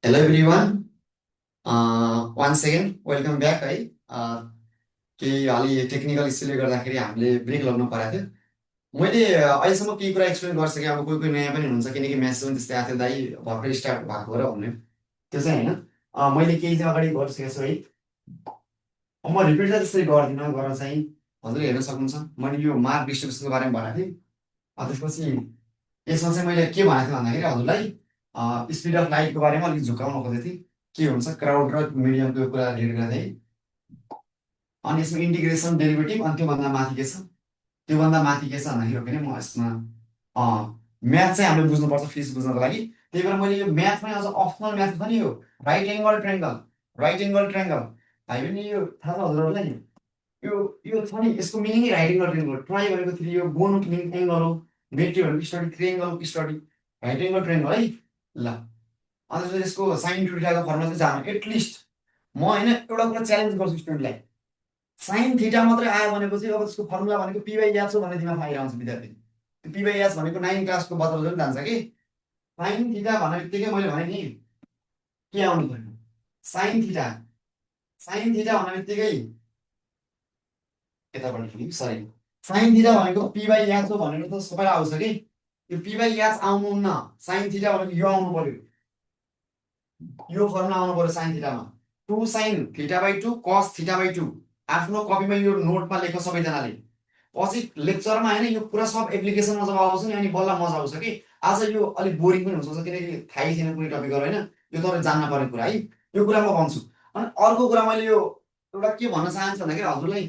Hello everyone, one second welcome back है। केही अलि टेक्निकल इस्युले गर्दाखेरि हामीले ब्रेक लगाउनु परेको थियो। मैले अहिलेसम्म केही कुरा एक्सप्लेन गरिसकेँ। अब कोही कोही नयाँ पनि हुनुहुन्छ, किनकि म्यासेज पनि त्यस्तै आएको थियो, दाइ भर्खरै स्टार्ट भएको र भन्ने। त्यो चाहिँ होइन, मैले केही चाहिँ अगाडि गरिसकेको छु है। अब म रिपिट चाहिँ त्यसरी गर्दिनँ, गरेर चाहिँ हजुरले हेर्न सक्नुहुन्छ। मैले यो मार्क डिस्ट्रिब्युसनको बारेमा भनेको थिएँ। त्यसपछि यसमा चाहिँ मैले के भनेको थिएँ भन्दाखेरि हजुरलाई स्पिड अफ लाइटको बारेमा अलिक झुकाउन खोजेको थिएँ। के हुन्छ क्राउड र मिडियमको कुरा रिलेट गर्दै। अनि यसमा इन्टिग्रेसन डेरिभेटिभ, अनि त्योभन्दा माथि के छ, त्योभन्दा माथि के छ भन्दाखेरि हो भने म यसमा म्याथ चाहिँ हामीले बुझ्नुपर्छ फिजिक्स बुझ्नको लागि। त्यही भएर मैले यो म्याथमै अझ अप्सनल म्याथ छ नि, यो right angle triangle. Right angle triangle भाइ पनि यो थाहा छ हजुरहरूलाई? यो यो छ नि, यसको मिनिङै राइट एङ्गल ट्रायङ्गल। ट्राई भनेको थियो यो बोनुको मिनिङ एङ्गल हो, मेट्री भनेको स्टडी, ट्रिएङ्गलको स्टडी, राइट एङ्गल ट्रायङ्गल है। ल, अन्त चाहिँ यसको साइन टु थिटाको फर्मुला चाहिँ जानु एटलिस्ट। म होइन एउटा कुरा च्यालेन्ज गर्छु स्टुडेन्टलाई, साइन थीटा मात्रै आयो भनेपछि अब त्यसको फर्मुला भनेको पी बाई एच हो भन्ने दिमाग आइरहन्छ विद्यार्थी। त्यो पी बाई एच भनेको 9 क्लासको बच्चाले पनि जान्छ कि। साइन थीटा भने बित्तिकै मैले भने नि के आउनु पर्यो, साइन थीटा। साइन थीटा भने बित्तिकै यतापट्टि सरी, साइन थीटा भनेको पी बाई एच हो भनेर त सबैलाई आउँछ कि। यो पी बाई एच आउनुहुन्न, साइन थीटा भनेको यो आउनु पर्यो, यो फर्मुला आउनु पर्यो साइन थीटामा। 2 sine theta by 2 cos theta by 2। आफ्नो कपीमा यो नोटमा लेख सबैजनाले। पछि लेक्चरमा होइन यो कुरा सब एप्लिकेसनमा जब आउँछ नि, अनि बल्ल मजा आउँछ कि। आज यो अलिक बोरिङ पनि हुनसक्छ, किनकि थाहै छैन कुनै टपिकहरू होइन। यो तपाईँ जान्न पर्ने कुरा है, यो कुरा म भन्छु। अनि अर्को कुरा मैले यो एउटा के भन्न चाहन्छु भन्दाखेरि हजुरलाई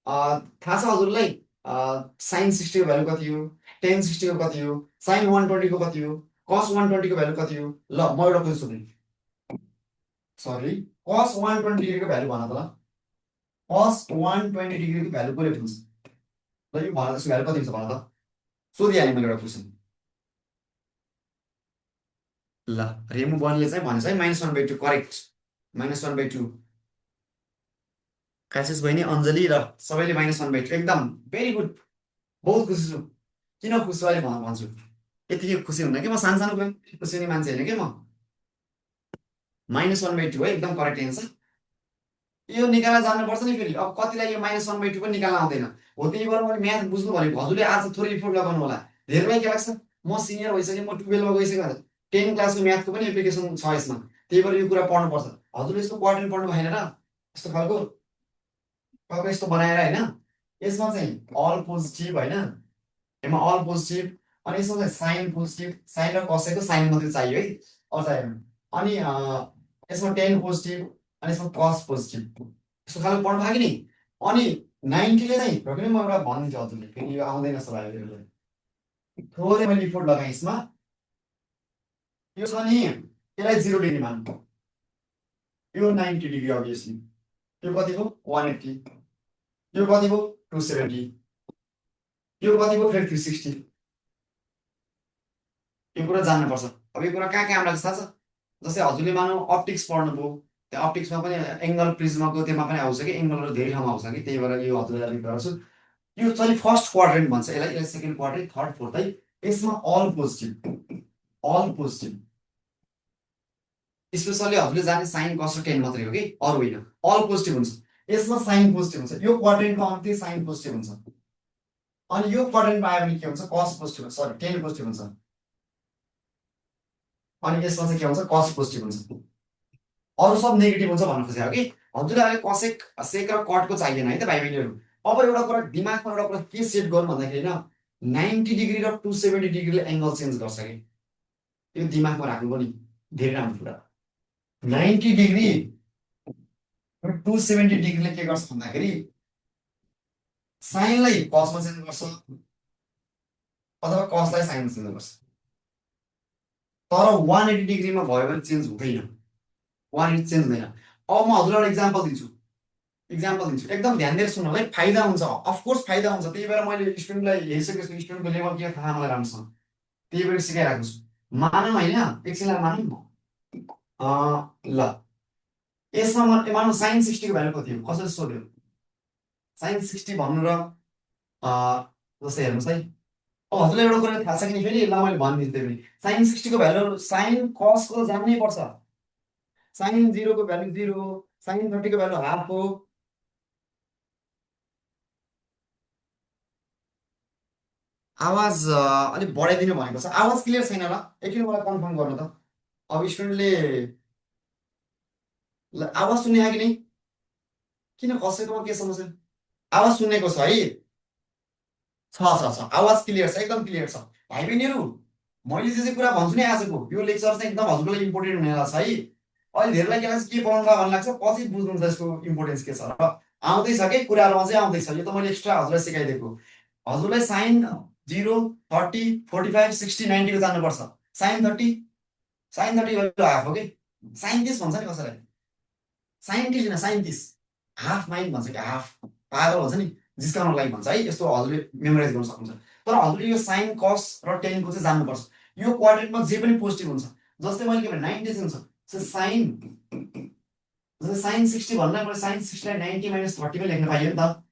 थाहा छ हजुरलाई साइन 60 को भ्यालु कति हो, टेन 60 को कति हो, साइन 120 को कति हो, कस 120 को भ्यालु कति हो? ल म एउटा क्वेसन सोधेँ, सरी, कस 120 डिग्रीको भ्यालु भन त। ल कस 120 डिग्रीको भ्यालु कसले बुझ्छ? ल यो भन, त्यसको भ्यालु कति हुन्छ भन त। सोधिहालेँ मैले एउटा क्वेसन। ल, रेमु बनले चाहिँ भन्छ है -1/2 करेक्ट, -1/2। काशिष बहिनी, अञ्जली र सबैले -1/2 एकदम भेरी गुड। बहुत खुसी छु। किन खुसी छु अहिले भन्छु। यतिकै खुसी हुन्न कि म, सानो सानो कुरा खुसी हुने मान्छे होइन कि म। -1/2 है एकदम करेक्ट एन्सर। यो निकाल्न जान्नुपर्छ नि फेरि। अब कतिलाई यो -1/2 पनि निकाल्न आउँदैन हो, त्यही भएर मैले म्याथ बुझ्नु भनेको। हजुरले आज थोरै इफोर्ट लगाउनु होला। धेरैलाई के लाग्छ, म सिनियर भइसकेँ, म 12मा गइसकेँ, 10 क्लासको म्याथको पनि एप्लिकेसन छ यसमा, त्यही भएर यो कुरा पढ्नुपर्छ। हजुरले यस्तो क्वाड्रेन्ट पढ्नु भएन र, यस्तो खालको खालको यस्तो बनाएर होइन। यसमा चाहिँ अल पोजिटिभ होइन, यसमा अल पोजिटिभ, अनि यसमा चाहिँ साइन पोजिटिभ, साइन र कसैको साइन मात्रै चाहियो है, अरू चाहिएन। अनि यसमा टेन पोजिटिभ, अनि यसमा कस पोजिटिभ, यस्तो खालको पढ्नु भयो कि नि। अनि 90ले चाहिँ र पनि म एउटा भनिदिन्छु हजुरले, फेरि यो आउँदैन जस्तो लाग्यो। थोरै मैले इफोर्ट लगाएँ यसमा। यो छ नि, यसलाई 0 डिग्री मान्नु, यो 90 डिग्री अभियसली। यो कति भयो 180, यो कति भयो 270, यो कति भयो फेरि 360। यो कुरा जान्नुपर्छ। अब यो कुरा कहाँ कहाँ लाग्छ थाहा छ? जस्तै हजुरले मानौ अप्टिक्स पढ्नुभयो, त्यहाँ अप्टिक्समा पनि एङ्गल प्रिज्मको त्यसमा पनि आउँछ कि, एङ्गलहरू धेरै ठाउँमा आउँछ कि, त्यही भएर यो हजुरलाई अलिक गर्छु। यो चाहिँ फर्स्ट क्वाड्रेन्ट भन्छ यसलाई, यसलाई सेकेन्ड क्वाड्रेन्ट, थर्ड फोर्थ है। यसमा all positive, all positive. Especially हजुरले जाने साइन कस र टेन मात्रै हो कि, अरू होइन। अल पोजिटिभ हुन्छ, यसमा साइन पोजिटिभ हुन्छ, यो क्वाड्रेन्टमा अन्त्य साइन पोजिटिभ हुन्छ। अनि यो क्वाड्रेन्टमा आयो भने के हुन्छ, कस पोजिटिभ, सरी टेन पोजिटिभ हुन्छ। अनि यसमा चाहिँ के हुन्छ, कस पोजिटिभ हुन्छ। अरू सब नेगेटिभ हुन्छ भन्नु खोजेको कि। हजुरले अहिले कसेक सेक र कटको चाहिएन है त भाइ बहिनीहरू। अब एउटा कुरा दिमागमा एउटा कुरा के सेट गर्नु भन्दाखेरि होइन, 90 डिग्री र 270 डिग्रीले एङ्गल चेन्ज गर्छ कि, यो दिमागमा राख्नु पनि धेरै राम्रो कुरा। 90 डिग्री र 270 डिग्रीले के गर्छ भन्दाखेरि साइनलाई कसमा चेन्ज गर्छ, अथवा कसलाई साइनमा चेन्ज गर्छ। तर 180 डिग्रीमा भयो भने चेन्ज हुँदैन, 180 चेन्ज हुँदैन। अब म हजुरलाई एउटा इक्जाम्पल दिन्छु, एकदम ध्यान दिएर सुन्नु है, फाइदा हुन्छ, अफकोर्स फाइदा हुन्छ। त्यही भएर मैले स्टुडेन्टलाई हेरिसकेको छु, स्टुडेन्टको लेभल के थाहा मलाई राम्रोसँग, त्यही भएर सिकाइरहेको छु। मानौँ होइन, एकछिनलाई मानौँ। ल, यसमा मानौँ साइन 60 को भ्यालु कति हो, कसैले सोध्यो साइन 60 भन्नु र जस्तै हेर्नुहोस् है। अब हजुरलाई एउटा कुरा थाहा छ कि फेरि, ल मैले भनिदिन्छु। त्यही पनि साइन 60 को भ्यालु साइन कसको जान्नै पर्छ। साइन जिरोको भ्यालु 0, साइन 30को भ्यालु हाफ हो। आवाज अलिक बढाइदिनु भनेको छ, आवाज क्लियर छैन ल, एकछिन मलाई कन्फर्म गर्नु त। अब स्टुडेन्टले आवाज सुन्ने आयो कि नै, किन कसैकोमा के समस्या? आवाज सुन्नेको छ है? छ आवाज क्लियर छ, एकदम क्लियर छ। भाइ बहिनीहरू, मैले जे कुरा भन्छु नि आजको यो लेक्चर चाहिँ एकदम हजुरको लागि इम्पोर्टेन्ट हुने रहेछ है। अहिले धेरैलाई के लाग्छ, के पढाउनु भन्ने लाग्छ, पछि बुझ्नुहुन्छ यसको इम्पोर्टेन्स के छ र। आउँदैछ कि कुराहरू अझै आउँदैछ, यो त मैले एक्स्ट्रा हजुरलाई सिकाइदिएको। हजुरलाई साइन 0, 30, 45, 60, 90को जान्नुपर्छ। साइन 30 हाफ हो कि, साइन्टिस्ट भन्छ नि कसैलाई, साइन्टिस्ट होइन साइन्टिस्ट, हाफ माइन्ड भन्छ कि, हाफ पागल भन्छ नि, जिस्काउनको लागि भन्छ है। यस्तो हजुरले मेमोराइज गर्न सक्नुहुन्छ। तर हजुरले यो साइन कस र टेनको चाहिँ जान्नुपर्छ। यो क्वाड्रेन्टमा जे पनि पोजिटिभ हुन्छ, जस्तै मैले के भने 90 छ, साइन, जस्तै साइन 60 भन्दा मैले साइन 60लाई 90 माइनस 30 लेख्न पाइयो नि त,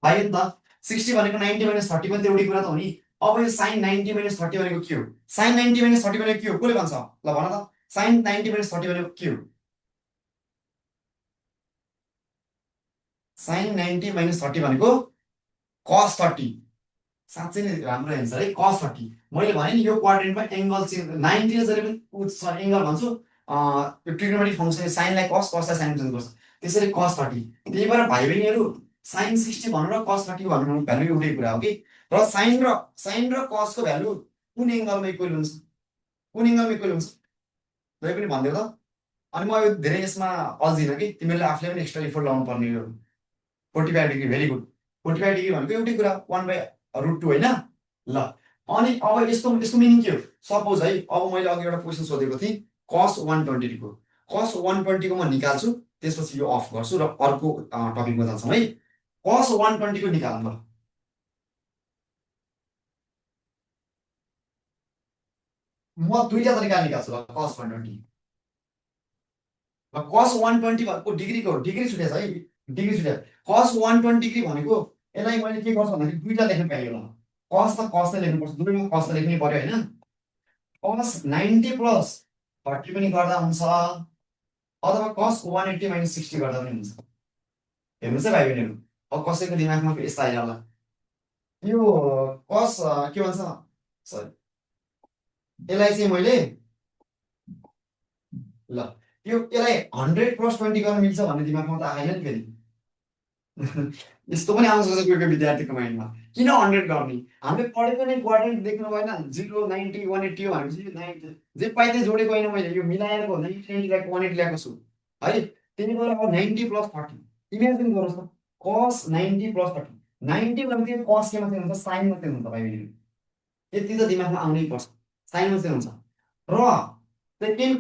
पाइयो नि त। 60 भनेको 90 माइनस 30 पनि त एउटै कुरा त हो नि। अब यो साइन 90 माइनस 30 भनेको के हो? साइन 90 माइनस 30 भनेको के हो, कसले भन्छ ल भन त? साइन 90 माइनस 30 भनेको के हो? साइन 90 माइनस 30 भनेको कस 30। साँच्चै नै राम्रो एन्सर है, कस 30। मैले भने नि यो क्वाड्रेन्टमा एङ्गल चेन्ज 90 जहिले पनि एङ्गल भन्छु, यो ट्रिग्नोमेट्रिक फङ्सन साइनलाई कस, कसलाई साइन चेन्ज गर्छ, त्यसरी कस 30। त्यही भएर भाइ बहिनीहरू, साइन 60 भन्नु र कस 30 भन्नु भ्यालु एउटै कुरा हो कि। र साइन र कसको भ्यालु कुन एङ्गलमा इक्वल हुन्छ, कुन एङ्गलमा इक्वल हुन्छ, जहिले पनि भनिदियो त। अनि म यो धेरै यसमा अल्झिनँ कि, तिमीहरूले आफूले पनि एक्स्ट्रा इफोर्ट लाउनु पर्ने हो। 45 डिग्री, भेरी गुड। 45 डिग्री भनेको एउटै कुरा, 1/√2 होइन। ल, अनि अब यस्तो यसको मिनिङ के हो? सपोज है, अब मैले अघि एउटा क्वेसन सोधेको थिएँ, कस 120को, कस 120को म निकाल्छु, त्यसपछि यो अफ गर्छु र अर्को टपिकमा जान्छौँ है। कस 120को निकाल्नु ल। म दुईटा तरिका निकाल्छु ल, कस 120। कस 120 भनेको डिग्रीको डिग्री छुटेछ है, डिग्री छुट्या। कस 120 डिग्री भनेको, यसलाई मैले के गर्छु भन्दाखेरि दुईटा लेख्नु पाइयो ल। कस त कस नै लेख्नुपर्छ, दुवैमा कस त लेख्नै पर्यो होइन। कस 90 प्लस 30 पनि गर्दा हुन्छ, अथवा कस 180 - 60 गर्दा पनि हुन्छ। हेर्नुहोस् है भाइ बहिनीहरू, अब कसैको दिमागमा यस्तो आइरहला, यो कस के भन्छ, सरी, यसलाई चाहिँ मैले, ल, यसलाई 100 + 20 गर्न मिल्छ भन्ने दिमागमा त आएन नि फेरि। यस्तो पनि आउँछ कोही कोही विद्यार्थीको माइन्डमा, किन 100 गर्ने? हामीले पढेको नै क्वाड्रेन्ट देख्नु भएन, 0, 90, 180 हो भनेपछि 90 जे पाइ त्यही जोडेको होइन, मैले यो मिलाएको 90 ल्याएको 180 ल्याएको छु है। त्यही भएर अब 90 + 30 इमेजिन गर्नुहोस् त, कस 90 + 30, 90 भनेको कस केमा चाहिँ हुन्छ, साइनमा चाहिँ हुन्छ भाइ बहिनी। यति त दिमागमा आउनै पर्छ, साइनमा चाहिँ हुन्छ। र सेकेन्ड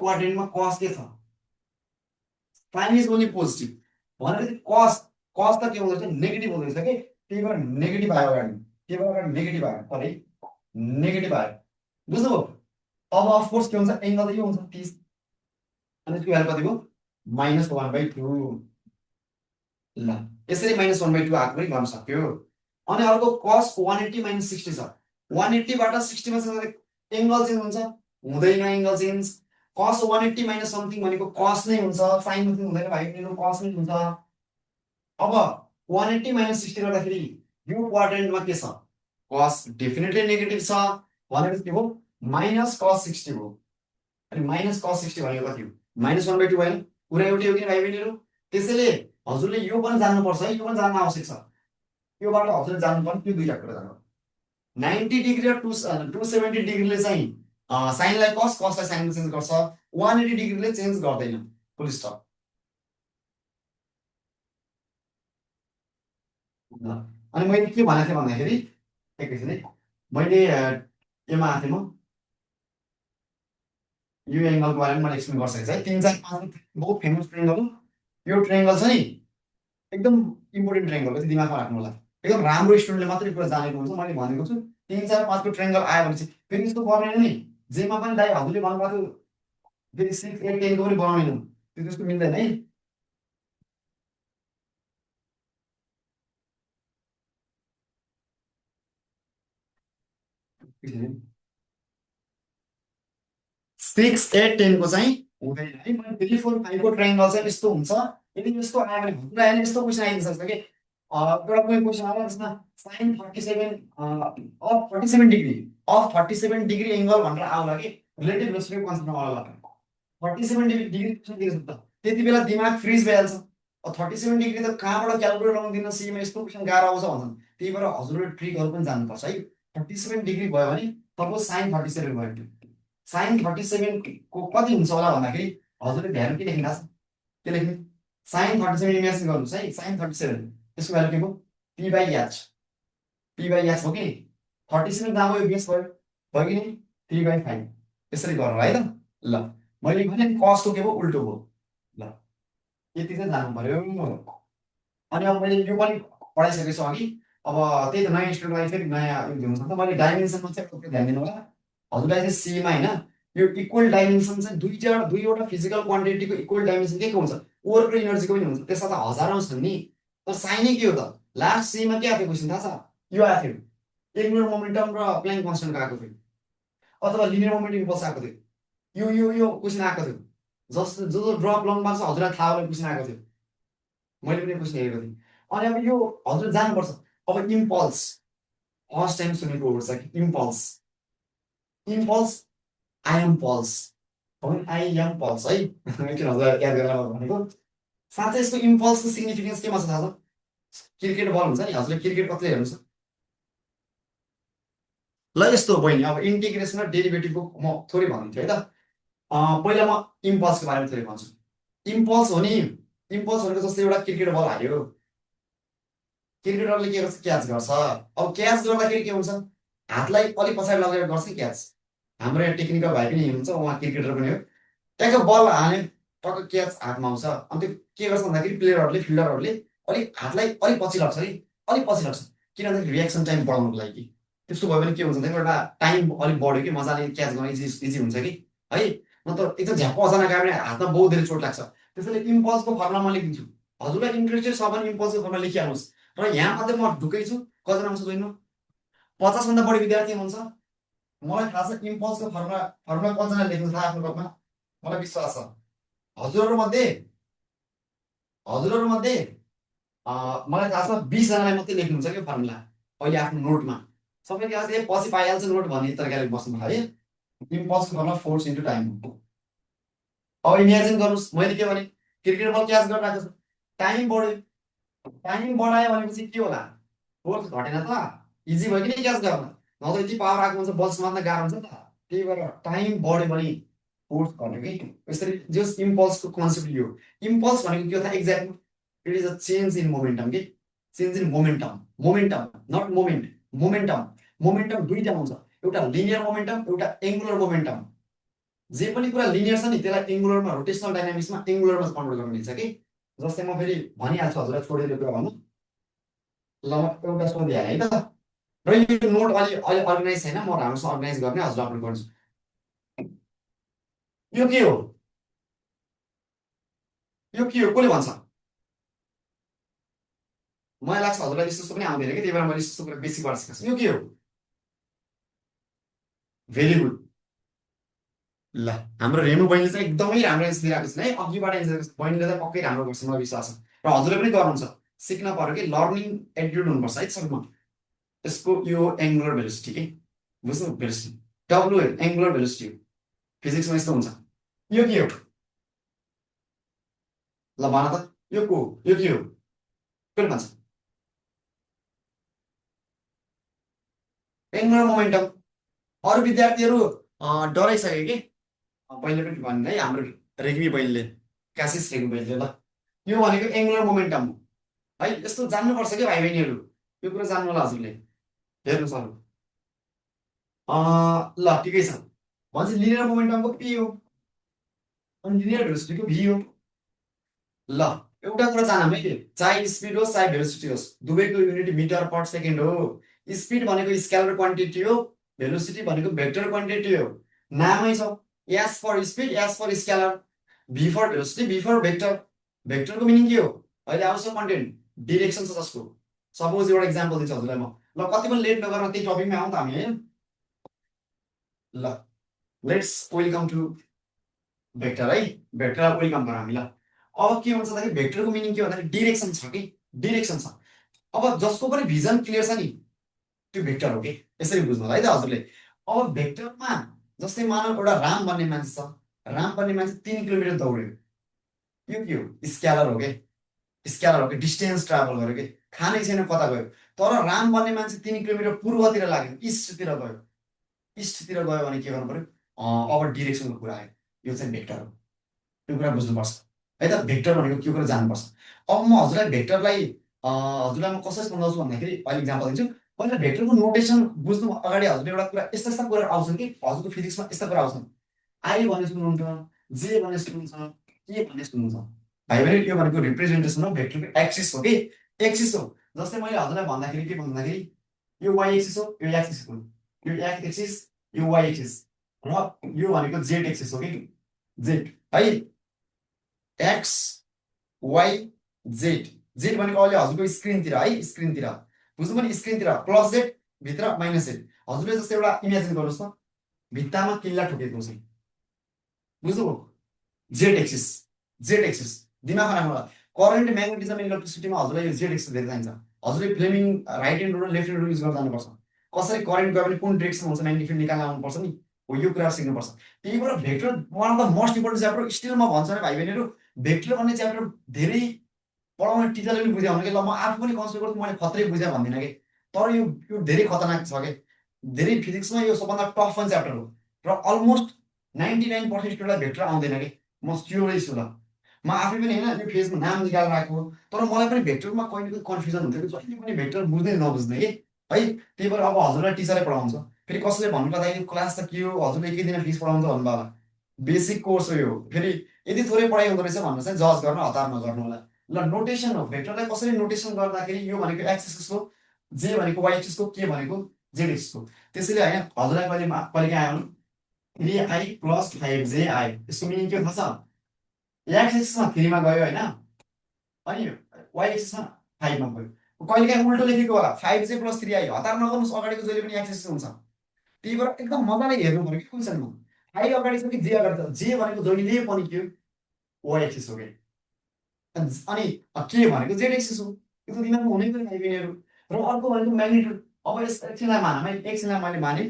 क्वाड्रेन्टमा कस के छ, साइन इज ओन्ली पोजिटिभ भनेपछि कस, कस त के हुँदैछ, नेगेटिभ हुँदैछ कि, त्यही भएर नेगेटिभ आयो अगाडि, त्यही भएर अगाडि नेगेटिभ आयो, सरी नेगेटिभ आयो, बुझ्नुभयो? अब अफकोर्स के हुन्छ, एङ्गल त यो हुन्छ 30, अनि यसको भ्यालु कति भयो, -1/2। ल, यसरी -1/2 आएको पनि गर्न सक्यो। अनि अर्को कस 180 - 60 छ, 180बाट 60मा चाहिँ एङ्गल चेन्ज हुन्छ, हुँदैन एङ्गल चेन्ज। कस 180 - समथिङ भनेको कस नै हुन्छ, साइन चाहिँ हुँदैन भाइ बहिनीहरू, कस नै हुन्छ। अब 180 - 60 गर्दाखेरि यो क्वाड्रेन्टमा के छ, कस डेफिनेटली नेगेटिभ छ, भनेपछि के भयो, -cos 60 भयो। अनि -cos 60 भनेको कति हो, -1/2 भएन, कुरा एउटै हो कि भाइ बहिनीहरू। त्यसैले हजुरले यो पनि जान्नुपर्छ है, यो पनि जान्न आवश्यक छ। योबाट हजुरले जान्नुपर्ने त्यो दुईवटा कुरा जान्नु, 90 डिग्री र 270 डिग्रीले चाहिँ साइनलाई कस, कसलाई साइनमा चेन्ज गर्छ, 180 डिग्रीले चेन्ज गर्दैन, फुल स्टप। अनि मैले के भनेको थिएँ भन्दाखेरि, एकैछिन है, मैले केमा आएको थिएँ म, यो एङ्गलको बारेमा मैले एक्सप्लेन गरिसकेको छु है, 3, 4, 5 बहुत फेमस ट्रेङ्गल हो। यो ट्रेङ्गल छ नि, एकदम इम्पोर्टेन्ट ट्रेङ्गल हो, त्यो दिमागमा राख्नु होला। एकदम राम्रो स्टुडेन्टले मात्रै कुरा जानेको हुन्छ, मैले भनेको छु। 3, 4, 5को ट्रेङ्गल आयो भने चाहिँ फेरि यस्तो पर्दैन नि, जेमा पनि दाइ हजुरले भन्नुभएको फेरि 6, 8, 10को पनि बनाउँदैनौँ, त्यो त्यस्तो मिल्दैन है। 6 8 10 को चाहिँ हुँदैन है। मैले 3 4 5 को ट्रायंगल चाहिँ यस्तो हुन्छ। यदि यस्तो आयो भने हजुरलाई आयो भने यस्तो क्वेसन आइदिन सक्छ कि एउटा कुनै क्वेसन आयो त्यसमा sin 37 of 47 degree of 37 degree angle भनेर आउला कि रिलेटिभ भेलोसिटीको कन्सेप्टमा आउला। 37 डिग्री क्वेसन दिएको छ त त्यति बेला दिमाग फ्रिज भइहाल्छ। 37 डिग्री त कहाँबाट क्याल्कुलेट लगाउन दिन सीमा यस्तो क्वेसन गाह्रो आउँछ भन्छन्। त्यही भएर हजुरले ट्रिकहरू पनि जान्नुपर्छ है। 37 डिग्री भयो भने सपोज sin 37 भयो। sin 37 को कति हुन्छ होला भन्दाखेरि हजुरले भ्यालु के लेख्नु थाल्छ के लेख्नु sin 37 इमेजिन गर्नुस् है। sin 37 त्यसको भ्यालु के हो p/h p/h हो कि 37 जहाँ गयो बेस भयो कि नि 3/5 यसरी गर्नु है त। ल मैले भने cos के भयो उल्टो भयो। ल यति चाहिँ जान्नु पर्यो। अनि अब मैले यो पनि पढाइसकेछु अघि। अब त्यही त नयाँ स्टुडेन्टलाई फेरि नयाँ यो दिनु सक्छ। मैले डाइमेन्सनमा चाहिँ एउटा ध्यान दिनु होला हजुरलाई चाहिँ सीमा हैन यो इक्वल डाइमेन्सन चाहिँ दुईवटा फिजिकल क्वान्टिटीको इक्वल डाइमेन्सन के हुन्छ वर्क र एनर्जीको पनि हुन्छ। त्यसमा त हजारौं छन् नि तर साइनै के हो त लास्ट सीमा के आएको थियो क्वेसन थाहा छ यो आएको थियो एंगुलर मोमेन्टम र प्लाङ्क कन्स्टेन्टको आएको थियो अथवा लिनियर मोमेन्ट इम्पल्स आएको थियो। यो क्वेसन आएको थियो जो ड्रप लङ मार्क्स हजुरलाई थाहा होला क्वेसन आएको थियो। मैले पनि क्वेसन हेरेको थिएँ। अनि अब यो हजुर जान्नुपर्छ अब इम्पल्स फर्स्ट टाइम सुनेको वर्ड छ कि impulse impulse I M pulse I M pulse है किन हजुर याद गरेर भनेको साथै यसको इम्पल्सको सिग्निफिकेन्स केमा छ थाहा छ क्रिकेट बल हुन्छ नि हजुरले क्रिकेट कतिले हेर्नुहुन्छ ल यस्तो हो बहिनी अब इन्टिग्रेसन र डेरिभेटिभको म थोरै भनिदिन्छु है त पहिला म इम्पल्सको बारेमा थोरै भन्छु। इम्पल्स हो नि इम्पल्स भनेको जस्तै एउटा क्रिकेट बल हाल्यो क्रिकेटरले के गर्छ क्याच गर्छ। अब क्याच गर्दाखेरि के हुन्छ हातलाई अलि पछाडि लगेर गर्छ क्याच। हाम्रो यहाँ टेक्निकल भाइ पनि हुनुहुन्छ उहाँ क्रिकेटर पनि हो ट्याक्क बल हाल्ने टक्क क्याच हातमा आउँछ। अनि त्यो के गर्छ भन्दाखेरि प्लेयरहरूले फिल्डरहरूले अलिक हातलाई अलिक पछि लाग्छ है अलिक पछि लाग्छ किन भन्दाखेरि रियाक्सन टाइम बढाउनुको लागि। त्यस्तो भयो भने के हुन्छ भन्दाखेरि एउटा टाइम अलिक बढ्यो कि मजाले क्याच गर्न इजी हुन्छ कि है मतलब एकदम झ्याप्प अचानक आयो भने हातमा बहुत धेरै चोट लाग्छ। त्यसैले इम्पल्सको फर्मुला म लेखिदिन्छु हजुरलाई इन्ट्रेस्टेड छ भने इम्पल्सको फर्मुला लेखिहाल्नुहोस्। र यहाँ मात्रै म ढुक्कै छु कतिजना आउँछ जोइनमा 50 भन्दा बढी विद्यार्थी हुनुहुन्छ। मलाई थाहा छ इम्पल्सको फर्मुला कतिजना लेख्नु थाहा आफ्नो ग्रुपमा मलाई विश्वास छ। हजुरहरू मध्ये मलाई थाहा छ 20 जनालाई मात्रै लेख्नुहुन्छ कि फर्मुला अहिले आफ्नो नोटमा सबैले आज पछि पाइहाल्छ नोट भन्ने तरिकाले बस्नु है। इम्पल्सको फर्मुला फोर्स इन्टु टाइम। अब इमेजिन गर्नुहोस् मैले के भने क्रिकेट बल क्याच गरिरहेको छु टाइम बढ्यो टाइम बढायो भनेपछि के होला फोर्स घटेन त इजी भयो कि नि क्याच गर्न नत्र यति पावर आएको हुन्छ बल समात्न गाह्रो हुन्छ नि त। त्यही भएर टाइम बढ्यो भने फोर्स घट्यो कि यसरी जस इम्पल्सको कन्सेप्ट यो इम्पल्स भनेको के हो त exactly it is a change in momentum कि change in momentum not momentum दुईटा हुन्छ एउटा लिनियर मोमेन्टम एउटा एङ्गुलर मोमेन्टम। जे पनि कुरा लिनियर छ नि त्यसलाई एङ्गुलरमा रोटेसनल डाइनामिक्समा एङ्गुलरमा कन्भर्ट गर्न मिल्छ कि जस्तै म फेरि भनिहाल्छु हजुरलाई छोडेर कुरा भन्नु। ल म एउटा सोधिहालेँ है त र यो नोट अलि अर्गनाइज छैन म राम्रोसँग अर्गनाइज गर्ने हजुर अपलोड गर्छु। यो के हो कसले भन्छ मलाई लाग्छ हजुरलाई यस्तो पनि आउँदैन कि त्यही भएर मैले यस्तो कुरा बेसी गर्न सिकाएको छु। यो के हो भेरी गुड। ल हाम्रो रेणु बहिनीले चाहिँ एकदमै राम्रो एन्सर दिइरहेको छ है अघिबाट एन्सर बहिनीले चाहिँ पक्कै राम्रो गर्छ मलाई विश्वास छ र हजुरले पनि गर्नुहुन्छ सिक्न पर्यो कि लर्निङ एटिट्युड हुनुपर्छ है सबैमा। यसको यो एङ्गुलर भेलोसिटी के बुझ्नु भेलोसिटी डब्लु एङ्गुलर भेलोसिटी हो फिजिक्समा यस्तो हुन्छ। यो के हो ल भन त यो के हो कसले भन्छ एङ्गुलर मोमेन्टम। अरू विद्यार्थीहरू डराइसके कि पहिले पनि भन्नु है हाम्रो रेग्मी बहिनीले काशिष रेग्मी बहिनीले ल यो भनेको एङ्गुलर मोमेन्टम हो है। यस्तो जान्नुपर्छ कि भाइ बहिनीहरू यो कुरा जान्नु होला हजुरले हेर्नु सक्नु ल ठिकै छ भन्छ लिनियर मोमेन्टमको पी हो अनि लिनियर भेलोसिटीको भी हो। ल एउटा कुरा जान मैले चाहे स्पिड होस् चाहे भेलोसिटी होस् दुवैको युनिट मिटर पर सेकेन्ड हो। स्पिड भनेको स्केलर क्वान्टिटी हो भेलोसिटी भनेको भेक्टर क्वान्टिटी हो। नामै छ S for speed S for scalar V for velocity V for vector. भेक्टरको मिनिङ के हो अहिले आउँछ कन्टेन्ट डिरेक्सन छ जसको। सपोज एउटा इक्जाम्पल दिन्छु हजुरलाई म ल कति पनि लेट नगर्न त्यही टपिकमा आउँ त हामी है। ल लेट्स वेलकम टु भेक्टर है। भेक्टरलाई वेलकम गरौँ हामी ल। अब के हुन्छ भन्दाखेरि भेक्टरको मिनिङ के भन्दाखेरि डिरेक्सन छ कि डिरेक्सन छ। अब जसको पनि भिजन क्लियर छ नि त्यो भेक्टर हो कि, यसरी बुझ्नु होला है त हजुरले। अब भेक्टरमा जस्तै मानव एउटा राम भन्ने मान्छे छ, राम भन्ने मान्छे 3 किलोमिटर दौड्यो, यो के हो स्केलर हो कि, स्केलर हो कि डिस्टेन्स ट्राभल गर्यो कि, थाहा नै छैन कता गयो। तर राम भन्ने मान्छे 3 किलोमिटर पूर्वतिर लाग्यो, इस्टतिर गयो, इस्टतिर गयो भने के गर्नु पर्यो, अब डिरेक्सनको कुरा आयो, यो चाहिँ भेक्टर हो। त्यो कुरा बुझ्नुपर्छ है त, भेक्टर भनेको के कुरा जान्नुपर्छ। अब म हजुरलाई भेक्टरलाई हजुरलाई म कसरी सम्झाउँछु भन्दाखेरि अहिले इक्जाम्पल दिन्छु। पहिला भेक्टरको नोटेसन बुझ्नु अगाडि हजुरले एउटा कुरा यस्ता यस्ता कुरा आउँछन् कि हजुरको फिजिक्समा यस्ता कुरा आउँछन्। आई भन्ने सुन्नुहुन्छ, जे भन्ने सुन्नुहुन्छ, के भन्ने सुन्नुहुन्छ भाइ बहिनी, यो भनेको रिप्रेजेन्टेसन हो भेक्टरको एक्सिस हो कि, एक्सिस हो। जस्तै मैले हजुरलाई भन्दाखेरि के भन्दाखेरि यो वाइ एक्सिस हो, यो एक्सिस हो, यो एक्स एक्सिस, यो वाइ एक्सिस र यो भनेको जेड एक्सिस हो कि, जेड है, एक्स वाइ जेड, जेड भनेको अहिले हजुरको स्क्रिनतिर है, स्क्रिनतिर बुझ्नु पनि, स्क्रिनतिर प्लस जेड भित्र माइनस जेड। हजुरले जस्तै एउटा इमेजिन गर्नुहोस् न, भित्तामा किल्ला ठोकेको छ, बुझ्नुभयो, जेड एक्सिस, जेड एक्सिस दिमागमा राख्नु होला। करेन्ट म्याग्नेटिजम इलेक्ट्रिसिटीमा हजुरलाई यो जेड एक्सिस धेरै चाहिन्छ। हजुरले Fleming right hand rule left hand rule use गर्दा जानुपर्छ। कसरी करेन्ट गयो भने कुन डिरेक्सन हुन्छ म्याग्नेटिक फिल्ड निकाल्न आउनुपर्छ नि, हो यो कुरा सिक्नुपर्छ। त्यही भएर vector one of the most important chapter, still म भन्छु भने भाइ बहिनीहरू भेक्टर भन्ने च्याप्टर धेरै पढाउने टिचरले पनि बुझाउनु कि, ल म आफू पनि कन्सिडर गर्छु मैले खत्रै बुझेँ भन्दिनँ कि, तर यो धेरै खतरनाक छ कि, धेरै फिजिक्समा यो सबभन्दा टफ पनि च्याप्टर हो र अलमोस्ट 99% स्टुडेन्टलाई भेक्टर आउँदैन कि, म स्योरै छु ल। म आफै पनि होइन यो फेजमा नाम निकालेर आएको, तर मलाई पनि भेक्टरमा कहिले कहिले कन्फ्युजन हुन्थ्यो कि, जहिले पनि भेक्टर बुझ्दै नबुझ्ने कि है। त्यही भएर अब हजुरलाई टिचरले पढाउँछ, फेरि कसैले भन्नु पर्दाखेरि क्लास त के हो हजुरले एकै दिन फिस पढाउँछ भन्नु होला, बेसिक कोर्स हो यो। फेरि यदि थोरै पढाइ हुँदो रहेछ भनेर चाहिँ जज गर्न हतार नगर्नु होला ल। नोटेसन हो, भेक्टरलाई कसरी नोटेसन गर्दाखेरि यो भनेको एक्स एक्सिसको, जे भनेको वाइ एक्सिसको, के भनेको जेड एक्सिसको। त्यसैले होइन हजुरलाई कहिले कहिले के आयो 3i प्लस 5j आयो, यसको मिनिङ के थाहा छ, एक्स एक्सिसमा 3 मा गयो होइन, अनि वाइ एक्सिसमा 5 मा गयो। कहिले काहीँ उल्टो लेखेको होला, 5j प्लस 3i, हतार नगर्नुहोस्, अगाडिको जहिले पनि एक्स एक्सिस हुन्छ। त्यही भएर एकदम मजाले हेर्नु पर्यो कि क्वेसनमा, आई अगाडि छ कि जे अगाडि छ, जे भनेको जहिले पनि के वाइ एक्सिस हो कि, अनि के भनेको जेड एक्सिस हो, यो त दिमागमा हुनै पर्यो भाइ बहिनीहरू। र अर्को भनेको म्याग्निट्युड। अब यस एकछिनलाई मान है, एकछिनलाई मैले माने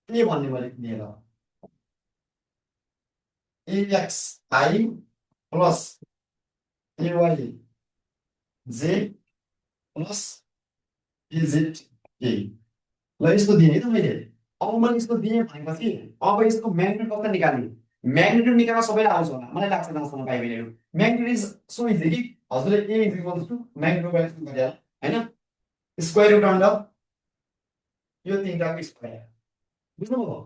के भन्ने मैले दिएर एक्स आई प्लस एवाई जे प्लस एजेड के, ल यसको दिएँ है त मैले। अब मैले यसको दिएँ भनेपछि अब यसको म्याग्निट्युड कता निकाल्ने, म्याग्निट्युड निकाल्न सबैलाई आउँछ होला मलाई लाग्छ जहाँसम्म भाइ बहिनीहरू। म्याग्निट्युड इज सो इजी कि हजुरले A is equals to magnitude by गरेर होइन, स्क्वायर रुट अन्डर यो तिनटाको स्क्वायर, बुझ्नुभयो,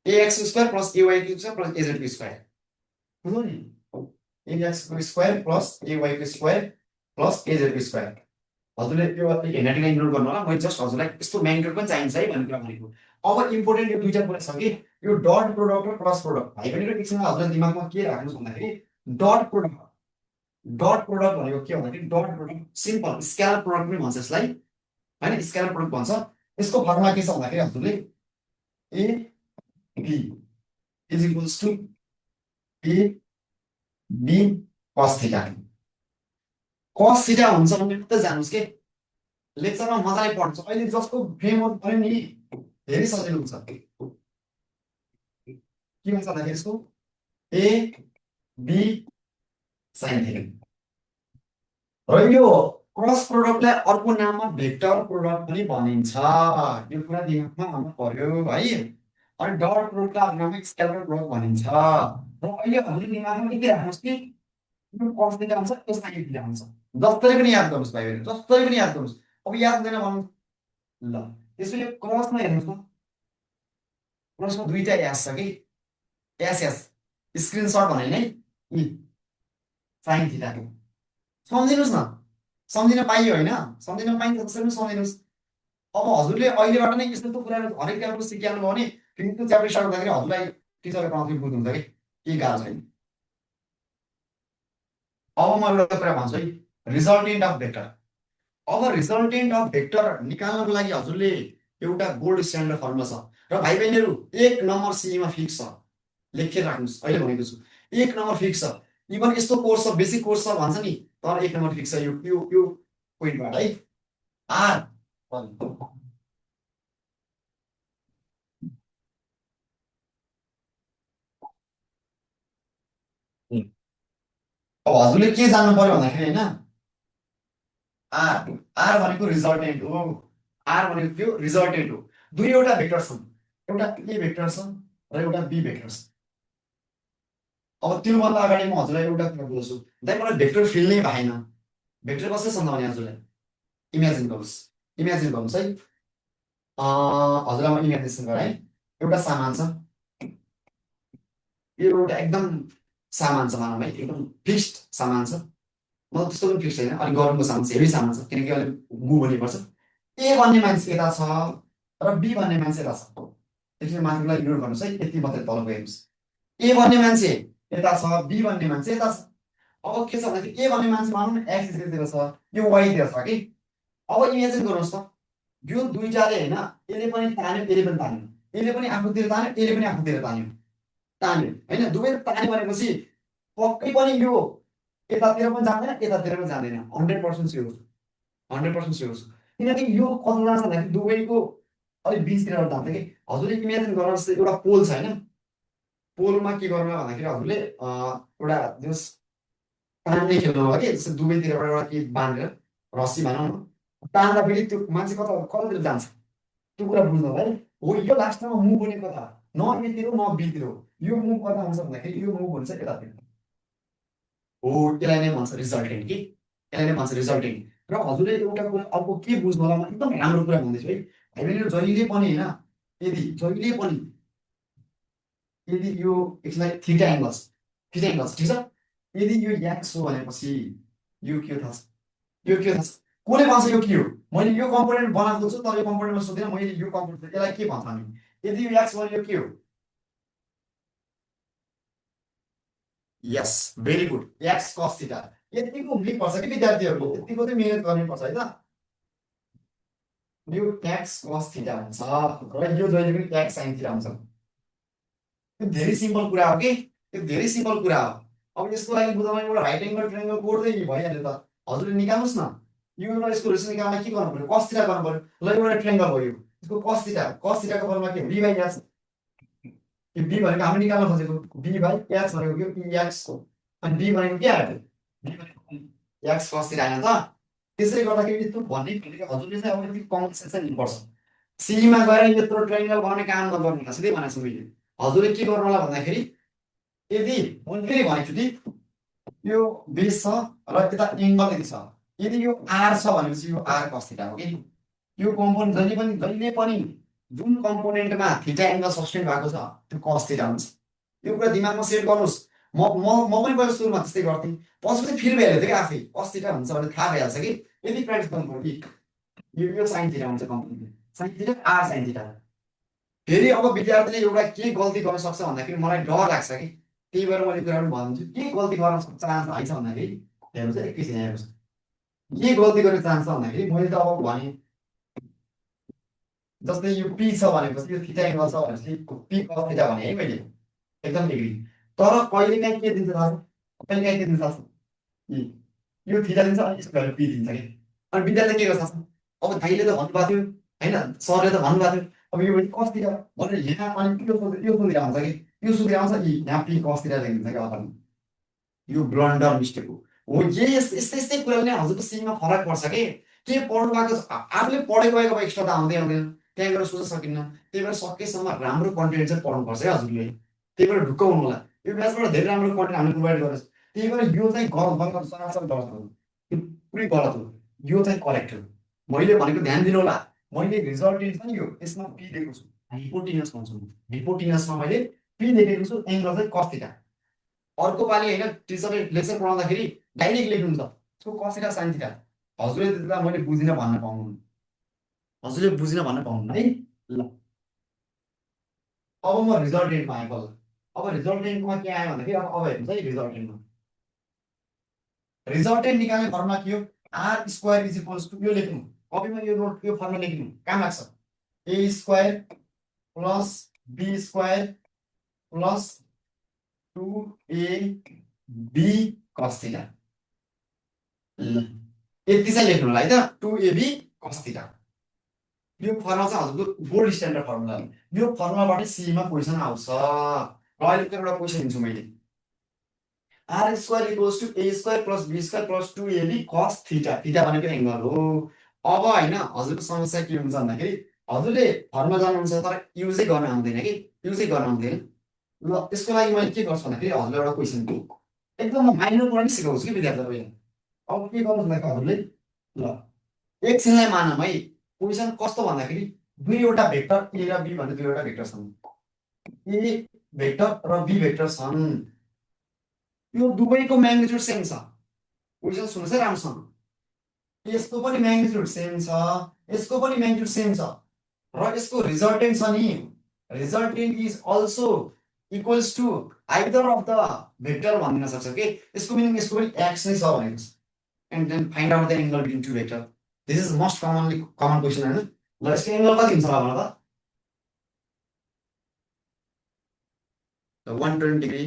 एक्स स्क्वायर प्लस एवाईको स्क्वायर प्लस एजेडको स्क्वायर, बुझ्नु नि, एक्सको स्क्वायर प्लस एवाईको स्क्वायर प्लस एजेडको स्क्वायर। हजुरले यो हेन्डराइटिङलाई इग्नोर गर्नु होला, मैले जस्ट हजुरलाई यस्तो म्याग्निट्युड पनि चाहिन्छ है भन्ने कुरा भनेको। अब इम्पोर्टेन्ट यो दुईटा कुरा छ कि यो डट प्रोडक्ट र क्रस प्रोडक्ट। भाइ बहिनीहरू एकछिन हजुरले दिमागमा के राख्नुहोस् भन्दाखेरि डट प्रोडक्ट, डट प्रोडक्ट भनेको के भन्दाखेरि dot product simple scalar product पनि भन्छ यसलाई होइन, स्केलर प्रोडक्ट भन्छ। यसको फर्मुला के छ भन्दाखेरि हजुरले A B is equals to A B cos theta, cos theta हुन्छ भने मात्रै जानुहोस् के, लेक्चरमा मजाले पढ्छ। अहिले जसको फ्रेमवर्क भयो नि धेरै सजिलो हुन्छ, के हुन्छ भन्दाखेरि यसको ए बी साइन थीटा, र यो क्रस प्रोडक्टलाई अर्को नाममा भेक्टर प्रोडक्ट पनि भनिन्छ, यो कुरा दिमागमा आउनु पर्यो है। अनि डट प्रोडक्टलाई अर्को नाममा स्केलर प्रोडक्ट भनिन्छ। र अहिले हामीले दिमागमा के राख्नुहोस् कि यो कस थीटा हुन्छ, यो साइन थीटा हुन्छ, जसरी पनि याद गर्नुहोस् भाइ बहिनी, जसरी पनि याद गर्नुहोस्। अब याद हुँदैन भन्नु ल, त्यसैले क्रसमा हेर्नुहोस् न, क्रसमा दुईटा एस छ कि, एस एस स्क्रिनसट भने नै साइन थीटाको, सम्झिनुहोस् न, सम्झिन पाइयो होइन, सम्झिन पाइन्छ जसरी पनि सम्झिनुहोस्। अब हजुरले अहिलेबाट नै यस्तो कुराहरू हरेक च्याप्टर सिकिहाल्नु भयो भने फेरि त्यो च्याप्टर स्टार्ट गर्दाखेरि हजुरलाई टिचरले पढाउँथ्यो बुझ्नुहुन्छ कि केही गाह्रो छैन। अब म एउटा कुरा भन्छु है, रिजल्टेन्ट अफ भेक्टर। अब रिजल्टेन्ट अफ भेक्टर निकाल्नको लागि हजुरले एउटा गोल्ड स्ट्यान्डर्ड फर्मुला छ, र भाइ बहिनीहरू 1 नम्बर सीमा फिक्स छ, लेखेर राख्नुहोस्, अहिले भनेको छु 1 नम्बर फिक्स छ। इभन यस्तो कोर्स छ, बेसिक कोर्स छ भन्छ नि, तर 1 नम्बर फिक्स छ यो पोइन्टबाट है। आर अब हजुरले के जान्नु पर्यो भन्दाखेरि होइन, आर आर भनेको रिजल्टेन्ट हो। आर भनेको के हो? रिजल्टेन्ट हो। दुईवटा भेक्टर छन्, एउटा ए भेक्टर छ र एउटा बी भेक्टर छ। अब त्योभन्दा अगाडि म हजुरलाई एउटा कुरा बुझ्छु, दाइ मलाई भेक्टर फिल्ड नै भएन, भेक्टर कसरी सम्झाउने भने हजुरलाई इमेजिन गर्नुहोस्, इमेजिन गर्नुहोस् है। हजुरलाई म इमेजिनेसन गराएँ, एउटा सामान छ, यो एउटा एकदम सामान छ भनौँ है, एकदम फिक्स्ड सामान छ, मतलब त्यस्तो पनि फिक्स छैन, अलिक गरमको सामान छ, हेभी सामान छ, किनकि अलिक मुभ हुनुपर्छ। ए भन्ने मान्छे यता छ र बी भन्ने मान्छे यता छ, त्यसरी माथिलाई इग्नोर गर्नुहोस् है, यति मात्रै तल गइहेर्नुहोस्। ए भन्ने मान्छे यता छ, बी भन्ने मान्छे यता छ। अब के छ भन्दाखेरि ए भन्ने मान्छे भनौँ न एक्स एक्सिसतिर छ, यो वाइतिर छ कि। अब इमेजिन गर्नुहोस् त, यो दुईटाले होइन, यसले पनि तान्यो, यसले पनि तान्यो, यसले पनि आफूतिर तान्यो, यसले पनि आफूतिर तान्यो, तान्यो होइन, दुवै तान्यो भनेपछि पक्कै पनि यो यतातिर पनि जाँदैन, यतातिर पनि जाँदैन, 100% स्योर, 100% स्योर छु। किनकि यो कस्तो जान्छ भन्दाखेरि दुवैको अलिक बिचतिर जान्छ कि। हजुरले इमेजिन गर्नुहोस् एउटा पोल छ होइन, पोलमा के गर्नु भन्दाखेरि हजुरले एउटा जस तान्ने खेल्नु हो कि, जस्तो दुवैतिरबाट एउटा के बाँधेर रस्सी भनौँ न, तान्दाखेरि त्यो मान्छे कता कतातिर जान्छ, त्यो कुरा बुझ्नु है। हो यो लास्टमा मुभ हुने कता, न एतिर हो न बीतिर हो, यो मुभ कता हुन्छ भन्दाखेरि यो मुभ हुन्छ यतातिर हो, यसलाई नै भन्छ रिजल्टेन्ट कि, यसलाई नै भन्छ रिजल्टेन्ट। र हजुरले एउटा कुरा अर्को के बुझ्नु होला, म एकदम राम्रो कुरा भन्दैछु है, हामीले जहिले पनि होइन, यदि जहिले पनि यदि यो यसलाई थीटा एङ्गल्स, थीटा एङ्गल्स ठिक छ, यदि यो एक्स हो भनेपछि यो के हो थाहा छ, यो के हो थाहा छ, कसले भन्छ यो के हो, मैले यो कम्पोनेन्ट बनाएको छु तर यो कम्पोनेन्टमा सोध्दैन, मैले यो कम्पोनेन्ट यसलाई के भन्छ हामी, यदि यो एक्स भने यो के हो, यस very good, x cos theta. यतिको हुनुपर्छ कि विद्यार्थीहरूले, यतिको चाहिँ मिहिनेत गर्नुपर्छ है त। यो एक्स कस थीटा हुन्छ र यो जहिले पनि एक्स साइन थीटा हुन्छ। यो धेरै सिम्पल कुरा हो कि, यो धेरै सिम्पल कुरा हो। अब यसको लागि बुझाउन एउटा राइट एङ्गल ट्रायङ्गल कोर्दै भइहाल्यो त, हजुरले निकाल्नुहोस् न, यो र यसको रेसन निकाल्न के गर्नु पर्यो, कस थीटा गर्नु पर्यो। ल एउटा ट्रायङ्गल भयो, यसको कस थीटाको फर्मुला के हो, बी बाई एक्स। यो बी भनेको हामीले निकाल्न खोजेको बी बाई एक्स भनेको के हो, एक्स हो, अनि बी भनेको के आयो, बी भनेको एक्स कस थीटा आएन त। त्यसैले गर्दाखेरि यस्तो भन्ने बित्तिकै हजुरले चाहिँ अब यति कमन सेन्स चाहिँ लिनुपर्छ, सीमा गएर यत्रो ट्रायङ्गल बनाउने काम नगर्नु होला, सिधै भनेको छु मैले। हजुरले के गर्नु होला भन्दाखेरि, यदि मैले फेरि भनेको छु कि यो बेस छ र यता एङ्गल यति छ, यदि यो आर छ भनेपछि यो आर कस थीटा हो कि। यो कम्पोनेन्ट जहिले पनि जुन कम्पोनेन्टमा थीटा एङ्गल सब्स्टेन्ड भएको छ त्यो कस थीटा हुन्छ। यो कुरा दिमागमा सेट गर्नुहोस्। म पनि पहिला सुरुमा त्यस्तै गर्थेँ, पछि चाहिँ फिल भइहाल्यो थियो कि आफै कस थीटा हुन्छ भने थाहा भइहाल्छ कि, यदि प्र्याक्टिस गर्नु पऱ्यो कि यो साइन थीटा हुन्छ, component sine theta R sine theta. फेरि अब विद्यार्थीले एउटा के गल्ती गर्न सक्छ भन्दाखेरि मलाई डर लाग्छ कि, त्यही भएर मैले कुराहरू भन्छु, के गल्ती गर्न चाहन्छ आइछ भन्दाखेरि हेर्नुहोस् है, एकैछिन हेर्नुहोस्, के गल्ती गर्न चाहन्छ भन्दाखेरि मैले त अब भने जस्तै यो पी छ भनेपछि यो थीटा एङ्गल छ भनेपछि पी कस थीटा भने है मैले, एकदम एग्री। तर कहिलेकाहीँ के दिन्छ थाहा छ, कहिलेकाहीँ के दिन्छ थाहा छ, यो थीटा दिन्छ अनि यसको भ्यालु पी दिन्छ कि। अनि विद्यार्थी के गर्छ, अब भाइले त भन्नुभएको थियो होइन, सरले त भन्नुभएको थियो, अब यो कस थीटा भनेर यहाँ अनि यो सुनेर आउँछ कि, यो सुनेर आउँछ यहाँ पी कस थीटा लेखिदिन्छ कि अथवा, यो ब्लन्डर मिस्टेक हो यस्तै यस्तै कुराले नै हजुरको सिङमा फरक पर्छ कि। के पढ्नु भएको छ, आफूले पढेको अब एक्स्ट्रा त आउँदै आउँदैन, त्यहाँ गएर सोच्न सकिन्न। त्यही भएर सकेसम्म राम्रो कन्टेन्ट चाहिँ पढ्नुपर्छ है हजुरले, त्यही भएर ढुक्क हुनु होला। यो ब्याचबाट धेरै राम्रो कन्टेन्ट हामीले प्रोभाइड गरेको छ, त्यही भएर यो चाहिँ गलत सरासर गलत हो, यो पुरै गलत हो, यो चाहिँ करेक्ट हो। मैले भनेको ध्यान दिनु होला, मैले रिजल्टेन्ट छ नि यो यसमा पी दिएको छु, हाइपोटिनस भन्छु म, हाइपोटिनसमा मैले पी लेखेको छु, एङ्गल चाहिँ कस थीटा। अर्को पालि होइन टिचरले लेक्चर पढाउँदाखेरि डाइरेक्ट लेख्नुहुन्छ यसको कस थीटा साइन थीटा, हजुरले त्यति मैले बुझिनँ भन्न पाउनु, हजुरले बुझिनँ भन्न पाउनु है। ल अब म रिजल्टेन्टमा आएँ बल्ल। अब रिजल्टेन्टमा के आयो भन्दाखेरि अब हेर्नुहोस् है, रिजल्टेन्टमा रिजल्टेन्ट निकाल्ने फर्मुला के हो, R square is equals to, यो लेख्नु कपीमा, यो नोट यो फर्मुला लेख्नु काम लाग्छ, A square plus B square plus 2ab cos theta. यति चाहिँ लेख्नु होला है त, 2ab cos थीटा। यो फर्मुला चाहिँ हजुरको गोल्ड स्ट्यान्डर्ड फर्मुला हो। यो फर्मुलाबाट सीमा क्वेसन आउँछ। र अहिले एउटा क्वेसन दिन्छु मैले, R square equals to A square plus B square plus 2ab cos theta. Theta भनेको एङ्गल हो। अब होइन हजुरको समस्या के हुन्छ भन्दाखेरि हजुरले फर्मुला जान्नुहुन्छ तर युजै गर्न आउँदैन कि, युजै गर्न आउँदैन। ल त्यसको लागि मैले के गर्छु भन्दाखेरि हजुरलाई एउटा क्वेसन एकदम माइनर कुरा नै सिकाउँछु कि विद्यार्थीहरूलाई। अब के गर्नु भन्दाखेरि हजुरले ल एकछिनलाई मानौँ है, क्वेसन कस्तो भन्दाखेरि दुईवटा भेक्टर ए र बी भन्ने दुईवटा भेक्टर छन्। ए भेक्टर र बी भेक्टर छन्। यो दुवैको म्याग्निट्युड सेम छ। क्वेसन सुन्नुहोस् है राम्रोसँग, यसको पनि म्याग्निट्युड सेम छ, यसको पनि म्याग्निट्युड सेम छ, र यसको रिजल्टेन्ट छ नि, resultant is also equals to either of the vector भनिदिन सक्छ कि यसको मिनिङ यसको पनि एक्स नै छ भनेको छ। And then find out the angle between two vector. This is most common question होइन। ल यसको एङ्गल कति हुन्छ होला त? 120 डिग्री।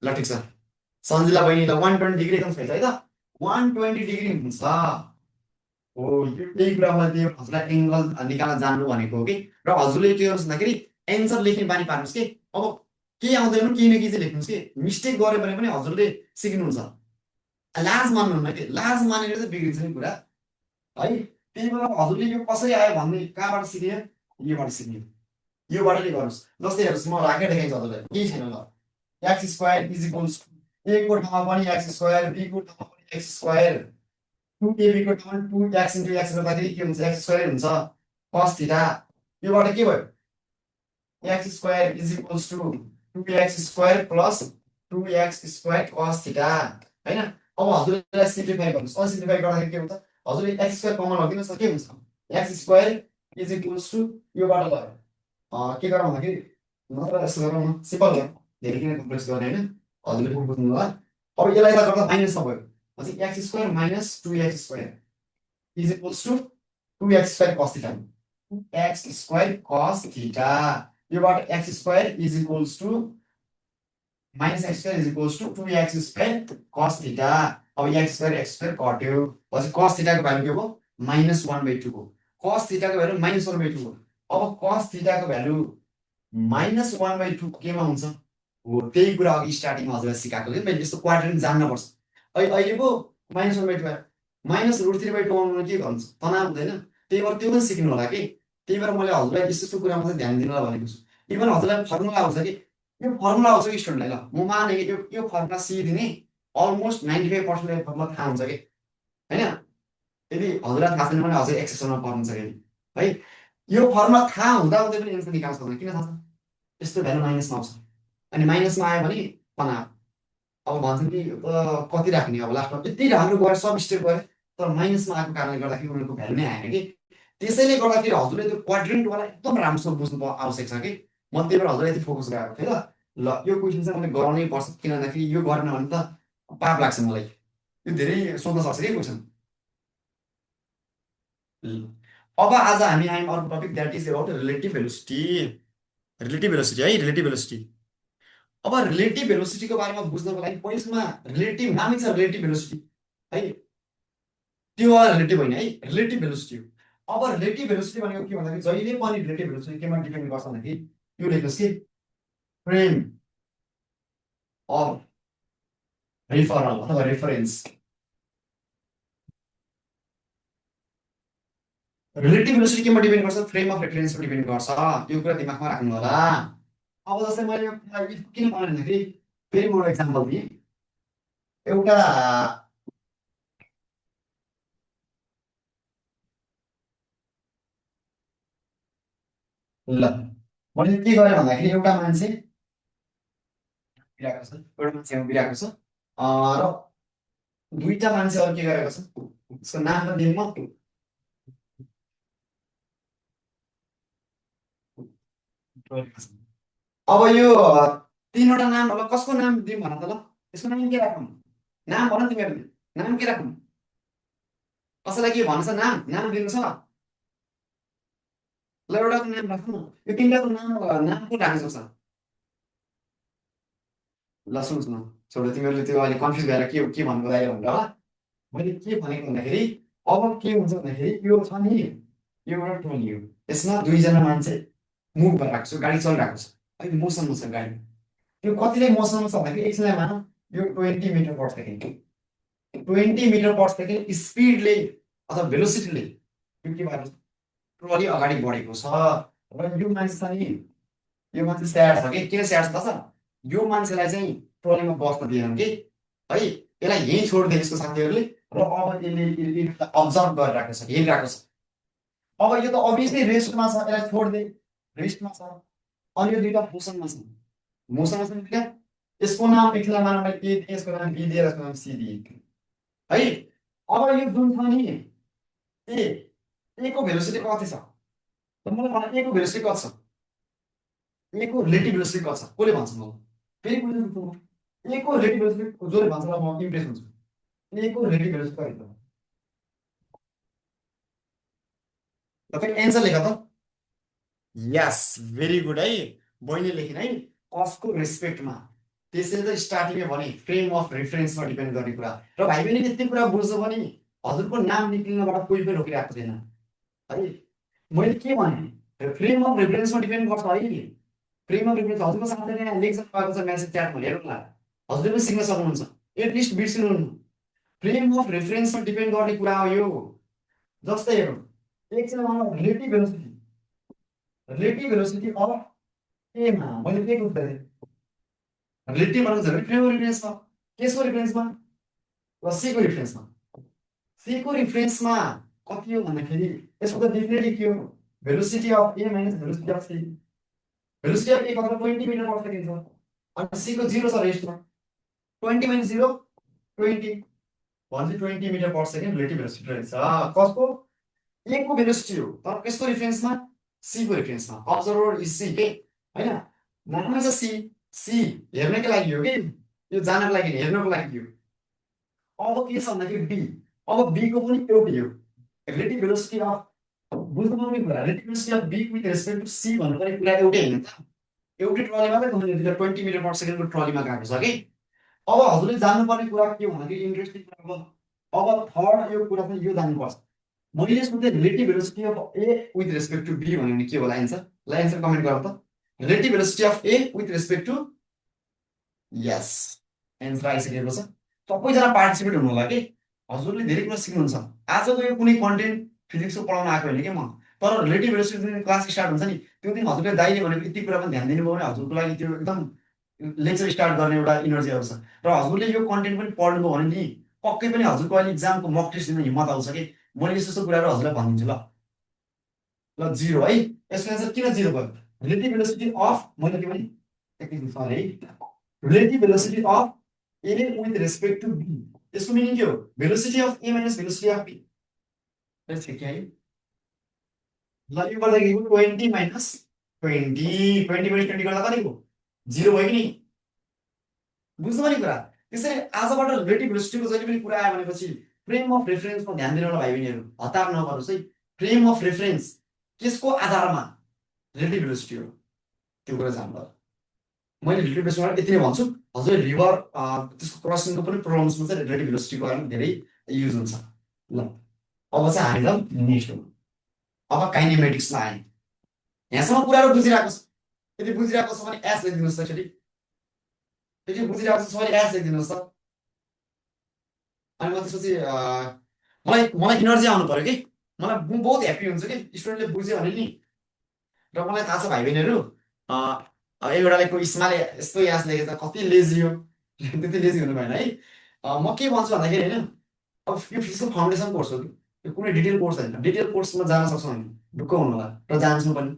ल ठिक छ सन्जिला बहिनी, ल 120 डिग्री एकदम सही छ है त, 120 डिग्री हुन्छ। हो यही कुरा मैले हजुरलाई एङ्गल निकाल्न जान्नु भनेको हो कि। र हजुरले के गर्नुहोस् भन्दाखेरि एन्सर लेख्ने बानी पार्नुहोस् कि। अब केही आउँदैन केही न केही चाहिँ लेख्नुहोस् कि, मिस्टेक गऱ्यो भने पनि हजुरले सिक्नुहुन्छ। लाज मान्नुहुन्न कि, लाज मानेर चाहिँ बिग्रिन्छ नि कुरा है। त्यही भएर हजुरले यो कसरी आयो भन्ने कहाँबाट सिक्ने, योबाट सिक्ने, योबाट नै गर्नुहोस्। जस्तै हेर्नुहोस् म राखेर देखाइन्छ हजुरलाई, केही छैन। ल x square is equals a को ठाउँमा पनि एक्स स्क्वायर, बी को ठाउँमा पनि एक्स स्क्वायर, 2ab को ठाउँमा 2x इन्टु एक्स गर्दाखेरि के हुन्छ, एक्स स्क्वायर हुन्छ cos थीटा। योबाट के भयो, X square is equals to 2x square plus 2x square cos theta हैन। अब हजुरलाई सिम्प्लिफाई गर्नुहोस्। अनसिम्प्लिफाई गर्दाखेरि के हुन्छ, हजुरले एक्स स्क्वायर कमन लगिदिनुहोस् न, के हुन्छ, X square is equals to योबाट भयो के गरौँ भन्दाखेरि नत्र यस्तो गरौँ न, सिम्पल गरौँ, धेरै किन कम्प्लेक्स गर्ने होइन, हजुरले पनि बुझ्नु होला। अब यसलाई गर्दा माइनसमा भयो, पछि X square minus 2x square is equals to 2x square cos theta, X square cos theta. योबाट X square is equals to minus X square is equals to 2x square cos theta. अब X square कट्यो, पछि cos थीटाको value के भयो, -1/2 हो। cos थीटाको value -1/2 हो। अब cos थीटाको value -1/2 केमा हुन्छ हो, त्यही कुरा अघि स्टार्टिङमा हजुरलाई सिकाएको थियो मैले, यस्तो क्वाड्रेन्ट जान्नुपर्छ। अहिले पो -1/2 भयो, -√3/2 आउनु के गर्नु, तनाव हुँदैन। त्यही भएर त्यो पनि सिक्नु होला कि। त्यही भएर मैले हजुरलाई यस्तो कुरामा चाहिँ ध्यान दिनलाई भनेको छु। इभन हजुरलाई फर्मुला आउँछ कि, यो फर्मुला आउँछ कि स्टुडेन्टलाई, ल म माने कि यो फर्मुला सिदिने अलमोस्ट 95% फर्मुला थाहा हुन्छ कि होइन। यदि हजुरलाई थाहा छैन भने अझै एक्सेसनमा पर्नुहुन्छ कि है। यो फर्मुला थाहा हुँदा हुँदै पनि एन्सर निकाल्न सक्दैन, किन थाहा छ, यस्तो भ्यालु माइनसमा आउँछ। अनि माइनसमा आयो भने तनाव। अब भन्छन् कि कति राख्ने, अब लास्टमा यति राम्रो गएर सब स्टेप गरे तर माइनसमा आएको कारणले गर्दाखेरि उनीहरूको भ्यालु नै आएन कि। त्यसैले गर्दाखेरि हजुरले त्यो क्वाड्रेन्टवाला एकदम राम्रोसँग बुझ्नु आवश्यक छ कि। म त्यही भएर हजुरलाई यति फोकस गराएको थिएँ। ल यो क्वेसन चाहिँ मैले गराउनै पर्छ, किन भन्दाखेरि यो गरेन भने त पाप लाग्छ मलाई। यो धेरै सोध्न सक्छ कि क्वेसन। अब आज हामी आयौँ अर्को topic, that is about relative velocity. Relative velocity है, रिलेटिभ भेलोसिटी। अब रिलेटिभ भेलोसिटीको बारेमा बुझ्नको लागि पहिलोमा रिलेटिभ नामै छ रिलेटिभ भेलोसिटी है, त्यो रिलेटिभ होइन है, रिलेटिभ भेलोसिटी हो। अब रिलेटिभ भेलोसिटी भनेको के भन्दाखेरि जहिले पनि रिलेटिभ भेलोसिटी केमा डिपेन्ड गर्छ भन्दाखेरि यो लेख्नुहोस् कि फ्रेम अफ रिफरल अथवा रेफरेन्स। रिलेटिभ भेलोसिटी केमा डिपेन्ड गर्छ, फ्रेम अफ रेफरेन्समा डिपेन्ड गर्छ। यो कुरा दिमागमा राख्नु होला। अब जस्तै मैले यो किन भने भन्दाखेरि फेरि म एक्जाम्पल दिएँ, एउटा ल मैले के गरेँ भन्दाखेरि एउटा मान्छे बिराएको छ, एउटा मान्छे बिराएको छ र दुईटा मान्छे अरू के गरेको छ, उसको नाम त दिउँ म, अब यो तीनवटा नाम अब कसको नाम दिउँ भन त, ल यसको नाम के राखौँ, नाम भन तिमीहरूले, नाम के राखौँ, कसैलाई के भन्छ नाम, नाम दिनु छ, ल एउटाको नाम राख्नु, यो तिनटाको नाम को राख्न सक्छ? ल सुन सुन, छोडो तिमीहरूले त्यो अहिले कन्फ्युज भएर के भन्नुको लागि भनेर होला। मैले के भनेको भन्दाखेरि अब के हुन्छ भन्दाखेरि यो छ नि, यो एउटा ट्रली हो, यसमा दुईजना मान्छे मुभ भइरहेको छ, गाडी चलिरहेको छ, अहिले मोसनमा छ गाडी। त्यो कतिले मोसनमा छ भन्दाखेरि एकछिनलाई मानौँ यो 20 metre per second, 20 metre per second स्पिडले अथवा भेलोसिटीले यो के भएको छ, ट्रली अगाडि बढेको छ। र यो मान्छे छ नि, यो मान्छे स्याड छ कि किन स्याड छ थाहा छ? यो मान्छेलाई चाहिँ ट्रलीमा बस्न दिएन कि है, यसलाई यहीँ छोडिदिए यसको साथीहरूले, र अब यसले अब्जर्भ गरिरहेको छ, हेरिरहेको छ। अब यो त अभियसली रेस्टमा छ, यसलाई छोडिदिए रेस्टमा छ, अनि यो दुइटा मोसनमा छ, मोसनमा छ दुइटा। यसको नाम एकलाई मानौँ मैले ए दिएँ, यसको नाम बी दिएर यसको नाम सी दिएँ है। अब यो जुन छ नि ए, ए को भेलोसिटी कति छ त मलाई भन, ए को भेलोसिटी कति छ? ए को रिलेटिभ भेलोसिटी कति छ कसले भन्छ मलाई? फेरि बुझ्नु, ए को रिलेटिभ भेलोसिटी जसले भन्छ ल म इम्प्रेस हुन्छु। ए को रिलेटिभ भेलोसिटी कति छ? तपाईँ एन्सर लेख त। यस, भेरी गुड है, बहिनी लेखिन् है, कसको रेस्पेक्टमा। त्यसैले त स्टार्टिङमै भने फ्रेम अफ रेफरेन्समा डिपेन्ड गर्ने कुरा। र भाइ बहिनी यति कुरा बुझ्नु पनि हजुरको नाम निक्लिनबाट कोही पनि रोकिरहेको छैन है। मैले के भने फ्रेम अफ रेफरेन्समा डिपेन्ड गर्छ है। फ्रेम अफ रेफरेन्स हजुरको साथीले यहाँ लेक्चर पाएको छ म्यासेज च्याटमा, हेर्नुला हजुरले पनि सिक्न सक्नुहुन्छ, एटलिस्ट बिर्सिनुहुन्न। फ्रेम अफ रेफरेन्समा डिपेन्ड गर्ने कुरा हो यो। जस्तै हेरौँ, एकछिन relative velocity, relative velocity of एमा मैले के गर्दै रिलेटिभ भनेको छ फ्रेम रिफरेन्समा, केसको रिफरेन्समा? र सीको रिफरेन्समा। सीको रिफरेन्समा कति हो भन्दाखेरि यसको त डेफिनेटली के हो, velocity of A minus velocity of C. Velocity of A कति 20 मिटर पर सेकेन्ड छ, अनि सीको 0 छ रेस्टमा, 20 माइनस 0 20 भनेपछि 20 metre per second relative velocity रहेछ। कसको? ए को भेलोसिटी हो, तर कसको रिफरेन्समा? सी को रिफरेन्समा। अब्जर्भर इज सी के हैन, नामै छ सी, सी हेर्नकै लागि हो कि, यो जानको लागि हेर्नको लागि हो। अब के छ भन्दाखेरि बी, अब बी को पनि एउटै हो, रिलेटिभ भेलोसिटी अफ, बुझ्नु पर्ने कुरा relative velocity of B with respect to C भन्नुपर्ने कुरा एउटै हैन त, एउटै ट्रली मात्रै घुम्ने 20 मिटर पर सेकेन्डको ट्रलीमा गएको छ कि। अब हजुरले जान्नुपर्ने कुरा के हो भन्दाखेरि इन्ट्रेस्टिङ कुरा, अब थर्ड यो कुरा चाहिँ यो जान्नुपर्छ। मैले सोधेँ relative velocity of A with respect to B भन्यो भने के होला एन्सर? ल एन्सर कमेन्ट गर त, relative velocity of A with respect to, यस एन्सर आइसकेको छ। सबैजना पार्टिसिपेट हुनु होला कि, हजुरले धेरै कुरा सिक्नुहुन्छ। आजको यो कुनै कन्टेन्ट फिजिक्सको पढाउन आएको होइन कि म, तर रिलेटिभ भेलोसिटी जुन क्लास स्टार्ट हुन्छ नि त्यो दिन हजुरले दाइले भनेको यति कुरा पनि ध्यान दिनुभयो भने हजुरको लागि त्यो एकदम लेक्चर स्टार्ट गर्ने एउटा इनर्जी आउँछ। र हजुरले यो कन्टेन्ट पनि पढ्नुभयो भने नि पक्कै पनि हजुरको अहिले इक्जामको मक टेस्ट दिन हिम्मत आउँछ कि मैले यस्तो यस्तो कुराहरू हजुरलाई भनिदिन्छु। ल ल 0 है, यसको एन्सर किन 0 भयो? रिलेटिभ भेलोसिटी अफ, मैले के भने एकछिन सरी है, relative velocity of A with respect to B, यसको मिनिङ के हो? Velocity of A minus velocity of B. ठिक है, ल यो गर्दाखेरि 20 माइनस 20, 20 माइनस 20 गर्दा कति हो? 0 भयो कि नि? बुझ्नु पर्ने कुरा। त्यसैले आजबाट रिलेटिभ भेलोसिटीको जहिले पनि कुरा आयो भनेपछि फ्रेम अफ रेफरेन्समा ध्यान दिनु होला भाइ बहिनीहरू, हतार नगर्नुहोस् है। फ्रेम अफ रेफरेन्स केसको आधारमा? रिलेटिभ भेलोसिटी हो, त्यो कुरा जान्नु पर्छ। मैले रिलेटिभ भेलोसिटीमा यति नै भन्छु, हजुरले रिभर त्यसको क्रसिङको पनि प्रोब्लम्समा चाहिँ रिलेटिभ भेलोसिटीको बारेमा धेरै युज हुन्छ। ल अब चाहिँ हामी जाउँ नेक्स्ट, अब काइनेमेटिक्समा आएँ। यहाँसम्म कुराहरू बुझिरहेको छ, यदि बुझिरहेको छ भने एस लेखिदिनुहोस् त, यदि बुझिरहेको छ सबैले एस लेखिदिनुहोस् त। अनि म त्यसपछि मलाई मलाई इनर्जी आउनु पऱ्यो कि, मलाई म बहुत ह्याप्पी हुन्छु कि स्टुडेन्टले बुझ्यो भने नि। र मलाई थाहा छ भाइ बहिनीहरू एउटाले को इस्माले यस्तो यास लेखेको छ, कति लेजी हो, त्यति लेजी हुनु भएन है। म के भन्छु भन्दाखेरि होइन, अब यो फिजिक्सको फाउन्डेसन कोर्स हो कि, यो कुनै डिटेल कोर्स होइन, डिटेल कोर्समा जान सक्छौँ हामी, ढुक्क हुनु होला र जान्छौँ पनि।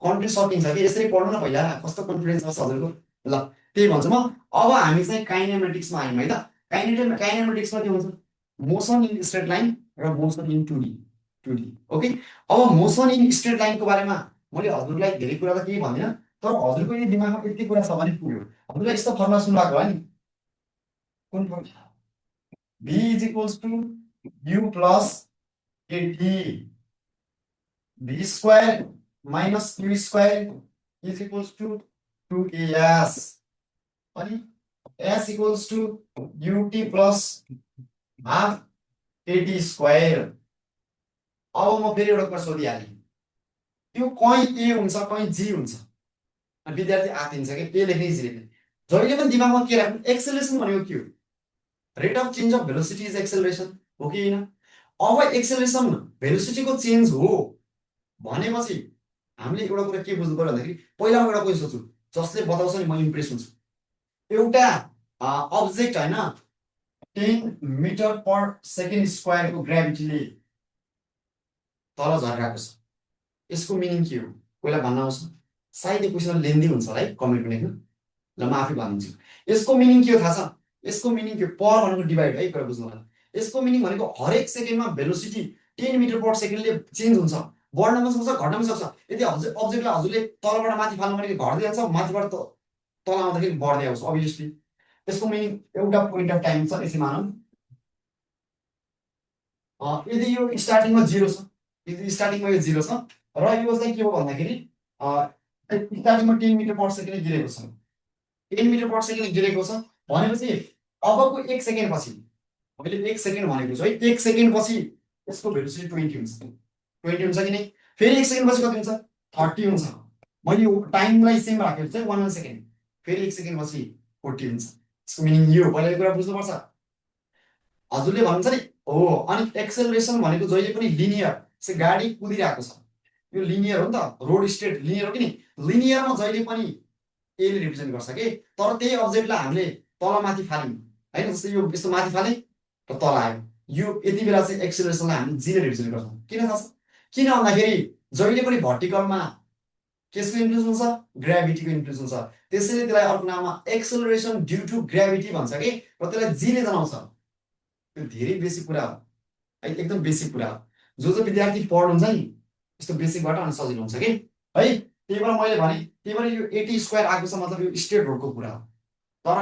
कन्टेन्ट सकिन्छ कि यसरी पढ्नु न पहिला, कस्तो कन्फिडेन्स छ हजुरको। ल त्यही भन्छु म। अब हामी चाहिँ काइनेमेटिक्समा आयौँ है त। काइनेमेटिक्समा के हुन्छ? मोसन इन स्ट्रेट लाइन र motion in 2D, 2D okay. अब मोसन इन स्ट्रेट लाइनको बारेमा मैले हजुरलाई धेरै कुरा त केही भन्दिनँ, तर हजुरको यदि दिमागमा यति कुरा छ भने पुग्यो। हजुरलाई यस्तो फर्मुला सुन्नुभएको होला नि, कुन formula? v is equals to u plus kT, v square minus Q square is equals to 2as अनि s equals to ut plus half at square. अब म फेरि एउटा कुरा सोधिहालेँ, त्यो कहीँ ए हुन्छ कहीँ जी हुन्छ। अनि विद्यार्थी आतिन्छ कि ए लेख्ने जी लेख्ने। जहिले पनि दिमागमा के राख्नु, एक्सेलरेसन भनेको के हो? Rate of change of velocity is acceleration, हो कि होइन? अब एक्सेलरेसन भेलोसिटीको चेन्ज हो भनेपछि हामीले एउटा कुरा के बुझ्नु पर्यो भन्दाखेरि पहिला म एउटा कुरा सोच्छु जसले बताउँछ नि म इम्प्रेस हुन्छु। एउटा अब्जेक्ट होइन 10 मिटर पर सेकेन्ड स्क्वायरको ग्राभिटीले तल झरिरहेको छ, यसको मिनिङ के हो पहिला भन्न आउँछ? सायद यो क्वेसन लेन्दी हुन्छ होला है, कमेन्टमा लेख्नु। ल म आफै भनिदिन्छु यसको मिनिङ के हो थाहा छ? यसको मिनिङ के? पर भनेको डिभाइड है, कुरा बुझ्नु होला। यसको मिनिङ भनेको हरेक सेकेन्डमा भेलोसिटी 10 मिटर पर सेकेन्डले चेन्ज हुन्छ, बढ्न पनि सक्छ घट्न पनि सक्छ। यदि अब्जेक्टलाई हजुरले तलबाट माथि फाल्नु भने घट्दै जान्छ, माथिबाट तल आउँदाखेरि बढ्दै आउँछ अभियसली। यसको मिनिङ एउटा पोइन्ट अफ टाइम छ यसै मानौँ। यदि यो स्टार्टिङमा जिरो छ, यदि स्टार्टिङमा यो जिरो छ र यो चाहिँ के हो भन्दाखेरि स्टार्टिङमा 10 मिटर पर सेकेन्ड गिरेको छ, 10 मिटर पर सेकेन्ड गिरेको छ भनेपछि अबको 1 सेकेन्ड पछि, मैले 1 सेकेन्ड भनेको छु है, 1 सेकेन्ड पछि यसको भेलोसिटी 20 हुन्छ, 20 हुन्छ कि नै? फेरि 1 सेकेन्ड पछि कति हुन्छ? 30 हुन्छ। मैले यो टाइमलाई सेम राखेको छु 1 सेकेन्ड, फेरि 1 सेकेन्ड पछि 40 हुन्छ। यसको मिनिङ यो पहिला यो कुरा बुझ्नुपर्छ। हजुरले भन्छ नि हो, अनि एक्सेलरेसन भनेको जहिले पनि लिनियर, चाहिँ गाडी कुदिरहेको छ, यो लिनियर हो नि त, रोड स्ट्रेट लिनियर हो कि नि? लिनियरमा जहिले पनि एले रिप्रेजेन्ट गर्छ कि, तर त्यही अब्जेक्टलाई हामीले तल माथि फाल्यौँ होइन, जस्तै यो यस्तो माथि फाले र तल आयो, यो यति बेला चाहिँ एक्सेलरेसनलाई हामीले जीले रिप्रेजेन्ट गर्छौँ। किन थाहा छ? किन भन्दाखेरि जहिले पनि भर्टिकलमा केसको इन्फ्लुएन्स हुन्छ? ग्राभिटीको इन्फ्लुएन्स हुन्छ, त्यसैले त्यसलाई अर्को नाममा एक्सेलरेसन ड्यु टु ग्राभिटी भन्छ कि, र त्यसलाई जीले जनाउँछ। यो धेरै बेसिक कुरा हो है, एकदम बेसिक कुरा हो। जो विद्यार्थी पढ्नुहुन्छ नि यस्तो बेसिकबाट अनि सजिलो हुन्छ कि है। त्यही भएर मैले भने, त्यही भएर यो 80 स्क्वायर आएको छ मतलब यो स्ट्रेट रोडको कुरा हो, तर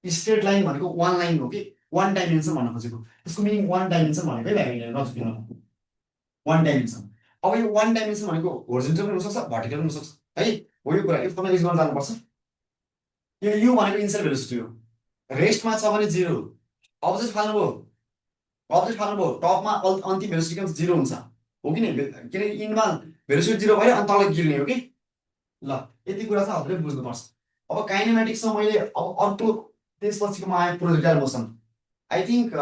स्ट्रेट लाइन भनेको वान लाइन हो कि वान डाइमेन्सन भन्न खोजेको। त्यसको मिनिङ वान डाइमेन्सन भनेकै भ्याइँदैन, नचुकिनु, वान डाइमेन्सन। अब यो वान डाइमेन्सन भनेको होरिजेन्टल पनि हुनसक्छ भर्टिकल पनि हुनसक्छ है, हो यो कुरा एकदमै युज गर्न जानुपर्छ। यो यु भनेको इनिसियल भेलोसिटी हो, रेस्टमा छ भने जिरो, अब्जेक्ट फाल्नुभयो, अब्जेक्ट फाल्नुभयो टपमा अन्तिम भेलोसिटी जिरो हुन्छ, हो कि नि? किनकि इनमा भेलोसिटी जिरो भयो अनि तल गिर्ने हो कि। ल यति कुरा चाहिँ हजुरले बुझ्नुपर्छ। अब काइनेमेटिक्समा मैले अब अर्को त्यसपछिको म आएँ प्रोजेक्टाइल मोसन। आई थिङ्क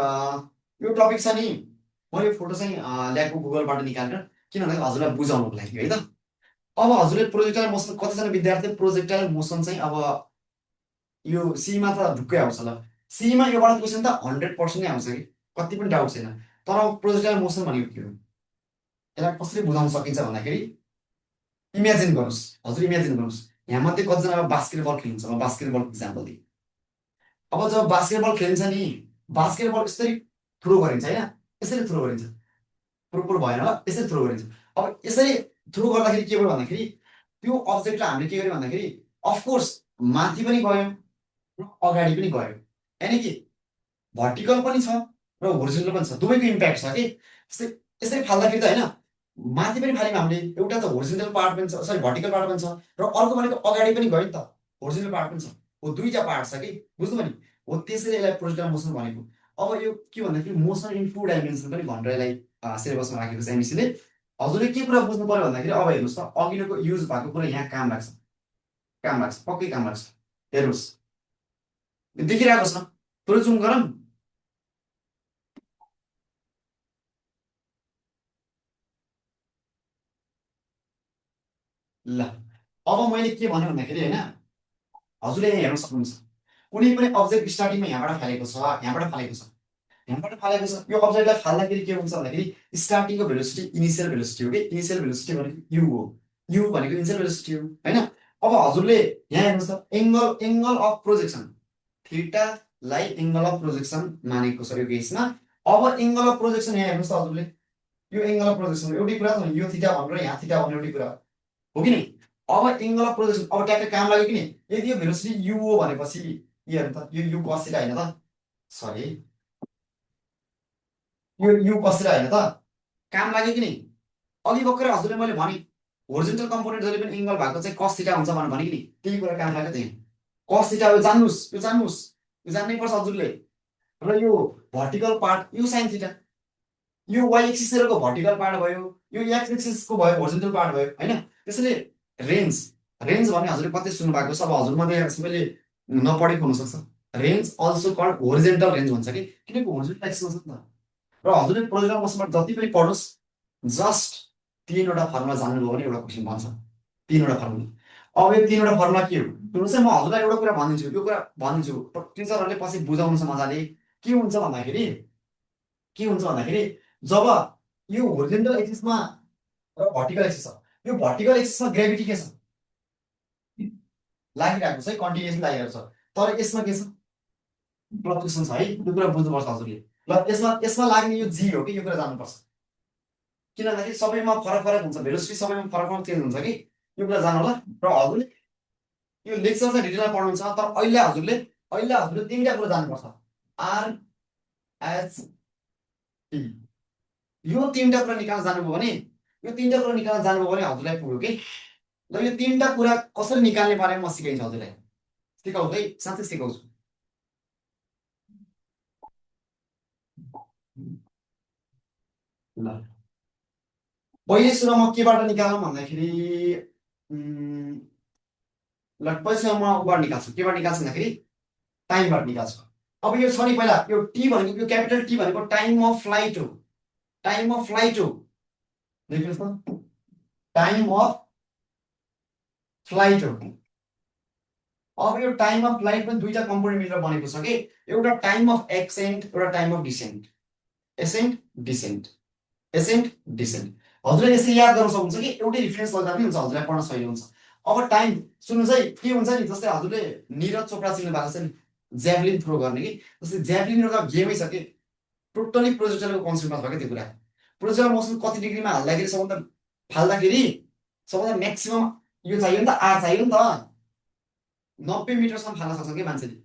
यो टपिक छ नि, मैले फोटो चाहिँ ल्याएको गुगलबाट निकालेर, किन भन्दाखेरि हजुरलाई बुझाउनुको लागि है त। अब हजुरले प्रोजेक्टाइल मोसन, कतिजना विद्यार्थीले प्रोजेक्टाइल मोसन चाहिँ अब यो सीमा त ढुक्कै आउँछ। ल सीमा योबाट क्वेसन त 100% नै आउँछ कि, कति पनि डाउट छैन। तर प्रोजेक्टाइल मोसन भनेको के हो, यसलाई कसरी बुझाउन सकिन्छ भन्दाखेरि इमेजिन गर्नुहोस्, हजुर इमेजिन गर्नुहोस्, यहाँ मध्ये कतिजना बास्केटबल खेलिन्छ, म बास्केटबलको इक्जाम्पल दिएँ। अब जब बास्केटबल खेलिन्छ नि, बास्केटबल यसरी थ्रो गरिन्छ होइन, यसरी थ्रो गरिन्छ, प्रोपर भएन ल, यसरी थ्रो गरिन्छ। अब यसरी थ्रो गर्दाखेरि के भयो भन्दाखेरि त्यो अब्जेक्टलाई हामीले के गर्यो भन्दाखेरि अफकोर्स माथि पनि गयो र अगाडि पनि गयो, यानि कि भर्टिकल पनि छ र होरिजेन्टल पनि छ, दुवैको इम्प्याक्ट छ कि। जस्तै यसरी फाल्दाखेरि त होइन, माथि पनि फाल्यौँ हामीले, एउटा त होरिजेन्टल पार्ट पनि छ, सरी भर्टिकल पार्ट पनि छ, र अर्को भनेको अगाडि पनि गयो नि त, होरिजेन्टल पार्ट पनि छ, हो दुईवटा पार्ट छ कि, बुझ्नुभयो नि? हो त्यसरी यसलाई प्रोजेक्टाइल मोसन भनेको। अब यो के भन्दाखेरि मोसन इन 2 डाइमेन्सन पनि भनेर यसलाई सिलेबसमा राखेको छ एमइसीले। हजुरले के कुरा बुझ्नु पर्यो भन्दाखेरि अब हेर्नुहोस् त, अघिल्लोको युज भएको कुरा यहाँ काम लाग्छ, काम लाग्छ, पक्कै काम लाग्छ। हेर्नुहोस् देखिरहेको छ, थोरै जुम गरौँ। ल अब मैले के भने भन्दाखेरि होइन, हजुरले यहाँ हेर्न सक्नुहुन्छ, कुनै पनि अब्जेक्ट स्टार्टिङमा यहाँबाट फालेको छ, यहाँबाट फालेको छ, यहाँबाट फालेको छ। यो अब्जेक्टलाई फाल्दाखेरि के हुन्छ भन्दाखेरि स्टार्टिङको भेलोसिटी इनिसियल भेलोसिटी हो कि, इनिसियल भेलोसिटी भनेको यु हो, यु भनेको इनिसियल भेलोसिटी हो होइन। अब हजुरले यहाँ हेर्नुहोस् त, एङ्गल अफ प्रोजेक्सन, थीटालाई एङ्गल अफ प्रोजेक्सन मानेको छ यो केसमा। अब एङ्गल अफ प्रोजेक्सन यहाँ हेर्नुहोस् त हजुरले, यो एङ्गल अफ प्रोजेक्सन एउटै कुरा छ, यो थीटा भनेर यहाँ थीटा भन्ने एउटै कुरा हो कि नि? अब एङ्गल अफ प्रोजेक्सन अब ट्याक्कै काम लाग्यो कि नि? यदि यो भेलोसिटी यु हो भनेपछि यो हेर्नु त, यो यु कस थीटा होइन त, सरी यो यु कस थीटा होइन त, काम लाग्यो कि नि? अघि भर्खरै हजुरले मैले भने होरिजेन्टल कम्पोनेन्ट जहिले पनि एङ्गल भएको चाहिँ cos थीटा हुन्छ भने नि त्यही कुरा काम लाग्यो त्यही cos थीटा यो जान्नुस् यो जान्नै पर्छ हजुरले र यो भर्टिकल पार्ट यो sin थीटा यो y एक्सिसको भर्टिकल पार्ट भयो यो x एक्सिसको भयो होरिजेन्टल पार्ट भयो हैन त्यसैले रेन्ज रेन्ज भने हजुरले कतै सुन्नु भएको छ अब हजुरमध्ये सबैले नपढेको हुन सक्छ range also called horizontal range भन्छ कि किनकि होरिजेन्टल एक्सिसमा छ नि त र हजुरले प्रोजेक्ट मोसनबाट जति पनि पढ्नुस् जस्ट तीनवटा फर्मुला जान्नुभयो भने एउटा क्वेसन बन्छ तीनवटा फर्मुला अब यो तीनवटा फर्मुला के हो सुन्नुहोस् है म हजुरलाई एउटा कुरा भनिदिन्छु यो कुरा भनिदिन्छु टिचरहरूले पछि बुझाउनु छ मजाले के हुन्छ भन्दाखेरि जब यो होरिजेन्टल एक्सिसमा र भर्टिकल एक्सिस छ यो भर्टिकल एक्सिसमा ग्रेभिटी के छ लागिरहेको छ है कन्टिन्युअसली लागिरहेको छ तर यसमा के छ फ्लक्चुएसन छ है यो कुरा बुझ्नुपर्छ हजुरले ल यसमा लाग्ने यो जी हो कि यो कुरा जान्नुपर्छ किन भन्दाखेरि सबैमा फरक फरक हुन्छ भेलोसिटी सबैमा फरक फरक चेन्ज हुन्छ कि यो कुरा जानु होला र हजुरले यो लेक्चर चाहिँ डिटेलमा पढ्नुहुन्छ तर अहिले हजुरले तीनटा कुरा जान्नुपर्छ आर एच टी यो तीनटा कुरा निकाल्न जानुभयो भने हजुरलाई पुग्यो कि ल यो तीनटा कुरा कसरी निकाल्ने बारेमा म सिकाइन्छु हजुरलाई सिकाउँछु है साँच्चै सिकाउँछु ल पहिले सुरुमा म केबाट निकाल्नु भन्दाखेरि ल पहिले सुरुमा म उबाट निकाल्छु केबाट निकाल्छु भन्दाखेरि टाइमबाट निकाल्छु अब यो छ नि पहिला यो टी भनेको यो क्यापिटल टी भनेको टाइम अफ फ्लाइट हो लेख्नुहोस् न टाइम अफ फ्लाइट हो अब यो टाइम अफ फ्लाइट पनि दुईटा कम्पोनेन्ट मिलेर बनेको छ कि एउटा टाइम अफ एक्सेन्ट एउटा time of dissent accent decent हजुरले यसरी याद गर्न सक्नुहुन्छ कि एउटै रिफरेन्स गर्दा पनि हुन्छ हजुरलाई पढ्न सजिलो हुन्छ अब टाइम सुन्नुहोस् है के हुन्छ नि जस्तै हजुरले नीरज चोपडा चिन्नु भएको छ नि ज्याभलिन थ्रो गर्ने कि जस्तै ज्याभलिन एउटा गेमै छ कि टोटली प्रोजेक्टरको कन्सेप्टमा छ क्या त्यो कुरा प्रोजेक्टर मोसन कति डिग्रीमा हाल्दाखेरि सबभन्दा फाल्दाखेरि सबभन्दा म्याक्सिमम यो चाहियो नि त आर चाहियो नि त 90 मिटरसम्म फाल्न सक्छ कि मान्छेले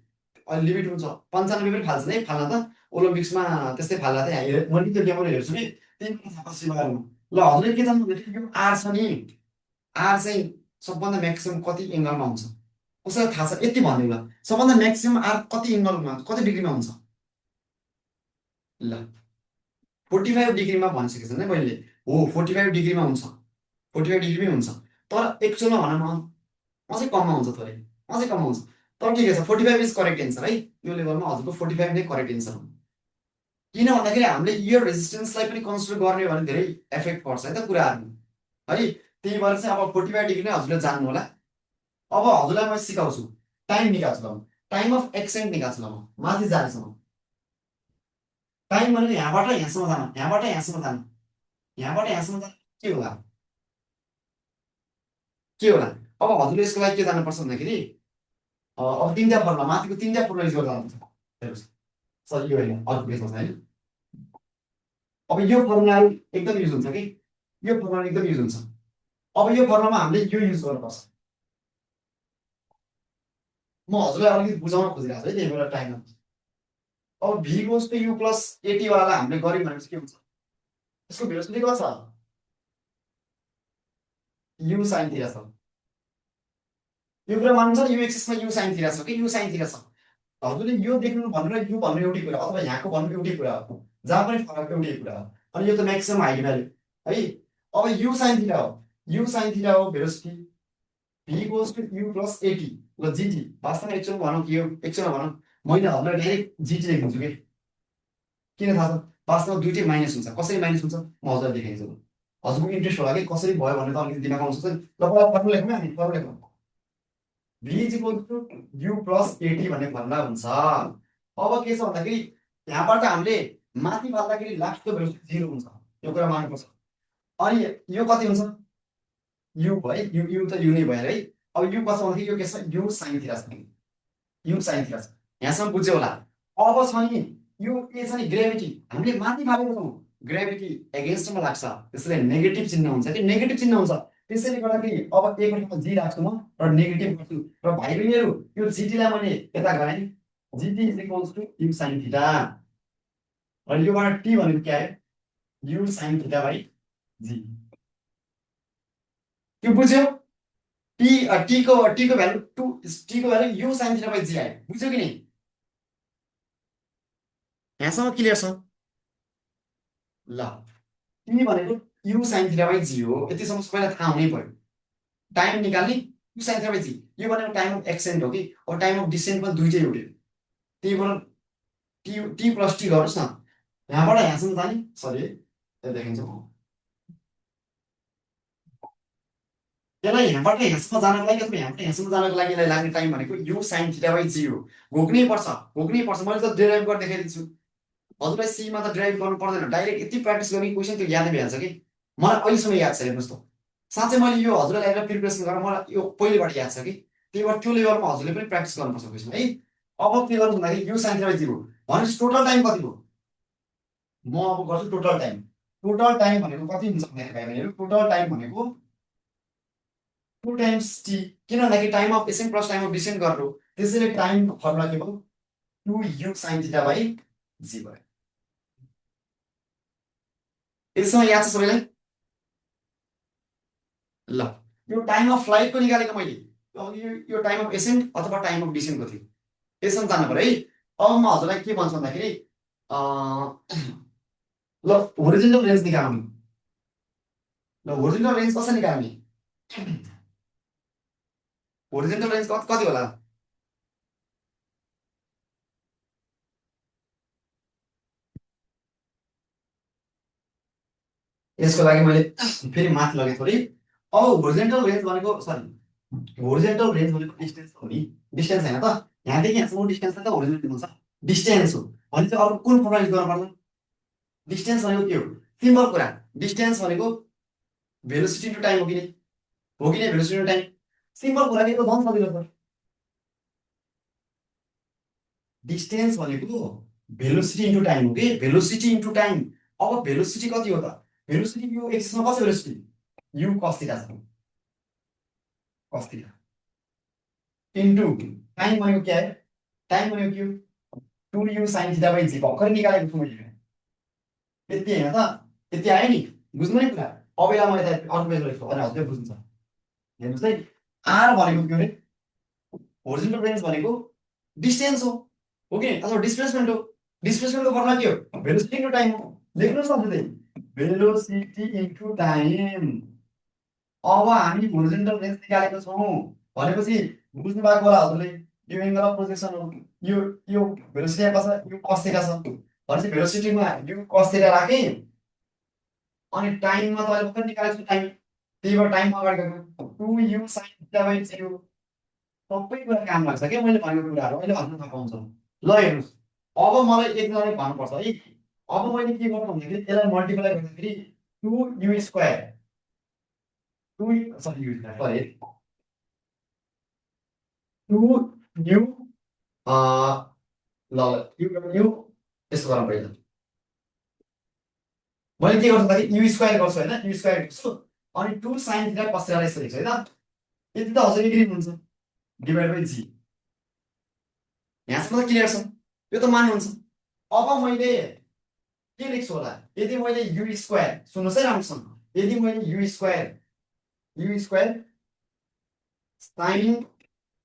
अहिले लिमिट हुन्छ 95 पनि फाल्छ है फाल्न त ओलम्पिक्समा त्यस्तै फाल्ला चाहिँ मैले त्यो गेमहरू हेर्छु कि ल हजुरले के जान्नु यो आर छ नि आर चाहिँ सबभन्दा म्याक्सिमम कति एङ्गलमा हुन्छ कसैलाई थाहा छ यति भनिदिनु ल सबभन्दा म्याक्सिमम आर कति एङ्गलमा कति डिग्रीमा हुन्छ ल 45 डिग्रीमा भनिसकेको छ नि मैले हो 45 डिग्रीमा हुन्छ 45 डिग्रीमै हुन्छ तर एक्चुअलमा भनौँ न अझै कममा हुन्छ थोरै अझै कममा हुन्छ तर ठिकै छ 45 इज करेक्ट एन्सर है यो लेभलमा हजुरको 45 नै करेक्ट एन्सर हो किन भन्दाखेरि हामीले इयर रेजिस्टेन्सलाई पनि कन्सिडर गर्ने भने धेरै एफेक्ट पर्छ है त कुराहरू है त्यही भएर चाहिँ अब 45 डिग्री नै हजुरले जान्नु होला अब हजुरलाई म सिकाउँछु टाइम निकाल्छु ल टाइम अफ एक्सेन्ट निकाल्छु ल म माथि जानेसम्म टाइम भनेको यहाँबाट यहाँसम्म जानु यहाँबाट यहाँसम्म जानु यहाँबाट यहाँसम्म जानु के होला अब हजुरले यसको लागि के जानुपर्छ भन्दाखेरि अब तीनटा फर्मुला माथिको तीनटा फर्मुला युज गर्दा हुन्छ हेर्नुहोस् सर यो होइन अर्को पेजमा छ होइन अब यो फर्मुलाहरू एकदम युज हुन्छ कि यो फर्मुला एकदम युज हुन्छ अब यो फर्मुलामा हामीले यो युज गर्नुपर्छ म हजुरलाई अलिकति बुझाउन खोजिरहेको छु है त्यही भएर टाइम अब V goes to U plus AT वाला हामीले गर्यौँ भनेपछि के हुन्छ यसको भेलोसिटी कति छ यु साइन थीटा छ यो कुरा मान्नुहुन्छ यु एक्सिसमा यु साइन थीटा छ कि यु साइन थीटा छ हजुरले यो देख्नु भनेर यु भन्नु एउटै कुरा अथवा यहाँको भन्नु एउटै कुरा हो जहाँ पनि फरक एउटै कुरा हो अनि यो त म्याक्सिमम हाइट भ्यालु है अब यु साइन थीटा हो velocity V goes to U plus AT ल जिटी वास्तवमा एक्चुअल भनौँ कि यो एक्चुअलमा भनौँ मैले हजुरलाई डाइरेक्ट जिटी लेखिदिन्छु कि किन थाहा छ वास्तवमा दुइटै माइनस हुन्छ कसरी माइनस हुन्छ म हजुरलाई देखाइदिन्छु हजुरको इन्ट्रेस्ट होला कि कसरी भयो भने त अलिकति दिमाग आउँछ नि ल फर्मुला लेखौँ हामी फर्मुला लेखौँ V is equal to U plus AT भन्ने फर्मुला हुन्छ अब के छ भन्दाखेरि यहाँबाट हामीले माथि फाल्दाखेरि लास्टको भेलोसिटी 0 हुन्छ यो कुरा मान्नुपर्छ अनि यो कति हुन्छ यु भयो यु त यु नै भयो है अब यु कस्तो भन्दाखेरि यो के छ यु साइन थीटा छ यहाँसम्म बुझ्यो होला अब छ नि यो के छ नि ग्रेभिटी हामीले माथि फालेको छौँ ग्रेभिटी एगेन्स्टमा लाग्छ त्यसैले नेगेटिभ चिन्ह हुन्छ कि नेगेटिभ चिन्ह हुन्छ त्यसैले गर्दाखेरि अब एक ठाउँमा जी राख्छु म र नेगेटिभ गर्छु र भाइ बहिनीहरू यो जिटीलाई मैले यता गराएँ GT is equals to U sine theta र योबाट टी भनेको के आयो U sine theta by G यो बुझ्यो टी को भ्यालु टी को value U sine theta by G आयो बुझ्यो कि नि यहाँसम्म क्लियर छ ल टी भनेको यु साइन थिटा बाई जी हो यतिसम्म सबैलाई थाहा हुनै पर्यो टाइम निकाल्ने यु साइन थिटा बाई जी यो भनेको टाइम अफ एक्सेन्ट हो कि अब टाइम अफ डिसेन्ट पनि दुइटै एउटै त्यही भएर टी प्लस टी गर्नुहोस् न यहाँबाट यहाँसम्म जाने सरी त्यो देखिन्छ त्यसलाई यहाँबाट यहाँसम्म जानको लागि अथवा यहाँबाट यहाँसम्म जानको लागि यसलाई लाग्ने टाइम भनेको यु साइन थिटा बाई जी हो घोक्नै पर्छ मैले त डेराइभ गरेर देखाइदिन्छु हजुरलाई सीमा त ड्राइभ गर्नु पर्दैन डाइरेक्ट यति प्र्याक्टिस गर्ने क्वेसन त्यो यादै भइहाल्छ कि मलाई अहिलेसम्म याद छ हेर्नुहोस् त साँच्चै मैले यो हजुरलाई ल्याएर प्रिपरेसन गरेर मलाई यो पहिलेबाट याद छ कि त्यही भएर त्यो लेभलमा हजुरले पनि प्र्याक्टिस गर्नुपर्छ क्वेसन है अब के गर्नु भन्दाखेरि यु साइन थिटा बाई जी हो भनेपछि टोटल टाइम कति हो म अब गर्छु टोटल टाइम भनेको कति हुन्छ भन्दाखेरि भाइ बहिनीहरू टोटल टाइम भनेको 2 टाइम्स टी किन भन्दाखेरि time of accent plus time of dissent गरेर हो त्यसैले टाइम फर्मुला के भयो 2 यु साइन थिटा बाई जी भयो यसमा याद छ सबैलाई ल यो टाइम अफ फ्लाइटको निकालेको मैले यो टाइम अफ एसेन्ट अथवा टाइम अफ डिसेन्टको थियो यसमा जानु पर्यो है अब म हजुरलाई के भन्छु भन्दाखेरि ल होरिजेन्टल रेन्ज निकाल्नु ल होरिजेन्टल रेन्ज कसरी निकाल्ने होरिजेन्टल रेन्ज कति होला यसको लागि मैले फेरि माथि लगेँ थोरै अब होरिजेन्टल रेन्ज भनेको सरी होरिजेन्टल रेन्ज भनेको डिस्टेन्स हो नि डिस्टेन्स होइन त यहाँदेखि यहाँसम्म डिस्टेन्सलाई त होरिजेन्टल हुन्छ डिस्टेन्स हो भने चाहिँ अर्को कुन फर्मुला युज गर्नु पर्छ डिस्टेन्स भनेको के हो सिम्पल कुरा डिस्टेन्स भनेको भेलोसिटी टु टाइम हो कि नै भेलोसिटी टु टाइम सिम्पल कुरा के त झन् सजिलो छ डिस्टेन्स भनेको भेलोसिटी इन्टु टाइम हो कि भेलोसिटी इन्टु टाइम अब भेलोसिटी कति हो त भेलोसिटी यो एक्सिसमा कसरी भेलोसिटी यु कस थीटा छ कस थीटा इन्टु टाइम भनेको के आयो टाइम भनेको के हो 2 यु साइन थीटा बाई जी भर्खर निकालेको छु मैले यति होइन त यति आयो नि बुझ्नु नि कुरा अब यसलाई मैले अर्को पेज लेख्छु अनि हजुरले बुझ्नुहुन्छ हेर्नुहोस् है आर भनेको के अरे होरिजेन्टल रेन्ज भनेको डिस्टेन्स हो कि अथवा डिस्प्लेसमेन्ट हो डिस्प्लेसमेन्टको फर्मुला के हो भेलोसिटी इन्टु टाइम हो लेख्नुहोस् न बुझ्दै भेलोसिटी इन्टु टाइम अब हामी होरिजेन्टल रेन्ज निकालेको छौँ भनेपछि बुझ्नु भएको होला हजुरले यो एङ्गल अफ प्रोजेक्सन हो यो भेलोसिटी कस यो कस थीटा छ भनेपछि भेलोसिटीमा यो कस थीटा राखेँ अनि टाइममा त अहिले भर्खर निकालेको छु टाइम त्यही भएर टाइम अगाडि गएको 2 यु साइन थीटा बाई जी हो सबै कुरा काम लाग्छ क्या मैले भनेको कुराहरू अहिले भन्नु थाहा पाउँछ ल हेर्नुहोस् अब मलाई एकजनाले भन्नुपर्छ है अब मैले के गर्नु भन्दाखेरि यसलाई मल्टिप्लाई गर्दाखेरि 2 you square 2 sorry you sorry 2 you ल यु यसो गरौँ पहिला मैले के गर्छु भन्दाखेरि यु स्क्वायर गर्छु होइन यु स्क्वायर गर्छु अनि 2 साइन थीटा कस थीटा यसो लेख्छु है त यति त हजुर एग्री हुन्छ डिभाइड बाई जी यहाँसम्म त क्लियर छ यो त मान्नुहुन्छ अब मैले के लेख्छु होला यदि मैले यु स्क्वायर सुन्नुहोस् है राम्रोसँग यदि मैले U square sine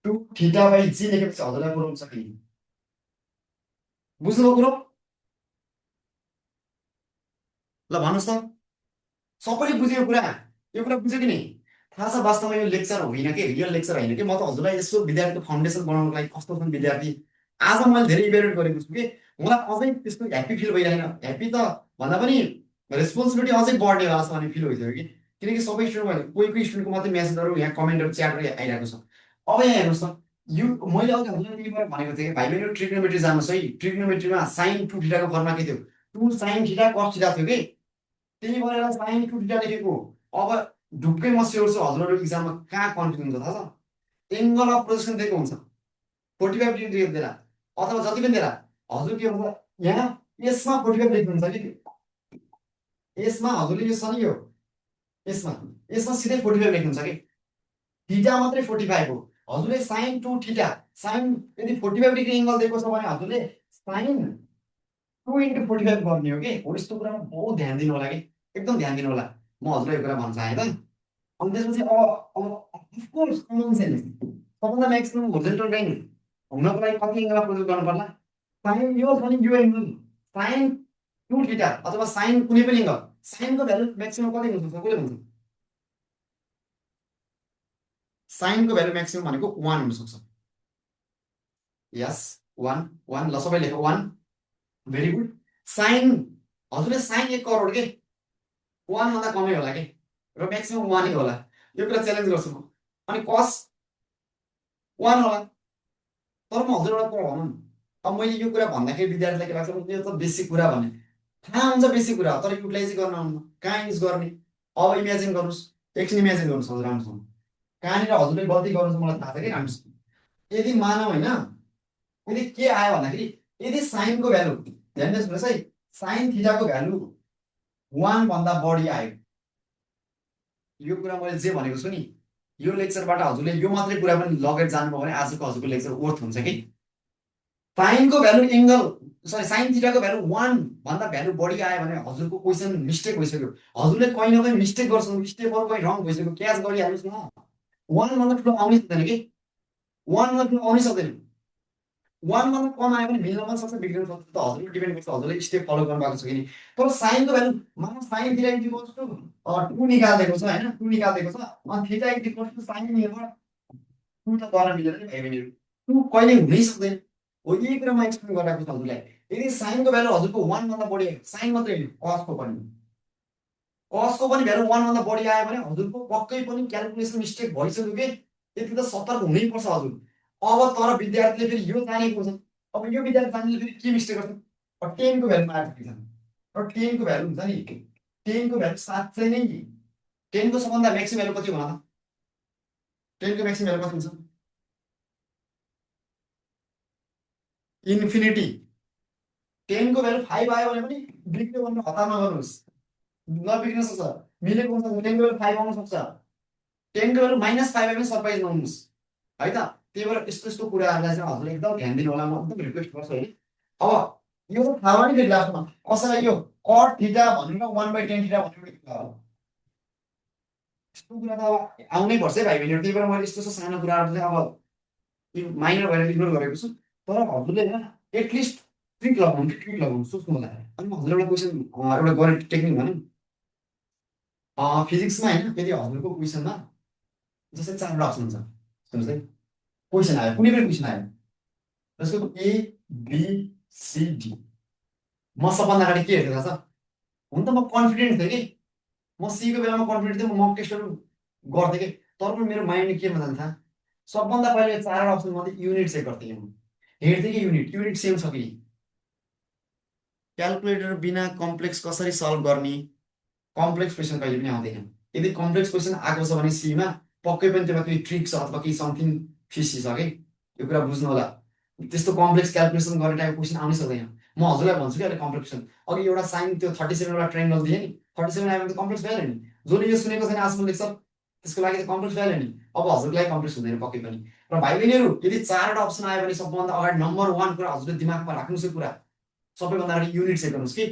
2 theta by G लेखेपछि हजुरलाई बुझाउन सकिने बुझ्नुभयो कुरो ल भन्नुहोस् त सबैले बुझ्यो यो कुरा बुझ्यो कि नि थाहा छ वास्तवमा यो लेक्चर होइन कि रियल लेक्चर होइन कि म त हजुरलाई यसो विद्यार्थीको फाउन्डेसन बनाउनको लागि कस्तो छन् विद्यार्थी आज मैले धेरै इभ्यालुएट गरेको छु कि मलाई अझै त्यस्तो ह्याप्पी फिल भइरहेन ह्याप्पी त भन्दा पनि रेस्पोन्सिबिलिटी अझै बढ्नेवाला छ भन्ने फिल भइसक्यो कि किनकि सबै स्टुडेन्ट कोही स्टुडेन्टको मात्रै मेसेजहरू यहाँ कमेन्टहरू च्याटहरू आइरहेको छ अब यहाँ हेर्नुहोस् त यो मैले अघि हजुरलाई त्यही भनेको थिएँ कि भाइ मेरो ट्रिग्नोमेट्री जानुहोस् है ट्रिग्नोमेट्रीमा साइन 2 थीटाको फर्मुला के थियो 2 साइन थीटा कस थीटा थियो कि त्यही भएर साइन 2 थीटा लेखेको अब ढुक्कै म स्योर छु हजुरहरू इक्जाममा कहाँ कन्फ्युज हुन्छ थाहा छ एङ्गल अफ प्रोजेक्सन दिएको हुन्छ 45 डिग्री दिएर अथवा जति पनि दिएर हजुर के हुन्छ यहाँ यसमा 45 लेख्नुहुन्छ कि यसमा हजुरले यो छ नि यो यसमा सिधै 45 लेख्नुहुन्छ कि थीटा मात्रै 45 हो हजुरले साइन 2 थीटा साइन यदि 45 डिग्री एङ्गल दिएको छ भने हजुरले साइन 2 इन्टु 45 गर्ने हो कि हो यस्तो कुरामा बहुत ध्यान दिनु होला कि एकदम ध्यान दिनु होला म हजुरलाई यो कुरा भन्न चाहेँ त अनि त्यसपछि अब अफकोर्स कमन सेन्स सबभन्दा म्याक्सिमम होरिजेन्टल लाइन हुनको लागि कति एङ्गलमा प्रोजेक्ट गर्नु पर्ला साइन यो छ नि यो एङ्गल साइन 2 थीटा अथवा साइन कुनै पनि एङ्गल साइनको भ्यालु म्याक्सिमम कति हुन सक्छ कसले भन्छ साइनको भ्यालु म्याक्सिमम भनेको 1 हुन सक्छ यस 1 1 ल सबै लेख 1 भेरी गुड साइन हजुरले साइन 1 करोड के 1 भन्दा कमै होला के र म्याक्सिमम 1 नै होला यो कुरा च्यालेन्ज गर्छु म अनि कस 1 होला तर म हजुर एउटा कुरा भनौँ अब मैले यो कुरा भन्दाखेरि विद्यार्थीलाई के लाग्छ यो त बेसिक कुरा भने थाहा हुन्छ बेसिक कुरा तर युटिलाइज गर्न आउनु कहाँ युज गर्ने अब इमेजिन गर्नुहोस् एकछिन इमेजिन गर्नुहोस् हजुर राम्रोसँग कहाँनिर हजुरले गल्ती गर्नु मलाई थाहा छ कि राम्रोसँग यदि मानौ होइन यदि के आयो भन्दाखेरि यदि साइनको भ्यालु ध्यान दिनुहोस् है साइन थीटाको भ्यालु 1 भन्दा बढी आयो यो कुरा मैले जे भनेको छु नि यो लेक्चरबाट हजुरले यो मात्रै कुरा पनि लगेर जानुभयो भने आजको हजुरको लेक्चर वर्थ हुन्छ कि साइनको भ्यालु एङ्गल सरी साइन थीटाको भ्यालु 1 भन्दा भ्यालु बढी आयो भने हजुरको क्वेसन मिस्टेक भइसक्यो हजुरले कहीँ न कहीँ मिस्टेक गर्छौँ स्टेप अरू कहीँ रङ भइसक्यो क्याच गरिहाल्नुहोस् न 1 भन्दा ठुलो आउनै सक्दैन कि 1 भन्दा ठुलो आउनै सक्दैन 1 भन्दा कम आयो भने मिल्न पनि सक्छ बिग्रिन सक्छ त हजुरले डिपेन्ड गर्छ हजुरले स्टेप फलो गर्नुभएको छ कि नि तर साइनको भ्यालु मानव साइन थीटा इक्वल्स टु 2 निकाल्दिएको छ हैन 2 निकाल्दिएको छ अनि थीटा इक्वल्स टु साइन निकाल्दा 2 त गर्न मिलेन नि भाइ बहिनीहरु 2 कहिले हुनै सक्दैन हो यही कुरा म एक्सप्लेन गरिरहेको छु हजुरलाई यदि साइनको भ्यालु हजुरको 1 भन्दा बढी आयो साइन मात्रै होइन कसको पनि भ्यालु 1 भन्दा बढी आयो भने हजुरको पक्कै पनि क्याल्कुलेसन मिस्टेक भइसक्यो के यति त सतर्क हुनै पर्छ हजुर अब तर विद्यार्थीले फेरि यो जानेको छ अब यो विद्यार्थी जान्नेले फेरि के मिस्टेक गर्छ 10 को भ्यालुमा आइपुग्छ र 10 को भ्यालु हुन्छ नि 10 को भ्यालु साँच्चै नै 10 को सबभन्दा म्याक्सिमम भ्यालु कति होला त 10 को म्याक्सिमम भ्यालु कति हुन्छ इन्फिनिटी 10 को भ्यालु 5 आयो भने पनि बिग्रियो भनेर हतार नगर्नुहोस् नबिग्रिन सक्छ मिलेको हुन्छ 10 को भ्यालु 5 आउन सक्छ 10 को भ्यालु -5 आयो भने सरप्राइज नहुनुहोस् है त त्यही भएर यस्तो यस्तो कुराहरूलाई चाहिँ हजुरले एकदम ध्यान दिनु होला म एकदम रिक्वेस्ट गर्छु है अब यो त थाहा भयो नि फेरि लास्टमा कसैलाई यो cot थीटा भनेर 1/10 थीटा भनेर यस्तो कुरा त अब आउनै पर्छ है भाइ बहिनीहरु त्यही भएर मैले यस्तो यस्तो सानो कुराहरु चाहिँ अब यो माइनर भएर इग्नोर गरेको छु तर हजुरले हैन एटलिस्ट ट्रिक लगाउनु सोच्नु होला अनि म हजुरलाई एउटा क्वेशन एउटा गरे टेक्निक भनौँ फिजिक्समा हैन यदि हजुरको क्वेशनमा जस्तै 4 अप्सन हुन्छ सुन्नुस् है क्वेशन आयो कुनै पनि क्वेशन आयो जस्तो ए बी सी डी म सबभन्दा अगाडि के हेर्दै थाहा छ हुन त म कन्फिडेन्ट थिएँ कि म सी को बेलामा कन्फिडेन्ट थिएँ म मक टेस्टहरु गर्थेँ कि तर पनि मेरो माइन्डले के भन्छ थाहा सबभन्दा पहिले 4 अप्सन मध्ये युनिट चेक गर्थेँ म हेर्थेँ कि युनिट सेम छ कि क्याल्कुलेटर बिना कम्प्लेक्स कसरी सल्भ गर्ने कम्प्लेक्स क्वेशन कहिले पनि आउँदैन यदि कम्प्लेक्स क्वेशन आएको छ भने सी मा पक्कै पनि त्यसमा केही ट्रिक छ अथवा केही समथिङ फिसी छ कि यो कुरा बुझ्नु होला त्यस्तो कम्प्लेक्स क्याल्कुलेसन गर्ने टाइपको क्वेशन आउनै सक्दैन म हजुरलाई भन्छु कि अहिले कम्प्लेक्स क्वेशन अघि एउटा साइन त्यो 37 वाला ट्रायंगल दिए नि 37 आयो भने त कम्प्लेक्स भइहाल्यो नि जसले यो सुनेको छैन आजको लेक्चर त्यसको लागि त कम्प्लेक्स भइहाल्यो नि अब हजुरको लागि कम्प्लेक्स हुँदैन पक्कै पनि र भाइ बहिनीहरु यदि 4 वटा अप्सन आयो भने सबभन्दा अगाडि नम्बर 1 कुरा हजुरले दिमागमा राख्नुस् यो कुरा सबैभन्दा अगाडि युनिट चेक गर्नुस् कि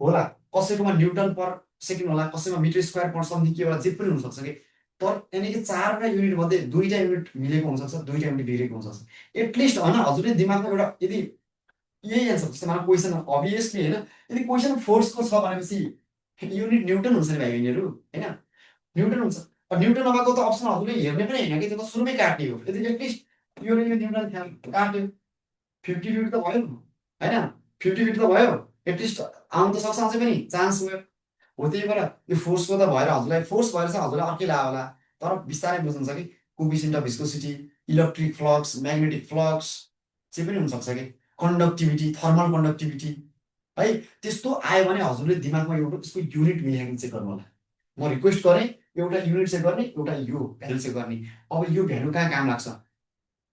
होला कसैकोमा न्युटन पर सेकेन्ड होला कसैमा मिटर स्क्वायर पर समथिङ के होला जे पनि हुन सक्छ कि तर यानी कि 4 वटा युनिट मध्ये 2 टा युनिट मिलेको हुन सक्छ 2 टा युनिट बिग्रेको हुन सक्छ एटलिस्ट हैन हजुरले दिमागमा एउटा यदि यही आन्सर जस्तो मलाई क्वेशन अभियसली हैन यदि क्वेशन फोर्सको छ भनेपछि युनिट न्युटन हुन्छ नि भाइ बहिनीहरु हैन न्युटन हुन्छ न्युटन नभएको त अप्सन हजुरले हेर्ने पनि हैन कि त्यो त सुरुमै काट्ने हो यदि एटलिस्ट यो र यो न्युटन काट्यो 50-50 त भयो हैन 50-50 त भयो एटलिस्ट आउन त सक्छ अझै पनि चान्स भयो हो त्यही भएर यो फोर्सको त भएर हजुरलाई फोर्स भएर चाहिँ हजुरलाई अर्कै लाग्यो होला तर बिस्तारै बुझ्नुहुन्छ कि coefficient of viscosity electric flux magnetic flux जे पनि हुन सक्छ कि कन्डक्टिभिटी थर्मल कन्डक्टिभिटी है त्यस्तो आयो भने हजुरले दिमागमा एउटा त्यसको युनिट मिलाएर चेक गर्नु होला म रिक्वेस्ट गरेँ एउटा युनिट चेक गर्ने एउटा यो भ्यालु चेक गर्ने अब यो भ्यालु कहाँ काम लाग्छ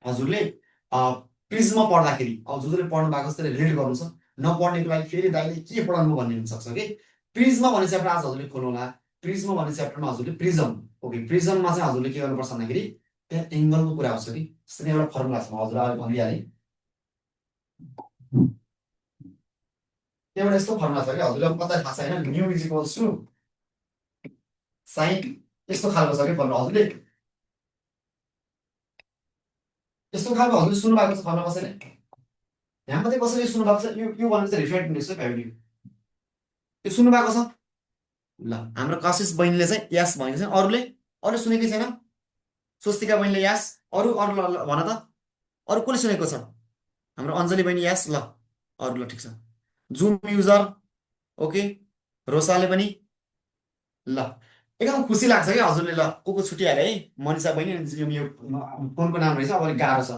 हजुरले प्रिज्म पढ्दाखेरि अब जसले पढ्नु भएको छ त्यसले रिलेट गर्नु छ नपढ्नेको लागि फेरि दाइले के पढाउनु भन्ने हुन सक्छ कि प्रिज्म भन्ने च्याप्टर आज हजुरले खोल्नु होला प्रिज्म भन्ने च्याप्टरमा हजुरले प्रिज्म ओके प्रिज्ममा चाहिँ हजुरले के गर्नुपर्छ भन्दाखेरि त्यहाँ एङ्गलको कुरा आउँछ कि जस्तै एउटा फर्मुला छ हजुरलाई भनिहालेँ एउटा यस्तो फर्मुला छ कि हजुरलाई कतै थाहा छ हैन म्यु इज इक्वल्स टु साइन यस्तो खालको छ कि फर्मुला हजुरले यस्तो खालको हजुरले सुन्नु भएको छ फर्मुला कसैले यहाँ मात्रै कसैले सुन्नु भएको छ यो भनेको चाहिँ रिफ्लेक्ट इन्डेक्स हो भ्यालु यो सुन्नु भएको छ ल हाम्रो कशिश बहिनीले चाहिँ यस भनेको चाहिँ अरूले सुनेकै छैन स्वस्तिका बहिनीले यस अरू ल ल भन त अरू कसले सुनेको छ हाम्रो अञ्जली बहिनी यस ल अरू ल ठिक छ जुम युजर ओके रोसाले पनि ल एकदम खुसी लाग्छ क्या हजुरले ल को छुट्याएर है मनिषा बहिनी यो फोनको नाम रहेछ अब अलिक गाह्रो छ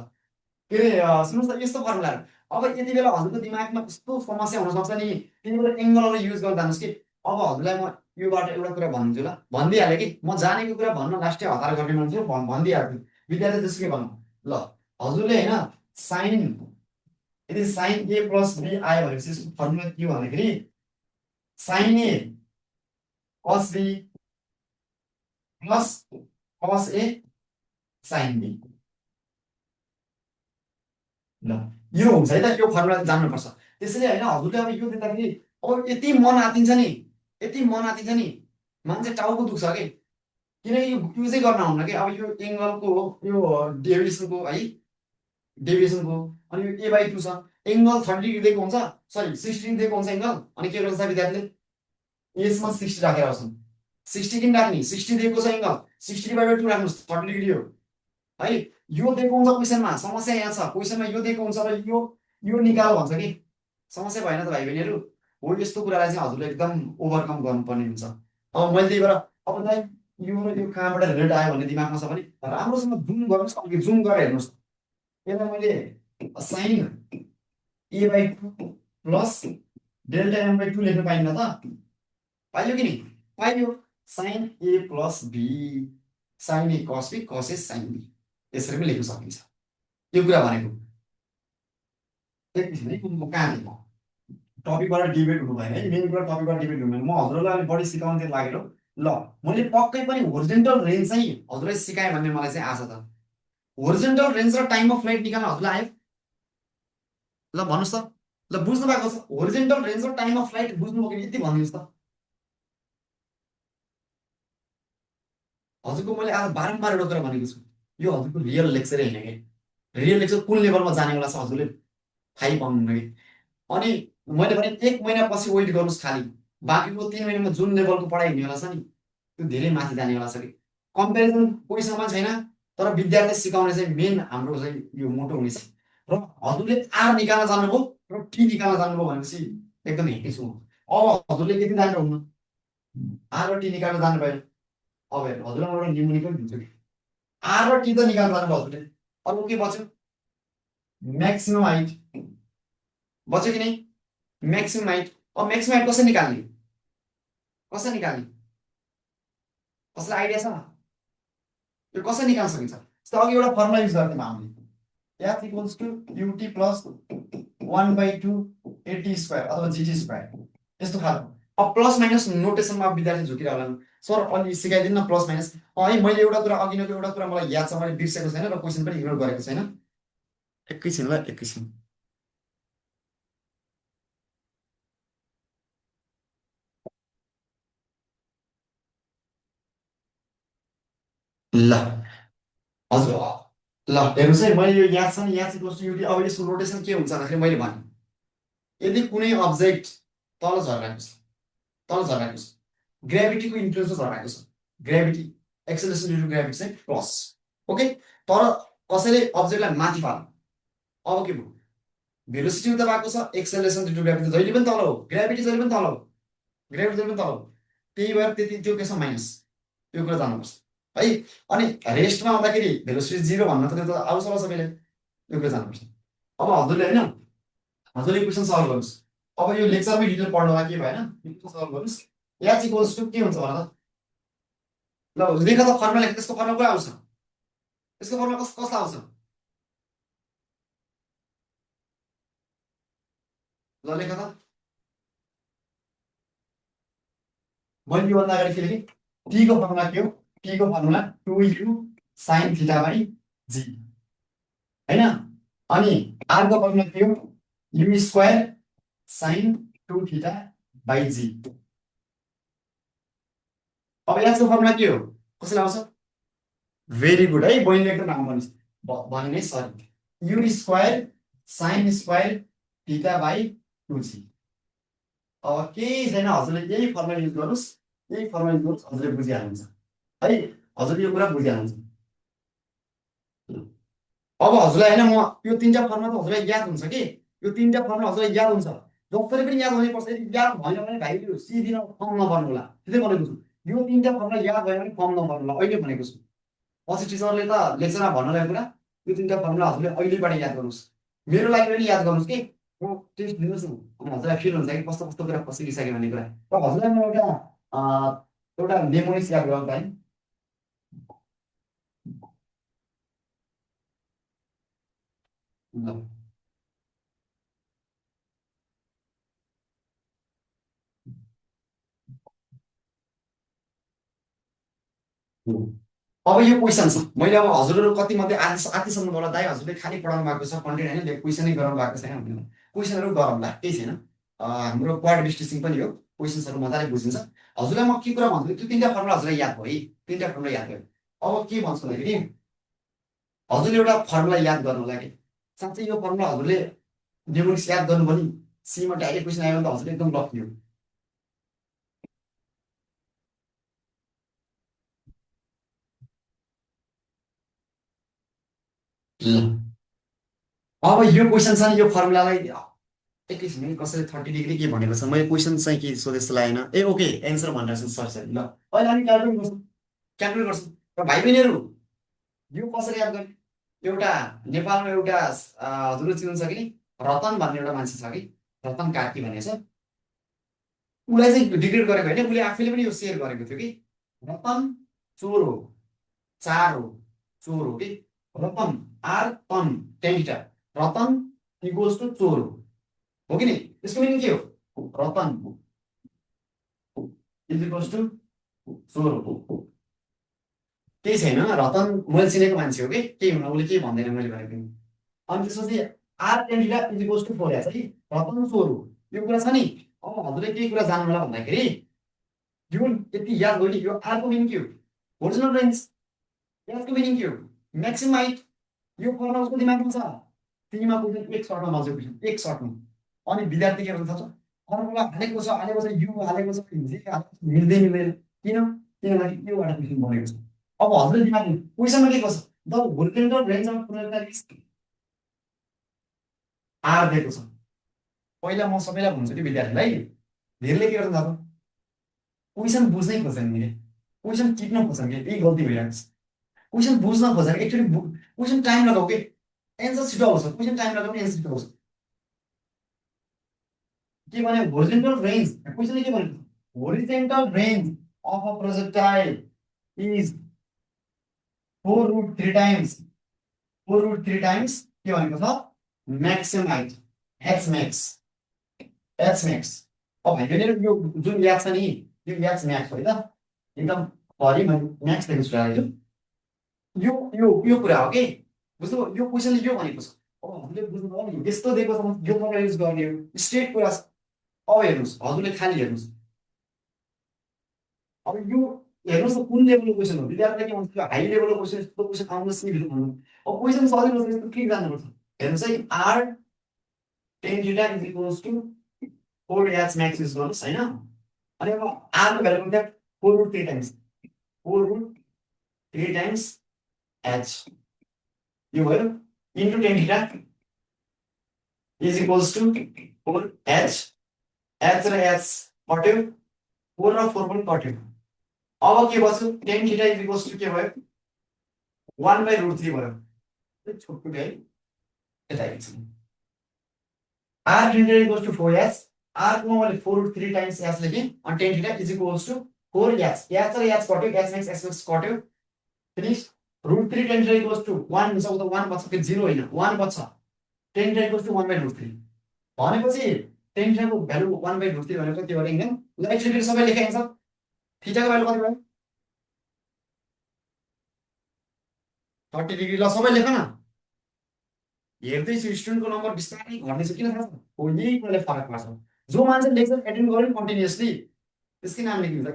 के अरे सुन्नुहोस् त यस्तो फर्मुलाहरू अब यति बेला हजुरको दिमागमा कस्तो समस्या हुनसक्छ नि त्यति बेला एङ्गलहरू युज गर्दा जानुहोस् कि अब हजुरलाई म योबाट एउटा कुरा भनिदिन्छु ल भनिदिइहालेँ कि म जानेको कुरा भन्न लास्टै हतार गर्ने मान्छे भनिदिइहाल्छु विद्यार्थी जसुकै भन्नु ल हजुरले होइन साइन यदि साइन ए प्लस बी आयो भनेपछि यसको फर्मुला के हो भन्दाखेरि sign A cos be plus cos A sine B L यो हुन्छ है त यो फर्मुला जान्नुपर्छ त्यसैले होइन हजुरले अब यो दिँदाखेरि अब यति मन आतिन्छ नि मान्छे टाउको दुख्छ कि किनकि यो युजै गर्न हुन्न कि अब यो एङ्गलको यो डेभिएसनको अनि यो ए बाई टू छ एङ्गल 30 डिग्री दिएको हुन्छ सरी 60 डिग्री दिएको हुन्छ एङ्गल अनि के गर्छ विद्यार्थीले यसमा 60 राखेर आउँछन् 60 किन राख्ने 60 दिएको छ एङ्गल 60 डिभाइड बाई 2 राख्नुहोस् 30 डिग्री हो है यो दिएको हुन्छ क्वेसनमा समस्या यहाँ छ क्वेसनमा यो दिएको हुन्छ र यो निकाल भन्छ कि समस्या भएन त भाइ बहिनीहरू हो यस्तो कुरालाई चाहिँ हजुरले एकदम ओभरकम गर्नुपर्ने हुन्छ अब मैले त्यही भएर अब दाइ यो कहाँबाट रिलेट आयो भन्ने दिमागमा छ भने राम्रोसँग जुम गर्नुहोस् अघि जुम गरेर हेर्नुहोस् यसलाई मैले sine A by two plus delta M by two लेख्न पाइन्न त पाइयो कि नि पाइयो sine A plus B sine A cos B कस ए साइन बी यसरी पनि लेख्न सकिन्छ यो कुरा भनेको एकछिन है म कहाँ थिएँ म टपिकबाट डिबेट हुनु भएन है मेन कुरा टपिकबाट डिबेट हुनु भएन म हजुरलाई अलिक बढी सिकाउनु चाहिँ लागेर ल मैले पक्कै पनि होरिजेन्टल रेन्ज चाहिँ हजुरलाई सिकाएँ भन्ने मलाई चाहिँ आशा छ होरिजेन्टल रेन्ज र टाइम अफ फ्लाइट निकाल्न हजुरलाई आयो ल भन्नुहोस् त ल बुझ्नु भएको छ होरिजेन्टल रेन्ज र टाइम अफ फ्लाइट बुझ्नुभयो कि यति भनिदिनुहोस् त हजुरको मैले आज बारम्बार एउटा कुरा भनेको छु यो हजुरको रियल लेक्चरै होइन कि रियल लेक्चर कुन लेभलमा जानेवाला छ हजुरले थाहै पाउनुहुन्न कि अनि मैले भने 1 महिनापछि वेट गर्नुहोस् खालि बाँकीको 3 महिनामा जुन लेभलको पढाइ हुनेवाला छ नि त्यो धेरै माथि जानेवाला छ कि कम्पेरिजन कोहीसँग छैन तर विद्यार्थी सिकाउने चाहिँ मेन हाम्रो चाहिँ यो मोटो हुनेछ र हजुरले आर निकाल्न जान्नुभयो र टी निकाल्न जान्नुभयो भनेपछि एकदम हेर्दै छु अब हजुरले यति जानेर हुन्न आर र टी निकाल्न जानु भयो अब हेर्नु हजुरलाई एउटा निमुनी पनि दिन्छु कि आर र टी त निकाल्न जानुभयो हजुरले अरू के बच्यो म्याक्सिमम हाइट बच्यो कि नै म्याक्सिमम हाइट अब म्याक्सिमम हाइट कसरी निकाल्ने कसैलाई आइडिया छ यो कसरी निकाल्न सकिन्छ जस्तो अघि एउटा फर्मुला युज गर्थ्यौँ हामीले F equals to UT plus 1/2 AT square अथवा जिटी स्क्वायर यस्तो खालको अब प्लस माइनस नोटेसनमा विद्यार्थी झुकिरह होला सर अलि सिकाइदिनु न प्लस माइनस है मैले एउटा कुरा अघिको एउटा कुरा मलाई याद छ मैले बिर्सेको छैन र क्वेसन पनि इग्नोर गरेको छैन एकैछिन ल एकैछिन ल हजुर ल हेर्नुहोस् है मैले यो याद छ नि याद चाहिँ युटी अब यसको रोटेसन के हुन्छ भन्दाखेरि मैले भने यदि कुनै अब्जेक्ट तल झरेको छ ग्रेभिटीको इन्फ्लुएन्समा झरेको छ gravity acceleration due to gravity चाहिँ प्लस ओके तर कसैले अब्जेक्टलाई माथि फाल्नु अब के भयो भेलोसिटी उता भएको छ एक्सेलरेसन ड्यु टु ग्रेभिटी जहिले पनि तल हो ग्रेभिटी जहिले पनि तल हो त्यही भएर त्यति त्यो के छ माइनस त्यो कुरा जान्नुपर्छ है अनि रेस्टमा आउँदाखेरि भेलोसिटी 0 भन्न त त्यो त आउँछ सबैले यो कुरा जान्नुपर्छ अब हजुरले होइन हजुरले क्वेसन सल्भ गर्नुहोस् अब यो लेक्चरमै डिटेल पढ्नुलाई के भएन क्वेसन सल्भ गर्नुहोस् एच इक्वल्स टु के हुन्छ भन त ल लेख त फर्मुला लेख त्यसको फर्मुला कहाँ आउँछ त्यसको फर्मुला कस्तो आउँछ ल लेख त मैले योभन्दा अगाडि के लेखेँ टी को फर्मुला के हो टी को formula 2u sin theta by G हैन अनि आर को फर्मुला के हो u square sin 2 theta by G अब यसको फर्मुला के हो कसैलाई आउँछ? भेरी गुड है, बहिनीले एकदम राम्रो भने नै sorry. You square sine square theta by 2g। अब केही छैन, हजुरले यही फर्मुला युज गर्नुहोस्, यही फर्मुला युज गर्नुहोस्, हजुरले बुझिहाल्नुहुन्छ है, हजुरले यो कुरा बुझिहाल्नुहुन्छ। अब हजुरलाई होइन, म यो तिनवटा फर्मुला त हजुरलाई याद हुन्छ कि, यो तिनवटा फर्मुला हजुरलाई याद हुन्छ, जसरी पनि याद हुनैपर्छ। यदि याद भएन भने भाइले सिदिन फर्म नगर्नु होला, त्यतै भनेको छु। यो तिनवटा फर्मुला याद भयो भने फर्म नगर्नु होला, अहिले भनेको छु। पछि टिचरले त लेक्चरमा भन्नु लागेको कुरा, यो तिनवटा फर्मुला हजुरले अहिलेबाट याद गर्नुहोस्, मेरो लागि पनि याद गर्नुहोस् कि म टेस्ट दिनुहोस् न, अनि हजुरलाई फिल हुन्छ कि कस्तो कस्तो कुरा फसिसक्यो भन्ने कुरा। र हजुरलाई म एउटा मेमोरिज याद गराउँदा है। ल, अब यो क्वेसन छ, मैले अब हजुरहरू कति मध्ये आधीसम्म होला दाइ हजुरले खालि पढाउनु भएको छ कन्टेन्ट होइन, क्वेसनै गराउनु भएको छैन भनेर। क्वेसनहरू गरौँला, केही छैन। हाम्रो क्वाड डिस्टिसिङ पनि हो, क्वेसन्सहरू मजाले बुझिन्छ। हजुरलाई म के कुरा भन्छु, त्यो तिनवटा फर्मुला हजुरलाई याद भयो है, तिनवटा फर्मुला याद भयो। अब के भन्छु भन्दाखेरि हजुरले एउटा फर्मुला याद गर्नु लागि साँच्चै यो फर्मुला हजुरले न्युमरिक्स याद गर्नु भने सीमा डाइरेक्ट क्वेसन आयो भने त हजुरले एकदम लकी हो। ल, अब यो क्वेसन छ नि, यो फर्मुलालाई एकैछिन है, कसैले 30 डिग्री के भनेको छ, मैले क्वेसन चाहिँ के सोधे जस्तो लागेन। ए ओके, एन्सर भनेर छ, सरी सरी। ल, अहिले हामी क्यालकुलेट गर्छौँ, क्यालकुलेट गर्छौँ। र भाइ बहिनीहरू यो कसरी याद गर्ने? एउटा नेपालमा एउटा हजुरले चिन्नुहुन्छ कि नि, रतन भन्ने एउटा मान्छे छ कि, रतन कार्की भन्ने छ। उसलाई चाहिँ डिग्रेड गरेको होइन, उसले आफैले पनि यो सेयर गरेको थियो कि रतन चोर हो, चार हो, चोर हो कि रतन आर तन टेन्टा, रतन इक्वल्स टु चोर हो कि नि? त्यसको मिनिङ के हो? रतन इज इक्वल्स टु चोर हो, केही छैन। रतन मैले चिनेको मान्छे हो कि, केही हुन, उसले केही भन्दैन मैले भनेको नि। अनि त्यसपछि आर टेन्टा इज इक्वल्स टु 4 छ कि रतन चोर हो, यो कुरा छ नि। अब हजुरले केही कुरा जान्नु होला भन्दाखेरि यो यति याद भयो नि, यो आरको मिनिङ के हो? Original range. यसको मिनिङ के हो? Maximum height. यो फर्मुला उसको दिमागमा छ, तिमीमा पुग्दैन एक सर्टमा मजाको क्वेसन, एक सर्टमा। अनि विद्यार्थी के गर्छ थाहा छ, फर्मुला हालेको छ हालेको छ, यु हालेको छ, जे हालेको छ, मिल्दै मिल्दैन। किनभने योबाट क्वेसन बनेको छ। अब हजुरले दिमागमा क्वेसनमा के गर्छ, the horizontal range of projectile R दिएको छ। पहिला म सबैलाई भन्छु कि विद्यार्थीलाई, धेरैले के गर्छ थाहा छ, क्वेसन बुझ्नै खोज्छन् नि, क्वेसन टिप्न खोज्छन् कि, यही गल्ती भइरहेको छ। क्वेसन बुझ्न खोजेर एक्चुअली क्वेसन टाइम लगाऊ के, एन्सर छिटो आउँछ, क्वेसन टाइम लगाऊ एन्सर छिटो आउँछ। के भने होरिजेन्टल रेन्ज, क्वेसनले के भनेको, horizontal range of a projectile is 4√3 times, 4√3 times के भनेको छ, maximum height, H max, H Max. अब भाइले यो जुन याद छ नि, यो याद म्याक्स हो है त, एकदम हरि मैले म्याक्स लेख्नु सुधारेको छु। यो कुरा हो कि, बुझ्नु? यो क्वेसनले यो भनेको छ। अब हामीले बुझ्नु पर्यो नि, यस्तो दिएको छ भने यो फर्मुला युज गर्ने हो, स्ट्रेट कुरा छ। अब हेर्नुहोस्, हजुरले खालि हेर्नुहोस्, अब यो हेर्नुहोस् न कुन लेभलको क्वेसन हो, विद्यार्थीलाई के भन्छ, हाई लेभलको क्वेसन, यस्तो क्वेसन आउनुहोस् नि भन्नु। अब क्वेसन सजिलो छ, यस्तो के जान्नुपर्छ, हेर्नुहोस् है, R tan theta is equals to 4h max use गर्नुहोस् होइन। अनि अब आरको भ्यालु कति, 4√3 टाइम्स, 4√3 टाइम्स एच, यो भयो into tan theta is equals to 4h, H र एच कट्यो, 4 र 4 पनि कट्यो। अब के बस्यो, tan theta is equals to के भयो, 1/√3 भयो, छोटो है, यता एकछिन। R tan theta equals to 4h, R को मैले 4√3 टाइम्स एच लेखेँ, अनि tan theta is equals to 4h, H र एच कट्यो, एच म्याक्स एच म्याक्स कट्यो, finish. √3 tan theta equals to 1 हुन्छ, उता 1 बच्छ, फेरि 0 होइन 1 बच्छ, टेन थीटा इक्वल्स टु 1/√3 भनेपछि टेन थीटाको भ्यालु 1/√3 भनेको त्यो हो एकदम। ल एक्चुअली सबै लेखेँ एन्सर, थीटाको भ्यालु कति भयो, 30 डिग्री। ल सबै लेख न, हेर्दैछु स्टुडेन्टको नम्बर बिस्तारै घट्दैछ, किन थाहा छ, हो यही कुराले फरक पार्छ। जो मान्छे लेक्चर एटेन्ड गर्यो नि कन्टिन्युसली, त्यसकै नाम लेखिन्छ।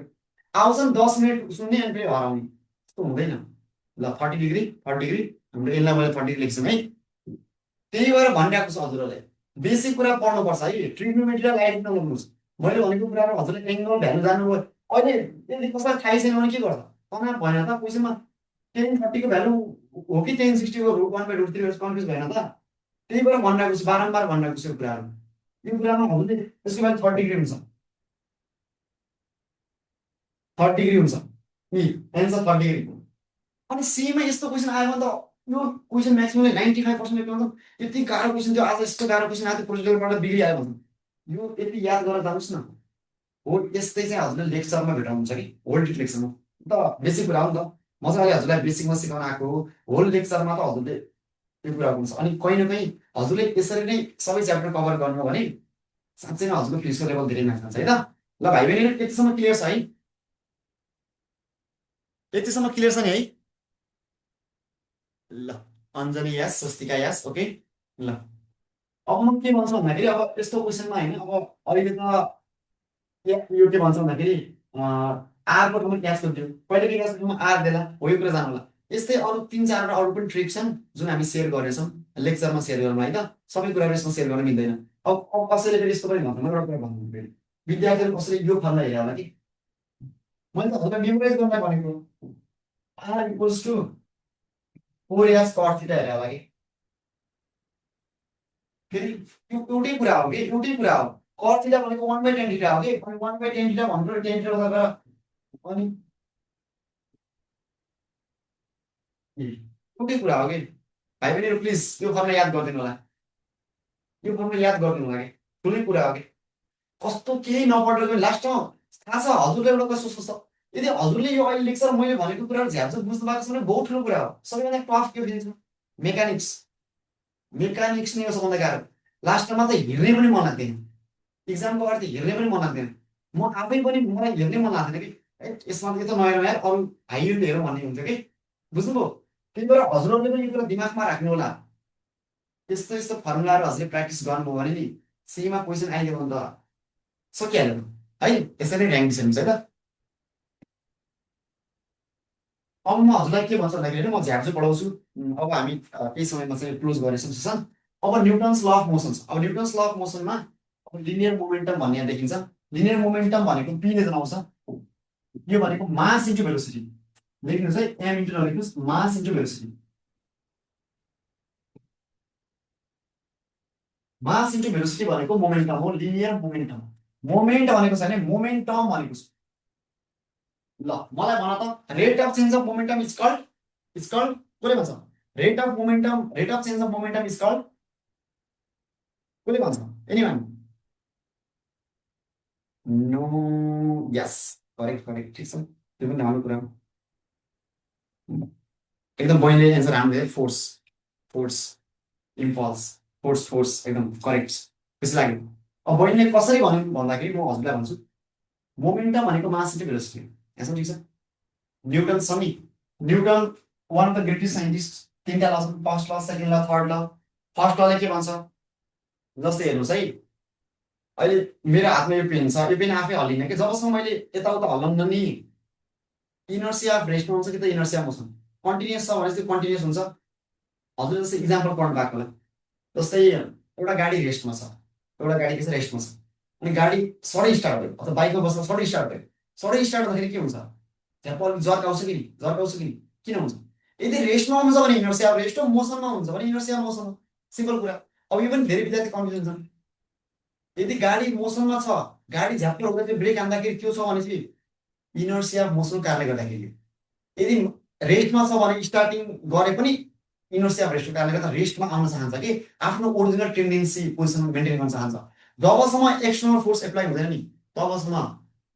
आउँछन् 10 मिनट सुन्ने अनि फेरि हराउने, त्यस्तो हुँदैन। ल 30 डिग्री 30 डिग्री हाम्रो यसलाई मैले 30 लेख्छु है। त्यही भएर भनिरहेको छु हजुरहरूले बेसिक कुरा पढ्नुपर्छ है। ट्रिग्नोमेट्री र लाइट नलाउनुहोस्। मैले भनेको कुराहरू हजुरले एङ्गल भ्यालु जान्नुभयो। अहिले यदि कसैलाई थाहै छैन भने के गर्छ? तनाव भएन त क्वेसनमा tan 30 को भ्यालु हो कि tan 60 को √1/√3 कन्फ्युज भएन त? त्यही भएर भनिरहेको छु, बारम्बार भनिरहेको छु यो कुराहरू। यो कुरामा हजुरले त्यसको बाद 30 डिग्री हुन्छ, 30 डिग्री हुन्छ नि एन्सर 30 डिग्री। अनि सीमा यस्तो क्वेसन आयो भने त यो क्वेसन म्याक्सिममले 95% लेख्नु त यति गाह्रो क्वेसन थियो। आज यस्तो गाह्रो क्वेसन आयो पोलिटिकलबाट बिग्रिआयो भने यो यति याद गरेर जानुहोस् न। हो यस्तै चाहिँ हजुरले लेक्चरमा भेटाउनुहुन्छ कि होल लेक्चरमा त बेसिक कुरा हो नि त। मजाले हजुरलाई बेसिकमा सिकाउन आएको हो, होल लेक्चरमा त हजुरले यो कुरा हुन्छ। अनि कहीँ न कहीँ हजुरले यसरी नै सबै च्याप्टर कभर गर्नु भने साँच्चै नै हजुरको फिजिक्सको लेभल धेरै माथि जान्छ है त। ल भाइ बहिनी यतिसम्म क्लियर छ है? यतिसम्म क्लियर छ नि है? ल अञ्जनी यास, स्वस्तिका यास, ओके। ल अब म के भन्छु भन्दाखेरि अब यस्तो क्वेसनमा होइन, अब अहिले त यो के भन्छ भन्दाखेरि आरको ठाउँमा क्याच गरिदियो, कहिले के क्याच ठाउँमा आर देला हो, यो कुरा जानु होला। यस्तै अरू 3-4वटा अरू पनि ट्रिक छन् जुन हामी सेयर गर्नेछौँ लेक्चरमा सेयर गरौँ है त। सबै कुराहरू यसमा सेयर गर्न मिल्दैन। अब कसैले फेरि यस्तो पनि भन्छ, म एउटा कुरा भन्नु फेरि विद्यार्थीहरू कसैले यो फर्मुला हेरेर होला कि मैले त हजुरलाई मेमोराइज गर्न भनेको R equals to 4s cot theta हेरेर होला कि फेरि यो एउटै कुरा हो कि एउटै कुरा हो। cot थीटा भनेको 1/10 थीटा हो कि, अनि 1/10 थीटा भनेको 10 थीटा गरेर अनि एउटै कुरा हो कि। भाइ बहिनीहरू प्लिज यो फर्मुला याद गरिदिनु होला, यो फर्मुला याद गरिदिनु होला कि ठुलै कुरा हो कि। कस्तो केही नपढेर पनि लास्टमा थाहा छ हजुरले एउटा कस्तो सोच्छ। यदि हजुरले यो अहिले लेक्चर मैले भनेको कुराहरू झ्याप्छ बुझ्नु भएको छ भने बहुत ठुलो कुरा हो। सबैभन्दा टफ के फिजिक्समा मेकानिक्स, मेकानिक्स नै हो सबभन्दा गाह्रो। लास्टमा त हेर्ने पनि मन लाग्दैन, इक्जामको अगाडि त हेर्ने पनि मन लाग्दैन। म आफै पनि मलाई हेर्नै मन लाग्दैन कि यसमा त यो त नहेरौँ यार अरू हाइयुले हेरौँ भन्ने हुन्थ्यो कि, बुझ्नुभयो? त्यही भएर हजुरहरूले पनि यो कुरा दिमागमा राख्नु होला। यस्तो यस्तो फर्मुलाहरू हजुरले प्र्याक्टिस गर्नुभयो भने नि सीमा क्वेसन आइदियो भने त सकिहाल्यो है। यसरी नै ऱ्याङ्क डिसाइड हुन्छ है त। अब म हजुरलाई के भन्छ भन्दाखेरि म झ्याप चाहिँ पढाउँछु। अब हामी केही समयमा चाहिँ क्लोज गर्नेछौँ सेसन। अब न्युटन्स ल अफ मोसन छ। अब न्युटन्स ल अफ मोसनमा अब लिनियर मोमेन्टम भन्ने यहाँ देखिन्छ। लिनियर मोमेन्टम भनेको पीले जनाउँछ। यो भनेको मास इन्टु भेलोसिटी। लेख्नुहोस् है, एम इन्टु नलेख्नुहोस्, mass into velocity. Mass into velocity भनेको मोमेन्टम हो, लिनियर मोमेन्टम। मोमेन्ट भनेको छैन, मोमेन्टम भनेको छ। ल मलाई भन त rate of change of momentum is called कसले भन्छ? Rate of momentum, rate of change of momentum is called कसले भन्छ? Anyone? No, yes, correct correct, ठिक छ। त्यो पनि राम्रो कुरा हो। एकदम बहिनीले एन्सर राम्रो दियो, force force impulse, force force एकदम करेक्ट, खुसी लाग्यो। अब बहिनीले कसरी भन्यो भन्दाखेरि म हजुरलाई भन्छु मोमेन्टम भनेको मास इन्टु भेलोसिटी। एन्सर ठिक छ। न्युटन छ नि, Newton one of the greatest scientist. 3टा ल छन्, फर्स्ट ल, सेकेन्ड ल, थर्ड ल। फर्स्ट लले के भन्छ? जस्तै हेर्नुहोस् है, अहिले मेरो हातमा यो पेन छ, यो पेन आफै हल्लिने कि जबसम्म मैले यताउता हल्लाउन नि इनर्सिया अफ रेस्टमा हुन्छ कि त इनर्सिया मोसन। कन्टिन्युस छ भने चाहिँ कन्टिन्युस हुन्छ। हजुर जस्तै इक्जाम्पल पढ्नु भएको होला, जस्तै एउटा गाडी रेस्टमा छ, एउटा गाडी के छ रेस्टमा छ, अनि गाडी सडै स्टार्ट भयो अथवा बाइकमा बस्दा सडै स्टार्ट भयो। सडै स्टार्ट हुँदाखेरि के हुन्छ? त्यहाँ पल्ट जर्काउँछ कि नि, जर्काउँछ कि नि, किन हुन्छ? यदि रेस्टमा हुन्छ भने इनर्सिया अफ रेस्ट हो, मोसनमा हुन्छ भने इनर्सिया अफ मोसन हो। सिम्पल कुरा। अब यो पनि धेरै विद्यार्थी कन्फ्युजन छन्। यदि गाडी मोसनमा छ, गाडी झ्याप्प हुँदा चाहिँ ब्रेक हान्दाखेरि के छ भने चाहिँ इनर्सिया अफ मोसनको कारणले गर्दाखेरि। यदि रेस्टमा छ भने स्टार्टिङ गरे पनि इनर्सिया अफ रेस्टको कारणले गर्दा रेस्टमा आउन चाहन्छ कि आफ्नो ओरिजिनल टेन्डेन्सी पोजिसन मेन्टेन गर्न चाहन्छ। जबसम्म एक्सटर्नल फोर्स एप्लाई हुँदैन नि तबसम्म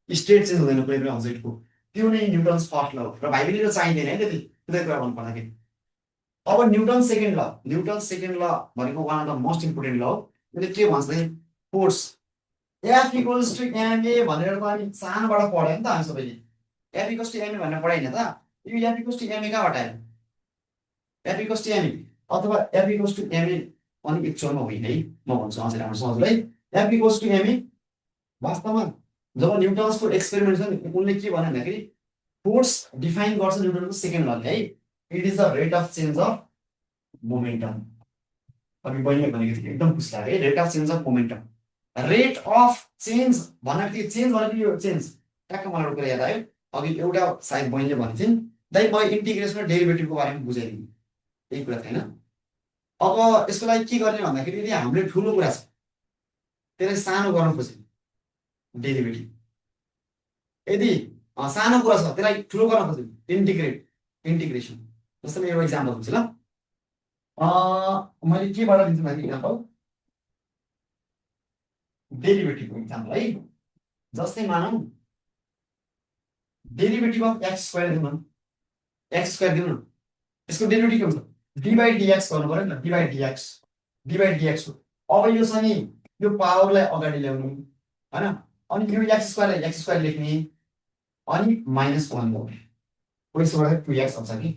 स्टेट चेन्ज हुँदैन कुनै पनि अब्जेक्टको। त्यो नै न्युटन्स फर्स्ट ल हो र भाइ बहिनीले चाहिँदैन है त्यति कुनै कुरा भन्नु पर्दाखेरि। अब Newton second law, Newton second law भनेको one of the most important law हो। यसले के भन्छ भने force F equals to MA भनेर त अनि सानोबाट पढ्यो नि त हामी सबैले। एफ इक्वल्स टु एमए भनेर पढाइन त? यो एफ इक्वल्स टु एमए कहाँबाट आयो? एफ इक्वल्स टु एमए अथवा एफ इक्वल्स टु एमए अनि एक्चुअलमा होइन है, म भन्छु अझै राम्रो हजुरलाई। एफ इक्वल्स टु एमए वास्तवमा जब न्युटन्सको एक्सपेरिमेन्ट छ नि उनले के भन्यो भन्दाखेरि फोर्स डिफाइन गर्छ न्युटनको सेकेन्ड लले है। It is the rate of change of momentum. अघि बहिनीले भनेको थियो एकदम खुसी लाग्यो है, rate of change of momentum. Rate of change भन्दाखेरि चेन्ज भनेको यो चेन्ज ट्याक्क मलाई कुरा याद आयो। अघि एउटा सायद बहिनीले भनेको थिइन् दाइ म इन्टिग्रेसन र डेरिभेटिभको बारेमा बुझाइदिनु, यही कुरा थिएन। अब यसको लागि के गर्ने भन्दाखेरि यदि हामीले ठुलो कुरा छ त्यसलाई सानो गर्न खोज्यौँ डेरिभेटिभ, यदि सानो कुरा छ त्यसलाई ठुलो गर्न खोज्यौँ इन्टिग्रेसन। जस्तै म एउटा इक्जाम्पल दिन्छु ल। मैले केबाट दिन्छु भने इक्जाम्पल डेरिभेटिभको इक्जाम्पल है। जस्तै मानौँ डेरिभेटिभ अफ एक्स स्क्वायर दिउँ न, एक्स स्क्वायर दिउँ न, यसको डेरिभेटिभ के हुन्छ डी बाई डिएक्स गर्नु पऱ्यो नि त, डी बाई डिएक्स हो। अब यो छ नि यो पावरलाई अगाडि ल्याउनु होइन, अनि यो एक्स स्क्वायर लेख्ने अनि -1 ल्याउने, त्यसबाट 2x आउँछ कि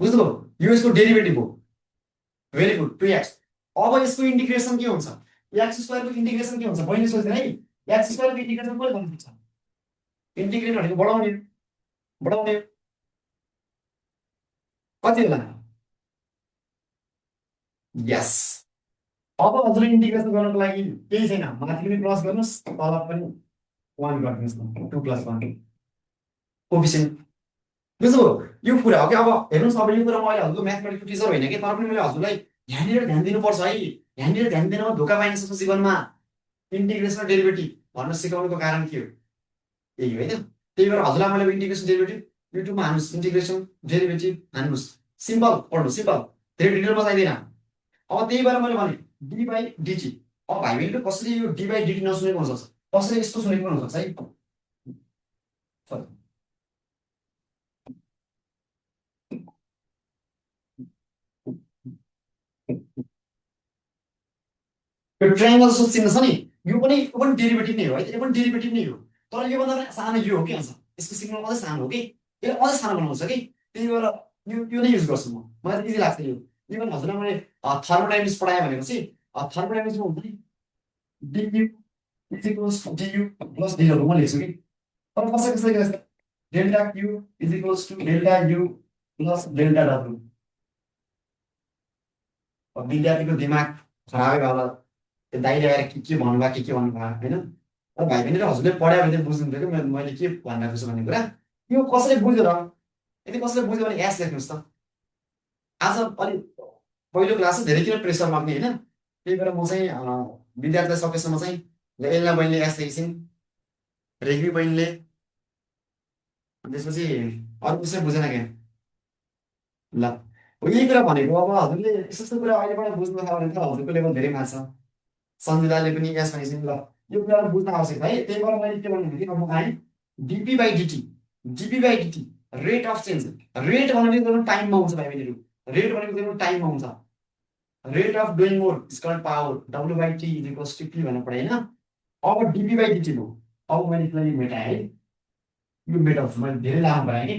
बुझ्नुभयो, यो यसको डेरिभेटिभ हो। Very good 2x। अब यसको इन्टिग्रेसन के हुन्छ, एक्स स्क्वायरको इन्टिग्रेसन के हुन्छ बहिनी सोच्दैन है, एक्स स्क्वायरको इन्टिग्रेसन कसले गर्नु सक्छ, इन्टिग्रेट भनेको बढाउने कति होला, यस। अब हजुर इन्टिग्रेसन गर्नको लागि केही छैन, माथि पनि प्लस गर्नुहोस् तल पनि 1 गरिदिनुहोस् न, 2 + 1 कोफिसिएन्ट। बुझ्नुभयो यो कुरा हो कि। अब हेर्नुहोस् अब यो कुरा म अहिले हजुरको म्याथमेटिक्सको टिचर होइन कि, तर पनि मैले हजुरलाई यहाँनिर ध्यान दिनुपर्छ है। यहाँनिर ध्यान दिनमा धोका पाइन सक्छ जीवनमा। इन्टिग्रेसन र डेरिभेटिभ भन्न सिकाउनुको कारण के हो, यही हो होइन। त्यही भएर हजुरलाई मैले इन्टिग्रेसन डेरिभेटिभ युट्युबमा हान्नुहोस्, इन्टिग्रेसन डेरिभेटिभ हान्नुहोस्, सिम्पल पढ्नु, सिम्पल, धेरै डिटेलमा चाहिँदैन। अब त्यही भएर मैले भने डी बाई डिटी। अब भाइ बहिनीले कसरी यो डी बाई डिटी नसुनेको हुनसक्छ, कसरी यस्तो सुनेको हुनसक्छ है। यो ट्रायंगल जस्तो चिन्ह छ नि, यो पनि डेरिभेटिभ नै हो है, यो पनि डेरिभेटिभ नै हो, तर योभन्दा पनि सानो यो हो कि आउँछ, यसको सिग्नल अझै सानो हो कि, यसले अझै सानो बनाउँछ कि। त्यही भएर यो नै युज गर्छु म, मलाई इजी लाग्छ यो। इभन हजुरलाई मैले थर्मोडाइनामिक्स पढाएँ भनेपछि थर्मोडाइनामिक्समा हुन्छ नि DU is equals to DU plus DW म लेख्छु कि, तर कसै कसैले गर्छ delta Q is equals to delta U plus delta W. विद्यार्थीको दिमाग खराबै भयो होला, त्यो दाइले आएर के भन्नुभयो के भन्नुभयो होइन। अब भाइ बहिनी र हजुरले पढायो भने बुझ्नुहुन्थ्यो कि मैले के भनिरहेको छु भन्ने कुरा। यो कसैले बुझ्यो र, यदि कसैले बुझ्यो भने एस लेख्नुहोस् त। आज अलिक पहिलो क्लास धेरै किन प्रेसर माग्ने होइन, त्यही भएर म चाहिँ विद्यार्थीलाई सकेसम्म चाहिँ एल्ना बहिनीले एस लेखिसिन्, रेग्मी बहिनीले, त्यसपछि अरू कसैले बुझेन क्या ल। यही कुरा भनेको, अब हजुरले यस्तो कुरा अहिलेबाट बुझ्नु छ भने त हजुरको लेभल धेरै माथि छ। सञ्जिताले पनि एस भनेपछि ल, यो कुरा बुझ्न आवश्यक है। त्यही भएर मैले के भन्नु भने अब म आएँ DP by DT rate of change. Rate भनेको टाइममा हुन्छ भाइ बहिनीहरू, रेट भनेको टाइममा हुन्छ। Rate of doing more is called power, W by T is equals to P भनेर पढाएँ होइन। अब डिपी बाई डिटी भयो, अब मैले यसलाई मेटाएँ है, यो मेटाउँछु, मैले धेरै लामो बनाएँ कि।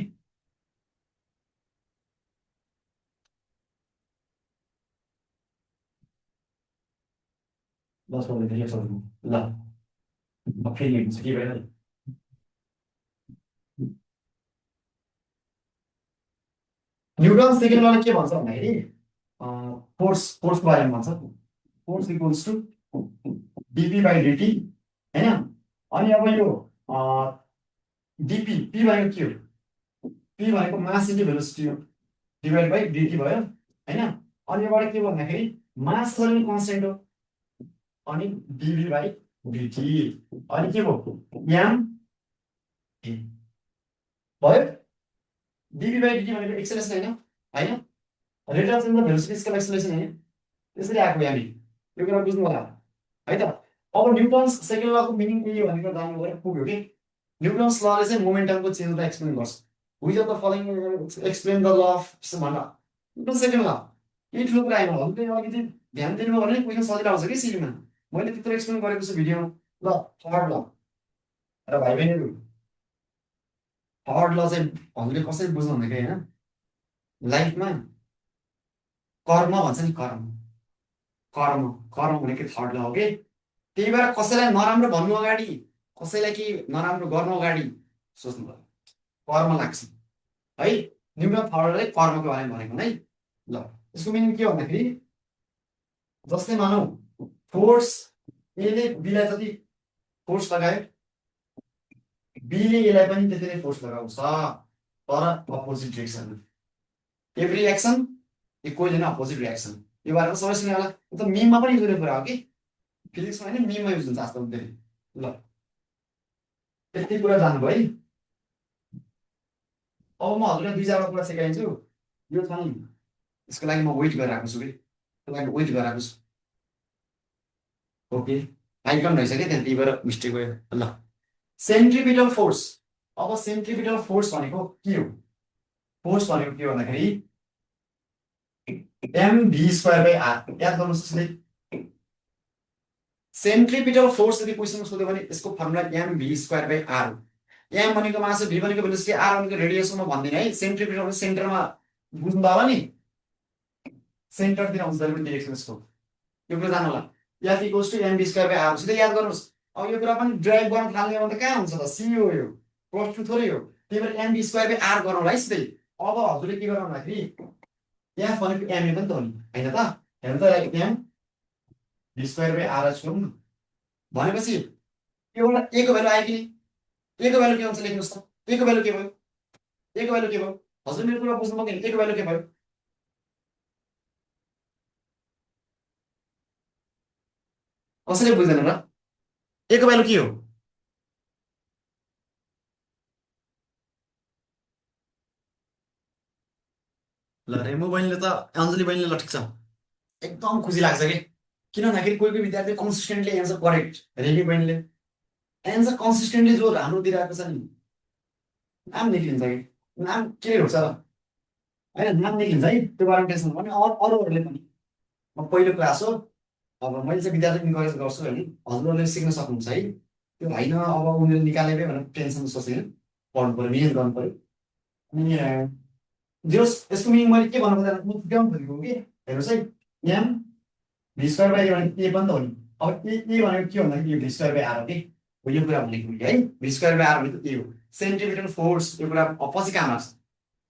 बस ल म फेरि हेर्छु के भएर। न्युटन सेकेन्ड लले के भन्छ भन्दाखेरि फोर्सको बारेमा भन्छ, force equals to DP by DT होइन। अनि अब यो डिपी पी भनेको के हो, पी भनेको मास इन्टु भेलोसिटी हो, डिभाइड बाई डिटी भयो होइन। अनि योबाट के भन्दाखेरि मास पनि कन्सटेन्ट हो, अनि डिभी बाई डिटी, अनि के भयो एम भयो। डिभी बाई डिटी भनेको एक्सेलेरेसन होइन, rate of change of velocity scale acceleration होइन, त्यसरी आएको हामी, यो कुरा बुझ्नु होला है त। अब न्युटन्स सेकेन्ड लको मिनिङ के हो भनेर जान्नु पऱ्यो, पुग्यो कि। न्युटन्स लले चाहिँ मोमेन्टमको चेन्जलाई एक्सप्लेन गर्छ। Which of the following explain the law of भन्दा न्युटन सेकेन्ड ल, केही ठुलो कुरा आएन। हजुरले अलिकति ध्यान दिनुभयो भने क्वेसन सजिलो आउँछ कि सिडीमा, मैले त्यत्रो एक्सप्लेन गरेको छु भिडियोमा। ल थर्ड ल, र भाइ बहिनीहरू थर्ड ल चाहिँ हजुरले कसरी बुझ्नु भन्दाखेरि होइन, लाइफमा कर्म भन्छ नि, कर्म कर्म कर्म भनेको थर्ड ल हो कि। त्यही भएर कसैलाई नराम्रो भन्नु अगाडि, कसैलाई केही नराम्रो गर्नु अगाडि सोच्नु पर्यो, कर्म लाग्छ है। न्युक्लियर थर्डले कर्मको बारेमा भनेको है। ल यसको मिनिङ के भन्दाखेरि जस्तै मानौ फोर्स एले बीलाई जति फोर्स लगायो बीले एलाई पनि त्यति नै फोर्स लगाउँछ तर अपोजिट डिरेक्सनमा। Every action equal in opposite reaction. यो बारेमा सबै सुने होला। त मिममा पनि युज कुरा हो कि फिजिक्समा होइन मिममा युज हुन्छ आजकल धेरै। ल त्यति कुरा जान्नुभयो है। अब म हजुरलाई दुई चारवटा कुरा सिकाइदिन्छु। यो छ नि यसको लागि म वेट गरेर आएको छु कि त्यसको लागि वेट गरेर आएको छु। ओके आइकन रहेछ कि त्यहाँ त्यहीबाट मिस्टेक भयो। ल सेन्ट्रिपिटल फोर्स। अब सेन्ट्रिपिटल फोर्स भनेको के हो? फोर्स भनेको के हो भन्दाखेरि mv²/r याद गर्नुहोस्। यसले सेन्ट्रिपिटल फोर्स यदि क्वेसन सोध्यो भने यसको फर्मुला mv²/r हो। m भनेको मास, v भनेको भेलोसिटी, r भनेको रेडियस म भन्दिनँ है। सेन्ट्रिपिटल सेन्टरमा बुझ्नु होला नि, सेन्टरतिर हुन्छ पनि डिरेक्सन यसको। यो कुरा जानु होला। f = mv²/r सिधै याद गर्नुहोस्। अब यो कुरा पनि ड्राइभ गर्न थाल्ने हो भने त कहाँ हुन्छ त, सी हो यो, +2 थोरै हो। त्यही भएर mv²/r गरौँ है सिधै। अब हजुरले के गर्नु भन्दाखेरि f भनेको ma पनि त हो नि हैन त, हेर्नु त mv²/r गरौँ न भनेपछि एउटा a को भ्यालु आयो कि a को भ्यालु के हुन्छ लेख्नुस् त। a को भ्यालु के भयो? a को भ्यालु के भयो? हजुर मेरो कुरा बुझ्नु पर्दैन। a को भ्यालु के भयो? कसैले बुझ्दैन र? a को भ्यालु के हो? ल रेमु बहिनीले त, अञ्जली बहिनीले ल ठिक छ, एकदम खुसी लाग्छ कि किन भन्दाखेरि कोही कोही विद्यार्थी कन्सिस्टेन्टली एन्सर करेक्ट। रेमी बहिनीले एन्सर कन्सिस्टेन्टली जो राम्रो दिइरहेको छ नि, नाम निक्लिन्छ कि नाम के हुन्छ र होइन, नाम निक्लिन्छ है। त्यो बारेमा टेन्सन पनि अरूहरूले पनि। म पहिलो क्लास हो, अब मैले चाहिँ विद्यार्थी इन्करेज गर्छु होइन, हजुरहरूले सिक्न सक्नुहुन्छ है। त्यो होइन अब उनीहरूले निकालेकै भनेर टेन्सन सोचेन, पढ्नु पऱ्यो, मिहिनेत गर्नु पऱ्यो। अनि जोस् यसको मिनिङ मैले के भन्नु खोजेको खोजेको कि हेर्नुहोस् है, एम v²/a भनेको ए पनि त हो नि। अब ए भनेको के भन्दाखेरि यो v²/r हो कि यो कुरा भनेको है। v²/r भनेको ए हो, सेन्ट्रिपिटल फोर्स। यो कुरा पछि काम लाग्छ।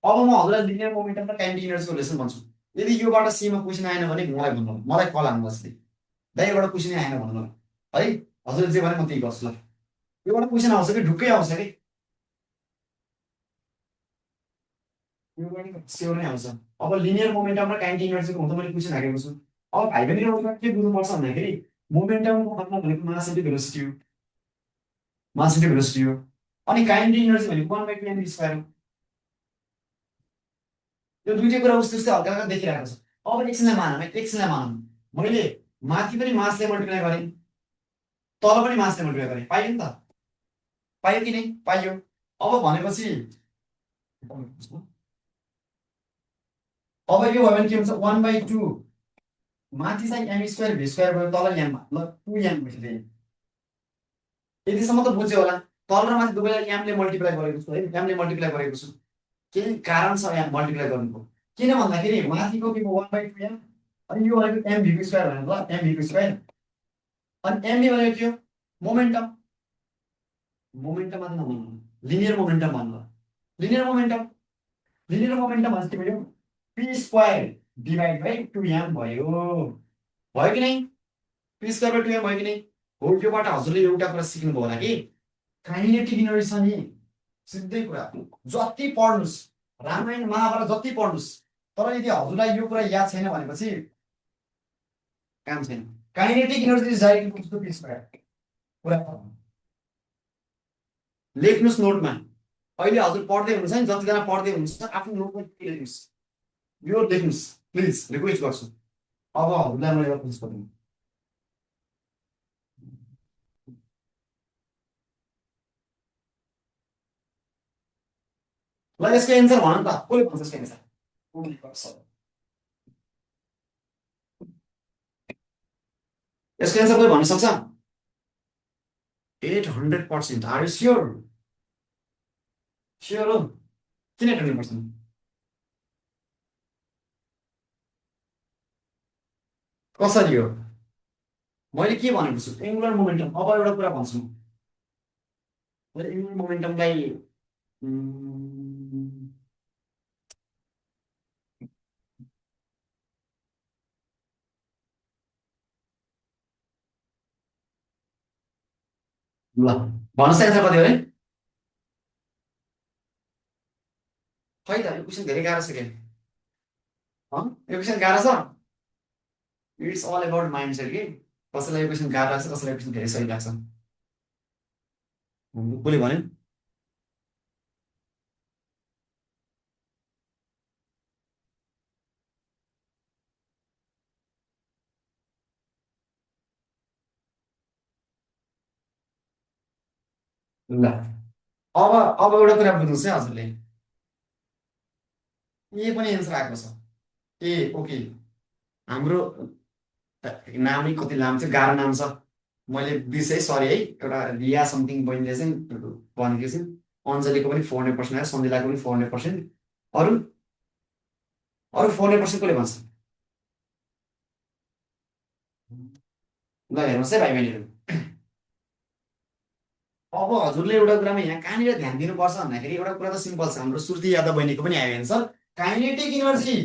अब म हजुरलाई लिनियर मोमेन्टम र टाइम इनर्जीको लेसन भन्छु। यदि योबाट सीमा क्वेसन आएन भने मलाई भन्नु, मलाई कल हान्नु जस्तै दाइ योबाट क्वेसन आएन भन्नु है। हजुरले जे भने म त्यही गर्छु। ल योबाट क्वेसन आउँछ कि ढुक्कै आउँछ कि यो स्योर नै आउँछ। अब लिनियर मोमेन्टम र काइनेटिक इनर्जीको हुँदा मैले क्वेसन हालेको छु। अब भाइ बहिनी एउटा के बुझ्नुपर्छ भन्दाखेरि मोमेन्टमको मतलब भनेको मास इन्टु भेलोसिटी हो, मास इन्टु भेलोसिटी हो। अनि काइनेटिक इनर्जी भनेको 1/2mv² हो। यो दुईटै कुरा उस्तै उस्तै हल्का हल्का देखिरहेको छ। अब एकछिनलाई मानौँ है, एकछिनलाई मानौँ मैले माथि पनि मासले मल्टिप्लाई गरेँ, तल पनि मासले मल्टिप्लाई गरेँ, पाइयो नि त, पाइयो कि नै? पाइयो। अब भनेपछि अब यो भयो भने के हुन्छ, 1/2 माथि चाहिँ m² v² भयो, तल m, ल 2m भयो। यतिसम्म त बुझ्यो होला। तल र माथि दुवैलाई m ले मल्टिप्लाई गरेको छु है, m ले मल्टिप्लाई गरेको छु। केही कारण छ यहाँ मल्टिप्लाई गर्नुको। किन भन्दाखेरि माथिको के भयो 1/2m, अनि यो भनेको mv² भनेको ल mv², अनि mv भनेको के हो? मोमेन्टम। मोमेन्टम मात्र नभन्नु, लिनियर मोमेन्टम भन्नु। लिनियर मोमेन्टम, लिनियर मोमेन्टम भनेको के भयो? p² / 2m भयो, भयो कि नै? p² / 2m भयो कि नै? हो। योबाट हजुरले एउटा कुरा सिक्नुभयो होला कि काइनेटिक इनर्जी छ नि, सिधै कुरा जति पढ्नुहोस्, रामायण महाभारत जति पढ्नुहोस्, तर यदि हजुरलाई यो कुरा याद छैन भनेपछि काम छैन। Kinetic energy is directly equal to p²। कुरा लेख्नुहोस् नोटमा। अहिले हजुर पढ्दै हुनुहुन्छ नि, जतिजना पढ्दै हुनुहुन्छ आफ्नो नोटमा लेख्नुहोस्, यो लेख्नुहोस् प्लिज, रिक्वेस्ट गर्छु। अब हजुरलाई मैले एउटा बुझ्छु पर्दैन। ल यसको एन्सर भन त, कसले भन्छ यसको एन्सर? यसको एन्सर कोही भन्न सक्छ? 800%। Are you sure? स्योर हो? किन 800%? कसरी हो? मैले के भनेको छु, एङ्गुलर मोमेन्टम। अब एउटा कुरा भन्छु, मैले एङ्गुलर मोमेन्टमलाई ल भन्नुहोस् त एन्सर कति हो अरे? खै त यो क्वेसन धेरै गाह्रो छ के? यो क्वेसन गाह्रो छ। It's all about mindset कि कसैलाई यो क्वेसन गाह्रो लाग्छ, कसैलाई क्वेसन धेरै सही लाग्छ। कसले भन्यो? ल अब एउटा कुरा बुझ्नुहोस् है हजुरले। ए पनि एन्सर आएको छ। ए ओके। हाम्रो नामै कति लामो थियो, गाह्रो नाम छ। मैले बिर्सेँ है, सरी है। एउटा रिया समथिङ बहिनीले चाहिँ भनेको चाहिँ अञ्जलीको पनि 400% आयो, सन्जिलाको पनि 400%। अरू अरू 400% कसले भन्छ? ल हेर्नुहोस् है भाइ बहिनीहरू। अब हजुरले एउटा कुरामा यहाँ कहाँनिर ध्यान दिनुपर्छ भन्दाखेरि एउटा कुरा त सिम्पल छ। हाम्रो श्रुति यादव बहिनीको पनि आयो answer. Kinetic energy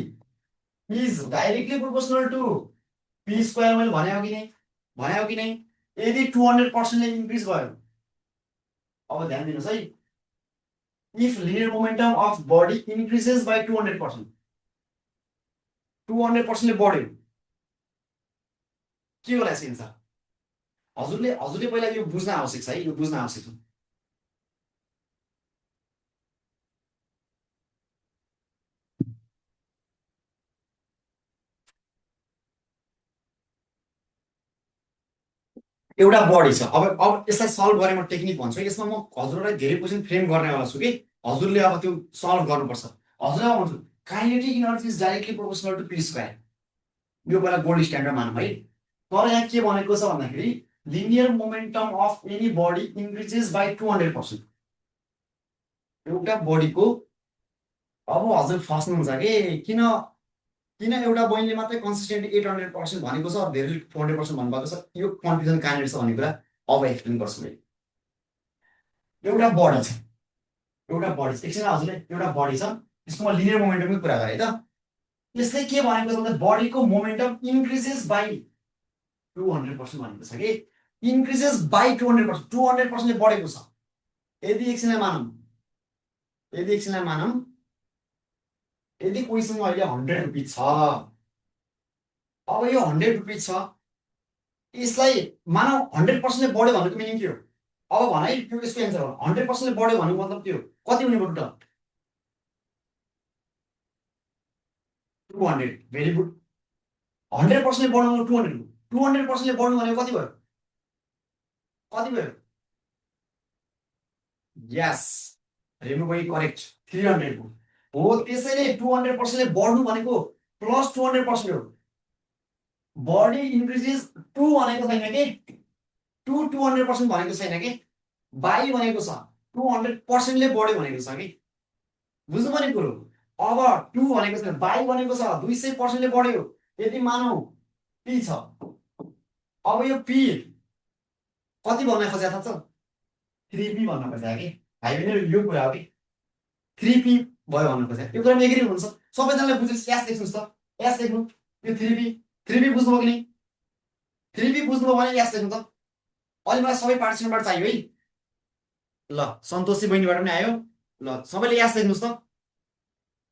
is directly proportional to P square. मैले भने हो कि नै? भने हो कि नै? यदि 200%ले इन्क्रिज भयो, अब ध्यान दिनुहोस् है, if linear momentum of body increases by 200%, 200%ले बढ्यो, के होला यसको एन्सर? हजुरले हजुरले पहिला यो बुझ्न आवश्यक छ है, यो बुझ्न आवश्यक छ। एउटा बडी छ। अब यसलाई सल्भ गर्ने म टेक्निक भन्छु है। यसमा म हजुरलाई धेरै क्वेसन फ्रेम गर्नेवाला छु कि हजुरले अब त्यो सल्भ गर्नुपर्छ। हजुरलाई म भन्छु kinetic energy is directly proportional to P square. यो पहिला गोल्ड स्ट्यान्डर्ड मानौँ है। तर यहाँ के भनेको छ भन्दाखेरि linear momentum of any body increases by 200%। एउटा बडीको, अब हजुर फस्नुहुन्छ कि किन किन एउटा बहिनीले मात्रै कन्सिस्टेन्टली 800% भनेको छ, धेरै 400% भन्नुभएको छ? यो कन्फ्युजन कहाँनिर छ भन्ने कुरा अब एक्सप्लेन गर्छु मैले। एउटा बडी छ, एउटा बडी छ, एकछिन हजुरले, एउटा बडी छ, यसको म लिनियर मोमेन्टमकै कुरा गरेँ त। यसले के भनेको छ भन्दा बडीको मोमेन्टम इन्क्रिजेस बाई 200% भनेको छ कि इन्क्रिजेस बाई 200%, 200%ले बढेको छ। यदि एकछिनलाई मानौँ, यदि एकछिनलाई मानौँ, यदि कोहीसँग अहिले 100 रुपियाँ छ, अब यो 100 रुपियाँ छ, यसलाई मानव 100%ले बढ्यो भनेको मिनिङ के हो? अब भन है, त्यो यसको एन्सर हो। 100%ले बढ्यो भनेको मतलब के हो? कति हुने भयो टोटल? 200। Very good. 100%ले बढ्नु 200 हो। 200%ले बढ्नु भनेको कति भयो? कति भयो? यस, रेणु बहिनी करेक्ट, 300 हो। त्यसैले 200%ले बढ्नु भनेको प्लस 200% हो। बडी इन्क्रिजेस टु भनेको छैन कि, 200% भनेको छैन कि, बाई भनेको छ 200%ले बढ्यो भनेको छ कि। बुझ्नुपर्ने कुरो। अब 2 भनेको छ, बाई भनेको छ 200%ले बढ्यो। यदि मानौ पी छ, अब यो पी कति भन्न खोजेको थाहा छ? 3p भन्न खोजेको कि भाइ बहिनी, यो कुरा हो कि 3p भयो भन्न खोजेको। यो कुरामा एग्री हुन्छ? सबैजनाले बुझेपछि एस लेख्नुहोस् त, एस लेख्नु। यो 3p, 3p बुझ्नुभयो कि नै? 3p बुझ्नुभयो भने एस लेख्नु त। अहिले मलाई सबै पार्टिसिपेन्टबाट चाहियो है। ल सन्तोषी बहिनीबाट पनि आयो। ल सबैले एस लेख्नुहोस् त।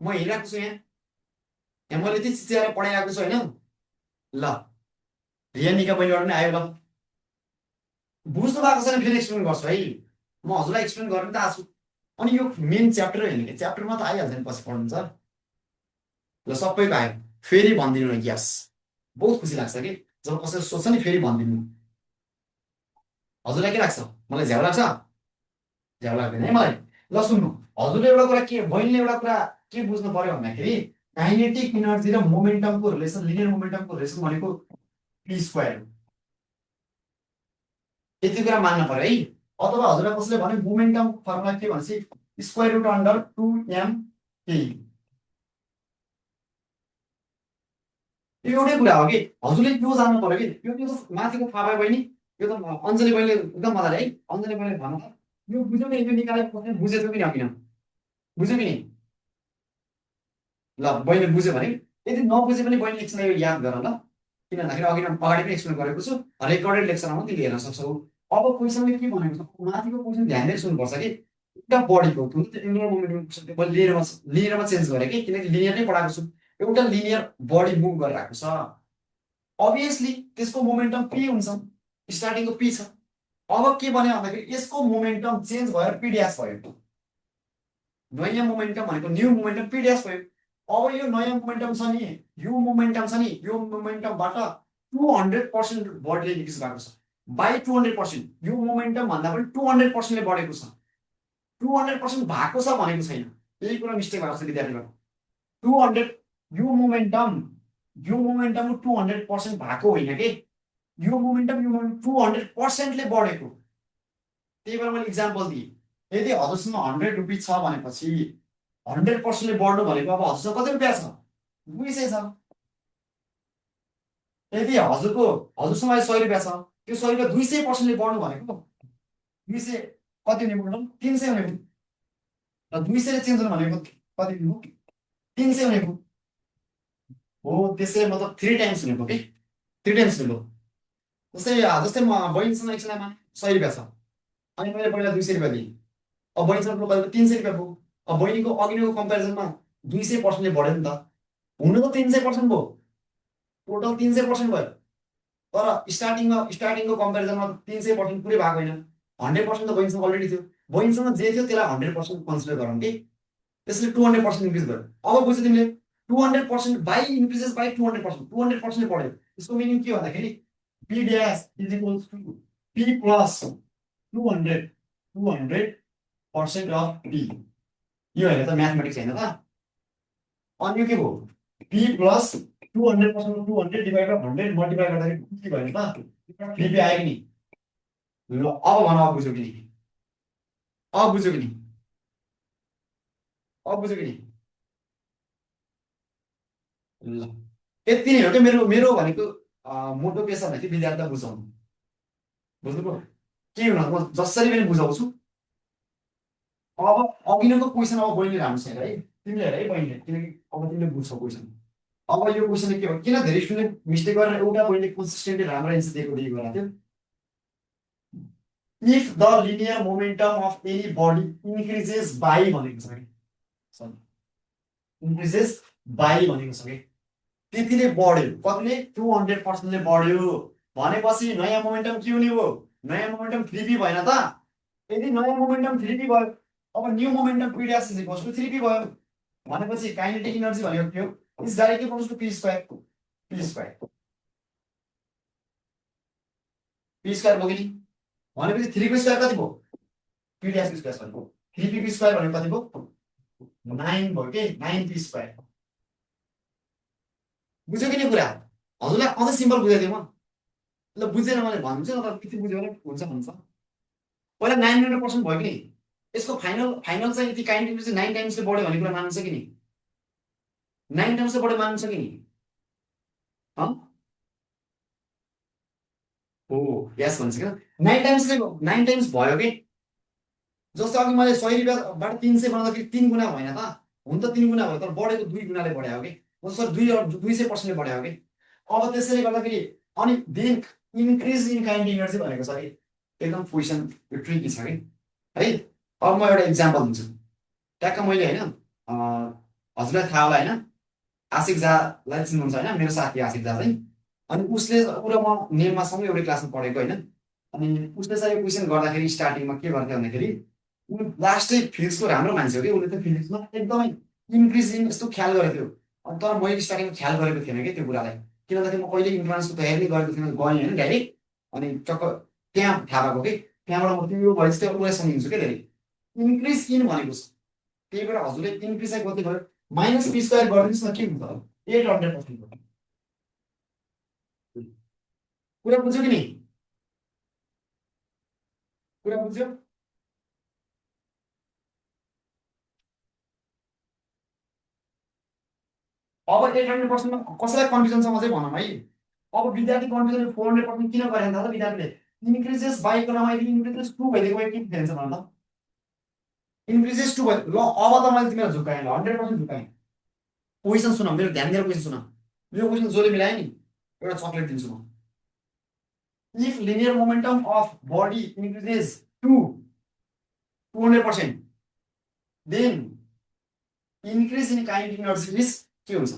म हेरिरहेको छु यहाँ, मैले यति चिच्याएर पढाइरहेको छु होइन। ल रियानिका बहिनीबाट पनि आयो। ल बुझ्नु भएको छैन फेरि एक्सप्लेन गर्छु है। म हजुरलाई एक्सप्लेन गर्न त आएको छु। अनि यो मेन च्याप्टर होइन कि, च्याप्टरमा त आइहाल्छ नि पछि पढ्नुहुन्छ। ल सबैको आयो, फेरि भनिदिनु न यस। बहुत खुसी लाग्छ कि जब कसैले सोध्छ नि फेरि भनिदिनु। हजुरलाई के लाग्छ? मलाई झ्याउ लाग्छ? झ्याउ लाग्दैन है मलाई। ल सुन्नु, हजुरले एउटा कुरा के, बहिनीले एउटा कुरा के बुझ्नु पर्यो भन्दाखेरि काइनेटिक इनर्जी र मोमेन्टमको रिलेसन, लिनियर मोमेन्टमको रिलेसन भनेको पी स्क्वायर हो। यति कुरा मान्नु पर्यो है। अथवा हजुरलाई कसैले भन्यो मोमेन्टम फर्मुला के भनेपछि स्क्वायर रुट अन्डर 2m के। यो एउटै कुरा हो कि हजुरले यो जान्नु पर्यो कि यो त माथिको थाहा भयो बहिनी। यो त अञ्जली बहिनीले एकदम मजाले है, अञ्जली बहिनीले भन्नु त, यो बुझ्यो कि यो निकालेको बुझेको कि नकिन? बुझ्यो कि नि? ल बहिनीले बुझ्यो भने, यदि नबुझे पनि बहिनी एकछिन यो याद गर ल। किन भन्दाखेरि अघि अगाडि पनि एक्सप्लेन गरेको छु, रेकर्डेड लेक्चरमा पनि तिमीले हेर्न सक्छौ। अब क्वेसनले के भनेको छ माथिको क्वेसन ध्यान दिएर सुन्नुपर्छ कि एउटा बडीको एङ्गुलर मोमेन्टम मैले लिनियरमा चेन्ज गरेँ कि किनकि लिनियर नै पढाएको छु एउटा लिनियर बडी मुभ गरिरहेको छ अभियसली त्यसको मोमेन्टम पी हुन्छ स्टार्टिङको पी छ अब के भने भन्दाखेरि यसको मोमेन्टम चेन्ज भएर पी ड्यास भयो नयाँ मोमेन्टम भनेको न्यू मोमेन्टम पी ड्यास भयो अब यो नयाँ मोमेन्टम छ नि यो मोमेन्टम छ नि यो मोमेन्टमबाट 200% बढीले इन्क्रिज भएको छ बाई 200% यो मोमेन्टम भन्दा पनि 200%ले बढेको छ 200% भएको छ भनेको छैन यही कुरा मिस्टेक भएको छ विद्यार्थीबाट 200 यो मोमेन्टम 200% भएको होइन कि यो मोमेन्टम 200%ले बढेको त्यही भएर मैले इक्जाम्पल दिएँ यदि हजुरसँग 100 रुपियाँ छ भनेपछि 100%ले बढ्नु भनेको अब हजुरसँग कति रुपियाँ छ 200 छ यदि हजुरसँग 100 रुपियाँ छ त्यो 100 रुपियाँ 200%ले बढ्नु भनेको 200 कति हुने भयो 300 हुने भयो र 200 ले चेन्ज हुनु भनेको कति हुने भयो 300 हुने भयो हो त्यसै मतलब 3 टाइम्स हुने भयो कि 3 टाइम्स हुने भयो जस्तै म बहिनीसँग एकजनामा 100 रुपियाँ छ अनि मैले पहिला 200 रुपियाँ दिएँ अब बहिनीसँग कहिले 300 रुपियाँ भयो अब बहिनीको अघिल्लो कम्पेरिजनमा 200%ले बढ्यो नि त हुनु त 300% भयो टोटल 300% भयो तर स्टार्टिङको कम्पेरिजनमा 300% पुरै भएको होइन 100% त बहिनीसँग अलरेडी थियो बहिनीसँग जे थियो त्यसलाई 100% कन्सिडर गरौँ कि त्यसले 200% इन्क्रिज भयो अब बुझ्यो तिमीले 200% बाई इन्क्रिजेस बाई 200% 200%ले बढ्यो यसको मिनिङ के भन्दाखेरि P dash is equals to P plus 200% of P यो होइन त म्याथमेटिक्स होइन त अनि यो के भयो P plus 200% 200 divide by 100 multiply गर्दाखेरि के भयो त 3p आयो कि नि ल अब भन अब बुझ्यो कि नि अब बुझ्यो कि नि अब बुझ्यो कि नि ल यति नै हो क्या मेरो भनेको मोटो पेसा भनेको विद्यार्थीलाई बुझाउनु बुझ्नुभयो के हुन म जसरी पनि बुझाउँछु अब अघिल्लोको क्वेसन अब बहिनी राम्रो छैन है तिमीले हेर है बहिनीले किनकि अब तिमीले बुझ्छौ क्वेसन अब यो क्वेसनले के हो किन धेरै स्टुडेन्ट मिस्टेक गरेर एउटा बहिनीले कन्सिस्टेन्टली राम्रो एन्सर दिएको थियो if the linear momentum of any body increases by भनेको छ कि इन्क्रिजेस बाई भनेको छ कि त्यतिले बढ्यो कतिले 200%ले बढ्यो भनेपछि नयाँ मोमेन्टम के हुने हो नयाँ मोमेन्टम 3p भएन त यदि नयाँ मोमेन्टम 3p भयो अब new momentum p dash is equals to 3p भयो भनेपछि काइनेटिक एनर्जी भनेको के हो is directly equals to p square भयो कि नि भनेपछि 3p स्क्वायर कति भयो p ड्यास स्क्वायर भनेको 3p स्क्वायर भनेको कति भयो 9 भयो के 9p स्क्वायर बुझ्यो कि नि कुरा हजुरलाई अझै सिम्पल बुझाइदिएँ म ल बुझेन मैले भन्छु न त कति बुझ्यो भने हुन्छ भन्छ पहिला 900% भयो कि नि यसको फाइनल चाहिँ यति काइन्ड चाहिँ 9 टाइम्सले बढ्यो भन्ने कुरा मान्छ कि नि 9 टाइम्सले बढ्यो मान्छ कि नि हो यस भन्छ क्या 9 टाइम्स भयो कि जस्तो अघि मैले 100 रुपियाँबाट 300 बनाउँदाखेरि 3 गुणा भएन त हुन त 3 गुणा भयो तर बढेको 2 गुणाले बढ्यो कि सरी 200%ले बढ्यो कि अब त्यसैले गर्दाखेरि अनि दिन इन्क्रिज इन काइन्ड इनर्जी भनेको छ कि एकदम क्वेसन यो ट्रिकी छ कि है अब म एउटा इक्जाम्पल दिन्छु ट्याक्क मैले होइन हजुरलाई थाहा होला होइन आशिक जालाई चिन्नुहुन्छ होइन मेरो साथी आशिक जा चाहिँ अनि उसले ऊ र म नेममा सँगै एउटै क्लासमा पढेको होइन अनि उसले चाहिँ यो क्वेसन गर्दाखेरि स्टार्टिङमा के गर्थ्यो भन्दाखेरि ऊ लास्टै फिजिक्सको राम्रो मान्छे हो कि उसले त फिजिक्समा एकदमै इन्क्रिज इन यस्तो ख्याल गरेको थियो अनि तर मैले स्टार्टिङमा ख्याल गरेको थिएन कि त्यो कुरालाई किन भन्दाखेरि म कहिले इन्ट्रान्सको तयारी नै गरेको थिएन गएँ होइन डाइरेक्ट अनि टक्क त्यहाँ थाहा भएको कि त्यहाँबाट म त्यो भएपछि त्यो उसलाई सम्झिन्छु क्या धेरै इन्क्रिज इन भनेको छ त्यही भएर हजुरले इन्क्रिज चाहिँ कति भयो माइनस p स्क्वायर गरिदिनुहोस् न के हुन्छ 800% कुरा बुझ्यो कि नि कुरा बुझ्यो अब 800%मा कसैलाई कन्फ्युजन छ अझै भनौँ है अब विद्यार्थी कन्फ्युजन 400% किन गरेन त विद्यार्थीले इन्क्रिजेस बाई क्रममा इन्क्रिजेस 2 भइदिएको भए के थिएछ भन त इन्क्रिजेस 2 भयो ल अब त मैले तिमीलाई झुकाएँ ल 100% झुकाएँ क्वेसन सुन मेरो ध्यान दिएर क्वेसन सुन यो क्वेसन जसले मिलायो नि एउटा चक्लेट दिन्छु म If linear momentum of body increases to 200%, then increase in kinetic energy is के हुन्छ?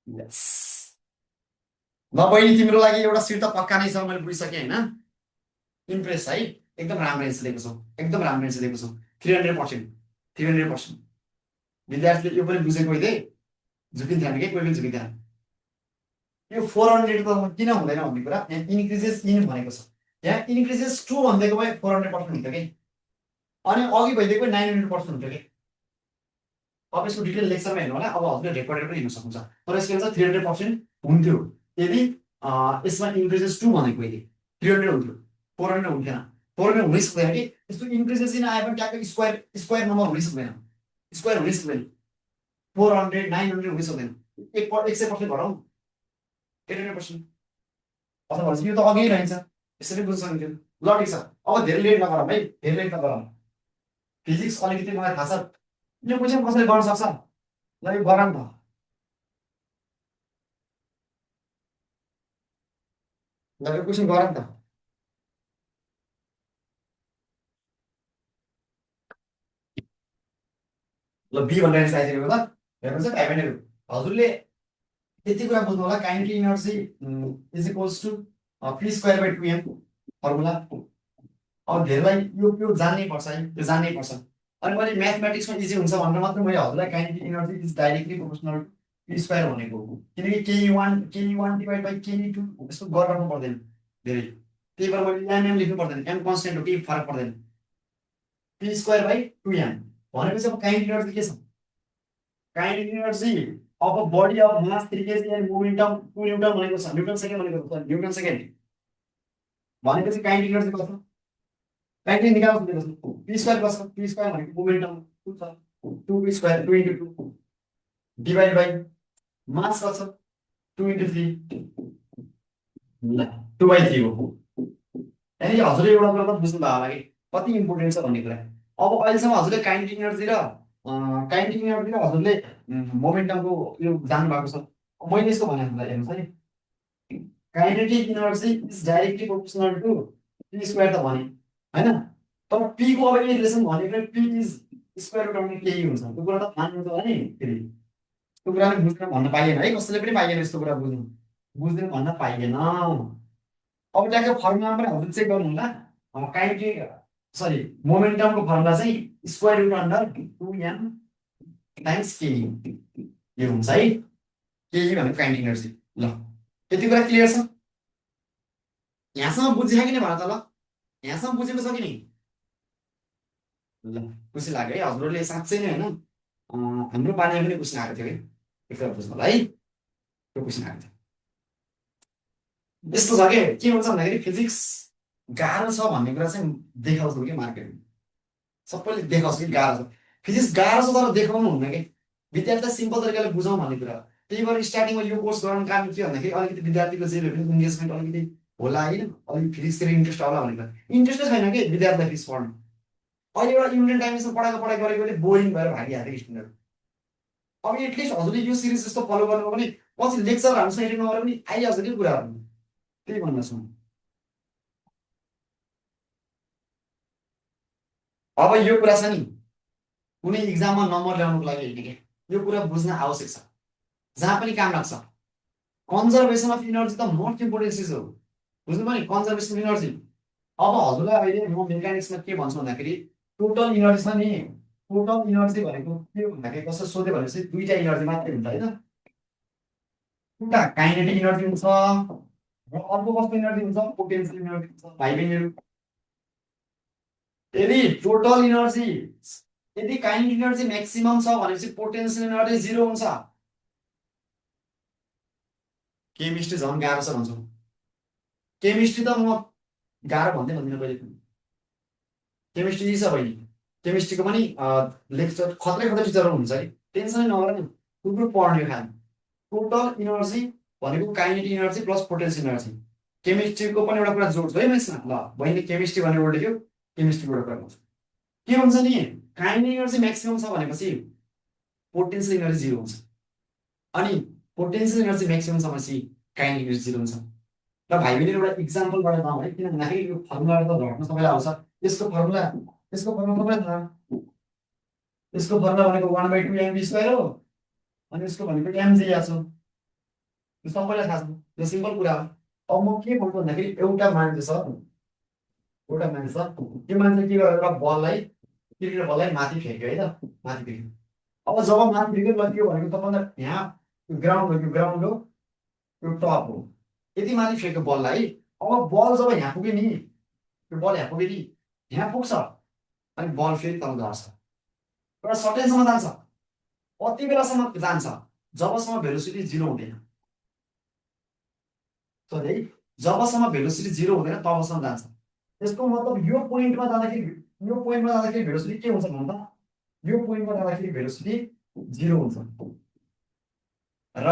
Yes. ल बहिनी तिम्रो लागि एउटा सिट त पक्का नै छ, मैले बुझिसकेँ होइन। इम्प्रेस है, एकदम राम्रो एन्सर दिएको छौ, एकदम राम्रो एन्सर दिएको छौ। 300%, 300%। विद्यार्थीले यो पनि बुझेको थिए, झुकिन्थेन कि कोही पनि झुकिन्थेन। यो 400 त किन हुँदैन भन्ने कुरा यहाँ इन्क्रिजेस इन भनेको छ। यहाँ इन्क्रिजेस टु भनिदिएको भए 400% हुन्थ्यो कि, अनि अघि भइदिएको 900% हुन्थ्यो कि। अब यसको डिटेल लेक्चरमा हेर्नु होला, अब हजुरले रेकर्डेड पनि हेर्न सक्नुहुन्छ। तर यसको एन्सर 300% हुन्थ्यो यदि यसमा इन्क्रिजेस टु भनेको यदि 300 हुन्थ्यो, 400 हुन्थेन। 400 हुनै सक्दैन कि, यस्तो इन्क्रिजेस इन आए पनि ट्याक्कै स्क्वायर नम्बर हुनै सक्दैन, स्क्वायर हुनै सक्दैन। 400 900 हुनै सक्दैन। 100% घटाउँ 800%। अथवा भन्छ यो त अघि रहन्छ, यसरी बुझ्न सकिन्थ्यो। ल ठिक छ, अब धेरै लेट नगरौँ है, धेरै लेट नगरौँ। फिजिक्स अलिकति मलाई थाहा छ, यो क्वेसन कसरी गर्न सक्छ? ल यो गरौँ त। ल यो क्वेसन गरौँ त। ल बी भनेर एन्सर आइसकेको त हेर्नुहोस् है भाइ बहिनीहरू, हजुरले यति कुरा बुझ्नु होला, kinetic energy is equals to P square by 2m formula. अब धेरैलाई यो जान्नै पर्छ है, यो जान्नै पर्छ। अनि मैले म्याथमेटिक्समा इजी हुन्छ भनेर मात्र मैले हजुरलाई kinetic energy is directly proportional to P square भनेको हो। किनकि ke1 डिभाइड बाई ke2 यस्तो गर्नु पर्दैन धेरै, त्यही भएर मैले एमएम लेख्नु पर्दैन, एम कन्सटेन्ट हो, केही फरक पर्दैन। पी स्क्वायर बाई 2m भनेपछि अब काइनेटिक इनर्जी के छ? Kinetic energy of a body of mass 3 kg and momentum 2 Newton भनेको छ, न्यूटन सेकेन्ड भनेको छ, न्यूटन सेकेन्ड भनेपछि काइनेटिक एनर्जी कति? काइनेटिक निकाल्नु दिएको छ, p स्क्वायर कति? p स्क्वायर भनेको मोमेन्टम 2 छ, 2 स्क्वायर 2 into 2 डिवाइड बाइ मास कति छ? 2 into 3 2/3 हो। यानी हजुरले एउटा कुरा त बुझ्नु भयो होला कि कति इम्पोर्टेन्ट छ भन्ने कुरा। अब अहिलेसम्म हजुरले काइनेटिक एनर्जी र हजुरले मोमेन्टमको यो जान्नु भएको छ। मैले यसको भने हेर्नुहोस् है, kinetic energy is directly proportional to P square त भने हैन, तर पी को अब यही रिलेसन भनेको P is square root of के हुन्छ, त्यो कुरा त मान्नु त नि। फेरि त्यो कुरा बुझ्न भन्न पाइएन है, कसैले पनि पाइएन यस्तो कुरा बुझ्दैन भन्न पाइएन। अब ट्याक्कै फर्मुला पनि हजुर चेक गर्नु होला, काइनेटिक सरी मोमेन्टमको फर्मुला चाहिँ square root under 2m times के यो हुन्छ है, के भनेको काइनेटिक एनर्जी। ल यति कुरा क्लियर छ? यहाँसम्म बुझ्यो कि नै भन त? ल यहाँसम्म बुझेको छ कि नि? ल खुसी लाग्यो है हजुरहरूले, साँच्चै नै होइन हाम्रो पानीमा पनि क्वेसन आएको थियो कि, एकपल्ट बुझ्नु होला है, त्यो क्वेसन आएको थियो। यस्तो छ के हुन्छ भन्दाखेरि फिजिक्स गाह्रो छ भन्ने कुरा चाहिँ देखाउँछु कि मार्केटमा, सबैले देखाउँछ कि गाह्रो छ। फिजिक्स गाह्रो छ तर देखाउनु हुन्न कि, विद्यार्थीलाई सिम्पल तरिकाले बुझाउँ भन्ने कुरा। त्यही भएर स्टार्टिङमा यो कोर्स गराउनु कारण के भन्दाखेरि अलिकति विद्यार्थीको जे भए पनि इन्गेजमेन्ट अलिकति होला होइन, अलिक फिजिक्सतिर इन्ट्रेस्ट होला भन्ने कुरा। इन्ट्रेस्टै छैन कि विद्यार्थीलाई फिजिक्स पढ्नु। अहिले एउटा युनिट टाइमसम्म पढाइ गरेकोले बोरिङ भएर भागिहाल्यो स्टुडेन्टहरू। अब एटलिस्ट हजुरले यो सिरिज जस्तो फलो गर्नु भने पछि लेक्चर हामीसँग हेर्नु नगरे पनि आइहाल्छ कि कुराहरू, त्यही भन्न छु। अब यो कुरा छ नि, कुनै इक्जाममा नम्बर ल्याउनुको लागि होइन कि, यो कुरा बुझ्न आवश्यक छ, जहाँ पनि काम लाग्छ। कन्जर्भेसन अफ इनर्जी त मोस्ट इम्पोर्टेन्ट चिज हो, बुझ्नुभयो नि, कन्जर्भेसन अफ इनर्जी। अब हजुरलाई अहिले म मेकानिक्समा के भन्छु भन्दाखेरि टोटल इनर्जी छ नि, टोटल इनर्जी भनेको के हो भन्दाखेरि कसरी सोध्यो भनेपछि दुईटा इनर्जी मात्रै हुन्छ होइन, एउटा काइनेटिक इनर्जी हुन्छ र अर्को कस्तो इनर्जी हुन्छ? पोटेन्सियल इनर्जी हुन्छ। भाइ बहिनीहरू, यदि टोटल इनर्जी यदि काइनेटिक इनर्जी म्याक्सिमम छ भनेपछि पोटेन्सियल इनर्जी 0 हुन्छ। केमिस्ट्री झन् गाह्रो छ भन्छौँ, केमिस्ट्री त म गाह्रो भन्दिनँ कहिले पनि, केमिस्ट्री छ बहिनी, केमिस्ट्रीको पनि लेक्चर खत्रै टिचरहरू हुन्छ है, टेन्सनै नगर नि, थुप्रो पढ्ने खालि। टोटल इनर्जी भनेको kinetic energy plus potential energy. केमिस्ट्रीको पनि एउटा कुरा जोड्छु है म यसमा। ल बहिनी केमिस्ट्री भन्ने वर्ड लेख्यो, केमिस्ट्रीको एउटा कुरा गर्छु। के हुन्छ नि, काइनेटिक इनर्जी म्याक्सिमम छ भनेपछि पोटेन्सियल इनर्जी 0 हुन्छ, अनि पोटेन्सियल इनर्जी म्याक्सिमम समयपछि काइनेटिक इनर्जी जिरो हुन्छ। र भाइ बहिनी एउटा इक्जाम्पलबाट जाउँ है, किन भन्दाखेरि यो फर्मुलाबाट त घट्न सबैलाई आउँछ। यसको फर्मुला सबैलाई थाहा। यसको फर्मुला भनेको 1/2 mv स्क्वायर हो, अनि यसको भनेको mg आएको छ, यो सबैलाई थाहा छ, यो सिम्पल कुरा हो। अब म के भन्छु भन्दाखेरि एउटा मान्छे छ, त्यो मान्छे के गर्यो, एउटा बललाई, क्रिकेट बललाई माथि फ्याँक्यो है त, माथि फ्याँक्यो। अब जब माथि फ्याँक्यो लग्यो भनेको तपाईँलाई यहाँ ग्राउन्ड हो, यो ग्राउन्ड हो, यो टप हो, यति माथि फ्याँक्यो बललाई। अब बल जब यहाँ पुग्यो नि, यो बल यहाँ पुग्यो नि, यहाँ पुग्छ अनि बल फेरि तल झर्छ, एउटा सर्टेनसम्म जान्छ। कति बेलासम्म जान्छ, जबसम्म भेलोसिटी जिरो हुँदैन। सरी है, जबसम्म भेलोसिटी जिरो हुँदैन तबसम्म जान्छ। यसको मतलब यो पोइन्टमा जाँदाखेरि भेलोसिटी के हुन्छ भन्दा, यो पोइन्टमा जाँदाखेरि भेलोसिटी जिरो हुन्छ। र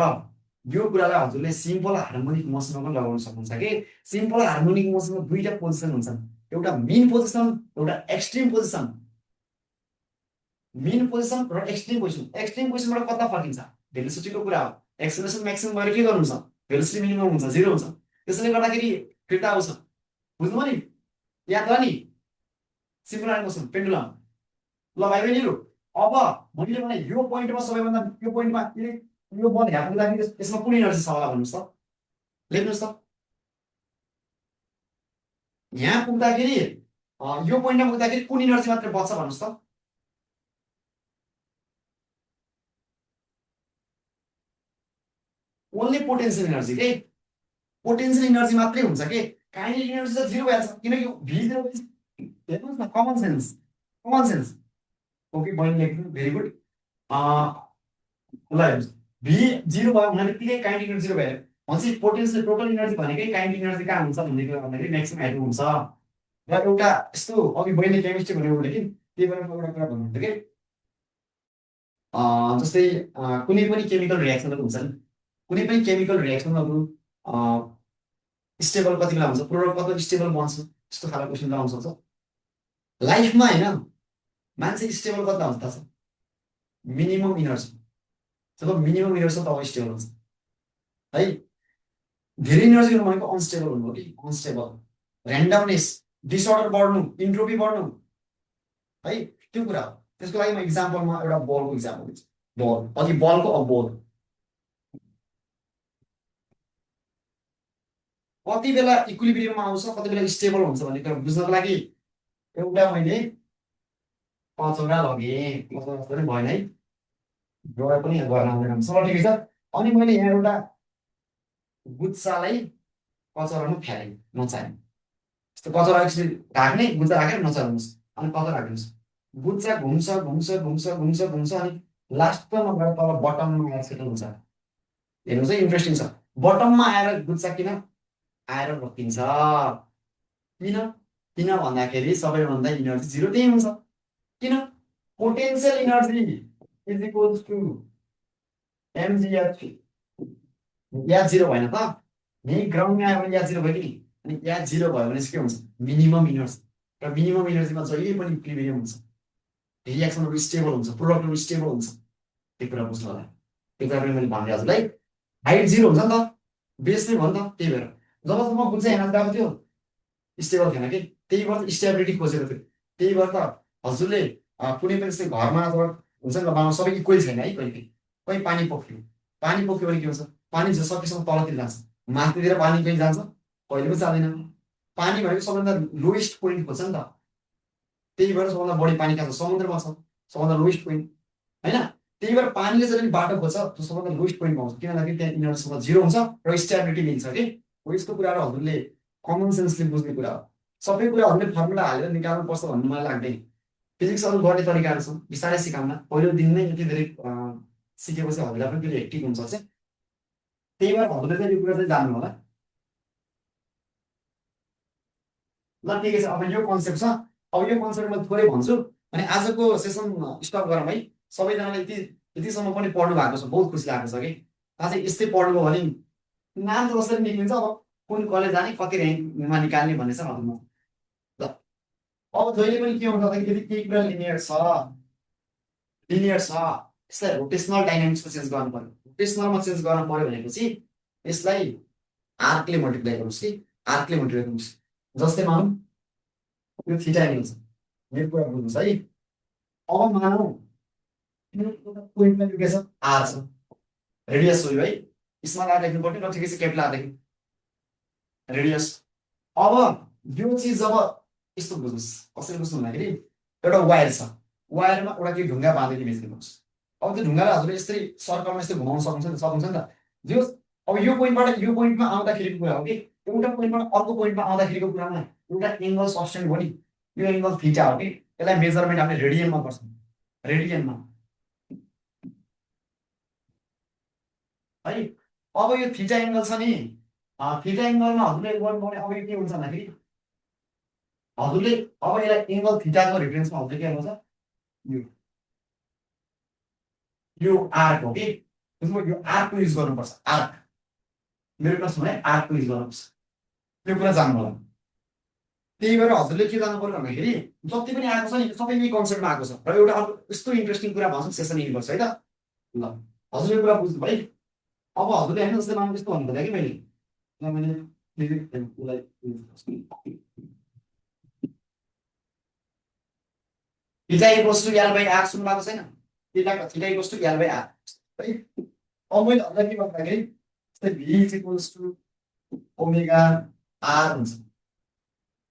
यो कुरालाई हजुरले सिम्पल हार्मोनिक मोसनमा पनि लगाउन सक्नुहुन्छ कि सिम्पल हार्मोनिक मोसनमा दुईटा पोजिसन हुन्छन्, एउटा मिन पोजिसन, एउटा एक्सट्रिम पोजिसन। मिन पोजिसन र एक्सट्रिम पोजिसन। एक्सट्रिम पोजिसनबाट कता फर्किन्छ, भेलोसिटीको कुरा हो। एक्सेलरेसन म्याक्सिमम भएर के गर्नुहुन्छ, भेलोसिटी मिनिमम हुन्छ, जिरो हुन्छ। त्यसैले गर्दाखेरि फिर्ता आउँछ, बुझ्नुभयो नि, याद भयो नि, सिम्पल हार्मोनिक मोसन, पेन्डुलम। ल भाइ बहिनीहरू, अब मैले भने यो पोइन्टमा सबैभन्दा, यो पोइन्टमा यो बल यहाँ पुग्दाखेरि यसमा कुन इनर्जी छ होला भन्नुहोस् त, लेख्नुहोस् त। यहाँ पुग्दाखेरि यो पोइन्टमा पुग्दाखेरि कुन इनर्जी मात्र बच्छ भन्नुहोस् त। ओन्ली पोटेन्सियल इनर्जी के, पोटेन्सियल इनर्जी मात्रै हुन्छ के, काइनेटिक इनर्जी त जिरो भइहाल्छ, किनकि V0 हेर्नुहोस् न, कमन सेन्स। ओके बहिनी लेख्नु, भेरी गुड। ल हेर्नुहोस्, V0 भयो भने बित्तिकै काइनेटिक इनर्जी जिरो भयो भनेपछि पोटेन्सियल टोटल इनर्जी भनेकै काइनेटिक इनर्जी कहाँ हुन्छ भन्दाखेरि म्याक्सिमम एटो हुन्छ। र एउटा यस्तो अघि बहिनी केमिस्ट्री भनेको कि त्यही भएर एउटा कुरा भन्नुहुन्थ्यो कि जस्तै कुनै पनि केमिकल रियाक्सनहरू हुन्छ नि, कुनै पनि केमिकल रियाक्सनहरू स्टेबल कति बेला हुन्छ, प्रोडक्ट कति स्टेबल बन्छ, यस्तो खालको क्वेसन आउन सक्छ लाइफमा होइन। मान्छे स्टेबल कता हुन्छ थाहा छ, मिनिमम इनर्जी। जब मिनिमम इनर्जी तब स्टेबल हुन्छ है। धेरै इनर्जी भनेको अनस्टेबल हुनु हो कि, अनस्टेबल, ऱ्यान्डमनेस, डिसअर्डर बढ्नु, इन्ट्रोपी बढ्नु है, त्यो कुरा हो। त्यसको लागि म इक्जाम्पलमा एउटा बलको इक्जाम्पल दिन्छु। बल, अघि बलको, अब बल कति बेला इक्विलिब्रियममा आउँछ, कति बेला स्टेबल हुन्छ भन्ने कुरा बुझ्नको लागि एउटा मैले कचौरा लगेँ, कचौरा जस्तो पनि भएन है, जोडा पनि गर्न आउँदैन, सब ठिकै छ। अनि मैले यहाँ एउटा गुच्चालाई कचौरामा फ्यालेँ, नचाहेँ। यस्तो कचौरा एकचोटि ढाक्ने, गुच्चा राखेर नचाउनुहोस्, अनि कचौरा राख्नुहोस्। गुच्चा घुम्छ घुम्छ घुम्छ घुम्छ घुम्छ अनि लास्टमा गएर तल बटममा आएर सेटल हुन्छ। हेर्नुहोस् है, इन्ट्रेस्टिङ छ। बटममा आएर गुच्चा किन आएर रोकिन्छ, किन किन भन्दाखेरि सबैभन्दा इनर्जी जिरो त्यही हुन्छ। किन, potential energy is equals to mgh। या जिरो भएन त, यही ग्राउन्डमा आयो भने या जिरो भयो कि, अनि या जिरो भयो भने चाहिँ के हुन्छ, मिनिमम इनर्जी। र मिनिमम इनर्जीमा जहिले पनि इक्विलिब्रियम हुन्छ, रियाक्सनहरू स्टेबल हुन्छ, प्रोडक्टहरू स्टेबल हुन्छ। त्यो कुरा बुझ्नु होला, त्यो कुरा पनि मैले भने हजुरलाई। हाइट जिरो हुन्छ नि त, बेस नै भयो नि त, त्यही भएर जबसम्म गुच्चा यहाँ गएको थियो स्टेबल थिएन कि, त्यही भएर स्टेबिलिटी खोजेको थियो। त्यही भएर त हजुरले कुनै पनि जस्तै घरमा अथवा हुन्छ नि त, सबै इक्वल छैन है, कहिले कोही पानी पोख्यो भने के हुन्छ, पानी सकेसम्म तलतिर जान्छ, माथितिर पानी कहिले जान्छ, कहिले पनि जाँदैन। पानी भनेको सबभन्दा लोएस्ट पोइन्ट खोज्छ नि त, त्यही भएर सबभन्दा बढी पानी कहाँ छ, समुद्रमा छ, सबभन्दा लोएस्ट पोइन्ट होइन। त्यही भएर पानीले जहिले बाटो खोज्छ त्यो सबभन्दा लोएस्ट पोइन्ट पाउँछ, किन भन्दाखेरि त्यहाँ इनर्जीसँग जिरो हुन्छ र स्टेबिलिटी मिल्छ कि। हो यस्तो कुराहरू हजुरले कमन सेन्सले बुझ्ने कुरा हो। सबै कुरा हजुरले फर्मुला हालेर निकाल्नुपर्छ भन्नु मलाई लाग्दैन। फिजिक्सहरू गर्ने तरिकाहरू छन्, बिस्तारै सिकाउन, पहिलो दिन नै यति धेरै सिकेपछि हजुरलाई पनि फेरि हेक्टिक हुन्छ चाहिँ। त्यही भएर हजुरले चाहिँ यो कुरा चाहिँ जान्नु होला। ल ठिकै छ, अब यो कन्सेप्ट छ, अब यो कन्सेप्ट म थोरै भन्छु अनि आजको सेसन स्टप गरौँ है। सबैजनाले यतिसम्म पनि पढ्नु भएको छ, बहुत खुसी लागेको छ कि। अझै यस्तै पढ्नुभयो भने नाम त कसरी निक्लिन्छ, अब कुन कलेज जाने, कति ऱ्याङ्कमा निकाल्ने भन्ने छ हजुरमा। ल अब जहिले पनि के हुन्छ भन्दाखेरि यदि केही कुरा लिनियर छ यसलाई रोटेसनल डाइनामिक्समा चेन्ज गर्नु पर्यो। डेसिमलमा चेन्ज गर्न पर्यो भनेपछि यसलाई आर्कले मल्टिप्लाई गर्नुहोस् कि आर्कले मल्टिप्लाई गर्नुहोस्। जस्तै मानौँ यो थीटा एंगल छ, मेरो कुरा बुझ्नुहोस् है। अब मानौँ पोइन्टमा यो के छ, आर छ, रेडियस हो यो है। स्मल आर लेख्नु पर्ने र ठिकै छ क्यापिटल आर लेख्नु रेडियस। अब यो चिज जब यस्तो बुझ्नुहोस्, कसरी बुझ्नु भन्दाखेरि एउटा वायर छ, वायरमा एउटा के ढुङ्गा बाँधेको इमेज गर्नुहोस्। अब त्यो ढुङ्गालाई हजुरले यसरी सर्कलमा यस्तो घुमाउन सक्नुहुन्छ नि त। जो अब यो पोइन्टबाट यो पोइन्टमा आउँदाखेरिको कुरा हो कि एउटा पोइन्टबाट अर्को पोइन्टमा आउँदाखेरिको कुरामा एउटा एङ्गल सब्स्टेन्ड हो नि, यो एङ्गल थीटा हो कि। यसलाई मेजरमेन्ट हामीले रेडियनमा गर्छौँ, रेडियनमा है। अब यो थीटा एङ्गल छ नि, थीटा एङ्गलमा हजुरले गर्नुपर्ने अब यो के हुन्छ भन्दाखेरि हजुरले अब यसलाई एङ्गल थीटाको रिफरेन्समा हजुरले के गर्नुहुन्छ, यो आर्क हो कि, यो आर्कको युज गर्नुपर्छ। आर्क मेरो प्रश्न है, आर्कको युज गर्नुपर्छ, त्यो कुरा जान्नु होला। त्यही भएर हजुरले के जानु पर्यो भन्दाखेरि जति पनि आएको छ नि सबै यही कन्सेप्टमा आएको छ। र एउटा अर्को यस्तो इन्ट्रेस्टिङ कुरा भन्छु, सेसन यिनुपर्छ है त। ल हजुरले कुरा बुझ्नु भाइ। अब हजुरले होइन जस्तै मानव यस्तो भन्नु कि मैले theta equals to L by R सुन्नु भएको छैन? Theta equals to L by R है। अब मैले हजुरलाई के भन्दाखेरि जस्तै V equals to omega R हुन्छ,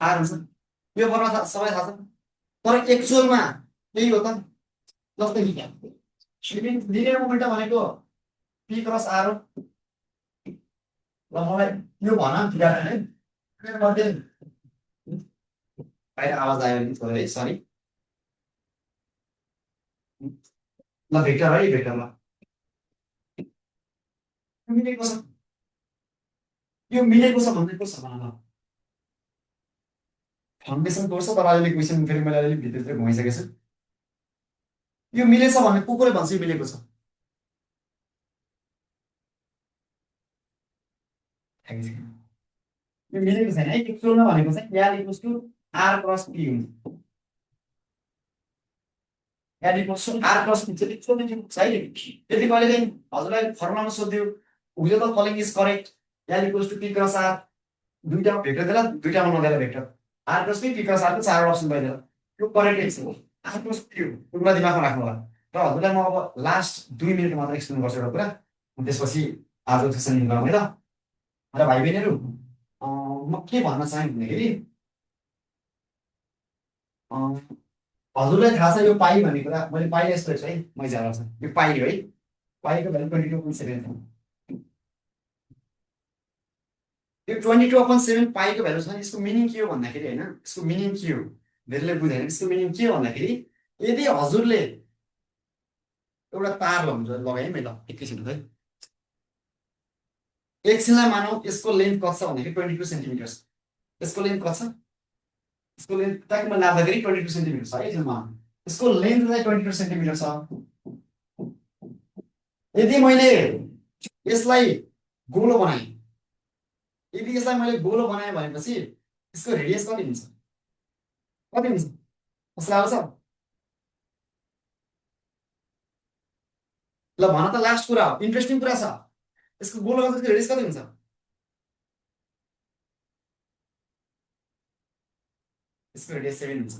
आर हुन्छ। यो फर्मुला सबै थाहा छ, तर एक्चुअलमा यही हो त। जस्तै लिनियर मोमेन्टम भनेको पी क्रस आर हो। ल मलाई यो भन थीटा है, बाहिर आवाज आयो भने थोरै है, सरी। ल भेक्टर है, भेक्टर ल मिलेको छ, यो मिलेको छ भन्ने को छ भन। फाउन्डेसन कोर्स तर अहिले क्वेसन फेरि मैले अलिअलि भित्रतिर घुमाइसकेको छु। यो मिलेछ भन्ने को कोले भन्छ यो मिलेको छ? यो मिलेको छैन है। एक्चुअलमा भनेको चाहिँ L equals to R cross P हुन्छ। L equals to R cross P चाहिँ एक्चुअलमा के हुन्छ है। यदि कहिलेकाहीँ हजुरलाई फर्मुलामा सोध्यो whose the following is correct, L equals to P cross R, दुईटामा भेक्टर दिएर दुईटामा नदिएर vector R cross P cross आरको चारवटा अप्सन पाइदिएर यो करेक्ट एन्सर हो। आर क्रस पी हो, कुरा दिमागमा राख्नु होला। र हजुरलाई म अब लास्ट 2 मिनट मात्र एक्सप्लेन गर्छु एउटा कुरा, त्यसपछि आजको सेसन गरौँ है त। र भाइ बहिनीहरू म के भन्न चाहेँ भन्दाखेरि हजुरलाई थाहा छ यो पाई भन्ने कुरा, मैले पाई यस्तो हेर्छु है, मैले जाँदा छ यो पाई है, पाईको भ्यालु 22.7 थियो। यो 22/7 पाईको भ्यालु छ नि, यसको मिनिङ के हो भन्दाखेरि होइन, यसको मिनिङ के हो धेरैले बुझ्दैन। यसको मिनिङ के हो भन्दाखेरि यदि हजुरले एउटा तार लगाएँ मैले, एकैछिन है, एकछिनलाई मानौँ यसको लेन्थ कति छ भन्दाखेरि 22 सेन्टिमिटर छ। यसको लेन्थ कति छ, यसको लेन्थ ट्याकमा नाप्दाखेरि 22 सेन्टिमिटर छ है। यसमा यसको लेन्थ चाहिँ 22 सेन्टिमिटर छ। यदि मैले यसलाई गोलो बनाएँ, यदि यसलाई मैले गोलो बनाएँ भनेपछि यसको रेडियस कति हुन्छ, कति हुन्छ कसलाई आउँछ? ल भन त, लास्ट कुरा हो, इन्ट्रेस्टिङ कुरा छ। यसको गोलो गर्दा यसको रेडियस कति हुन्छ? यसको रेडियस 7 हुन्छ।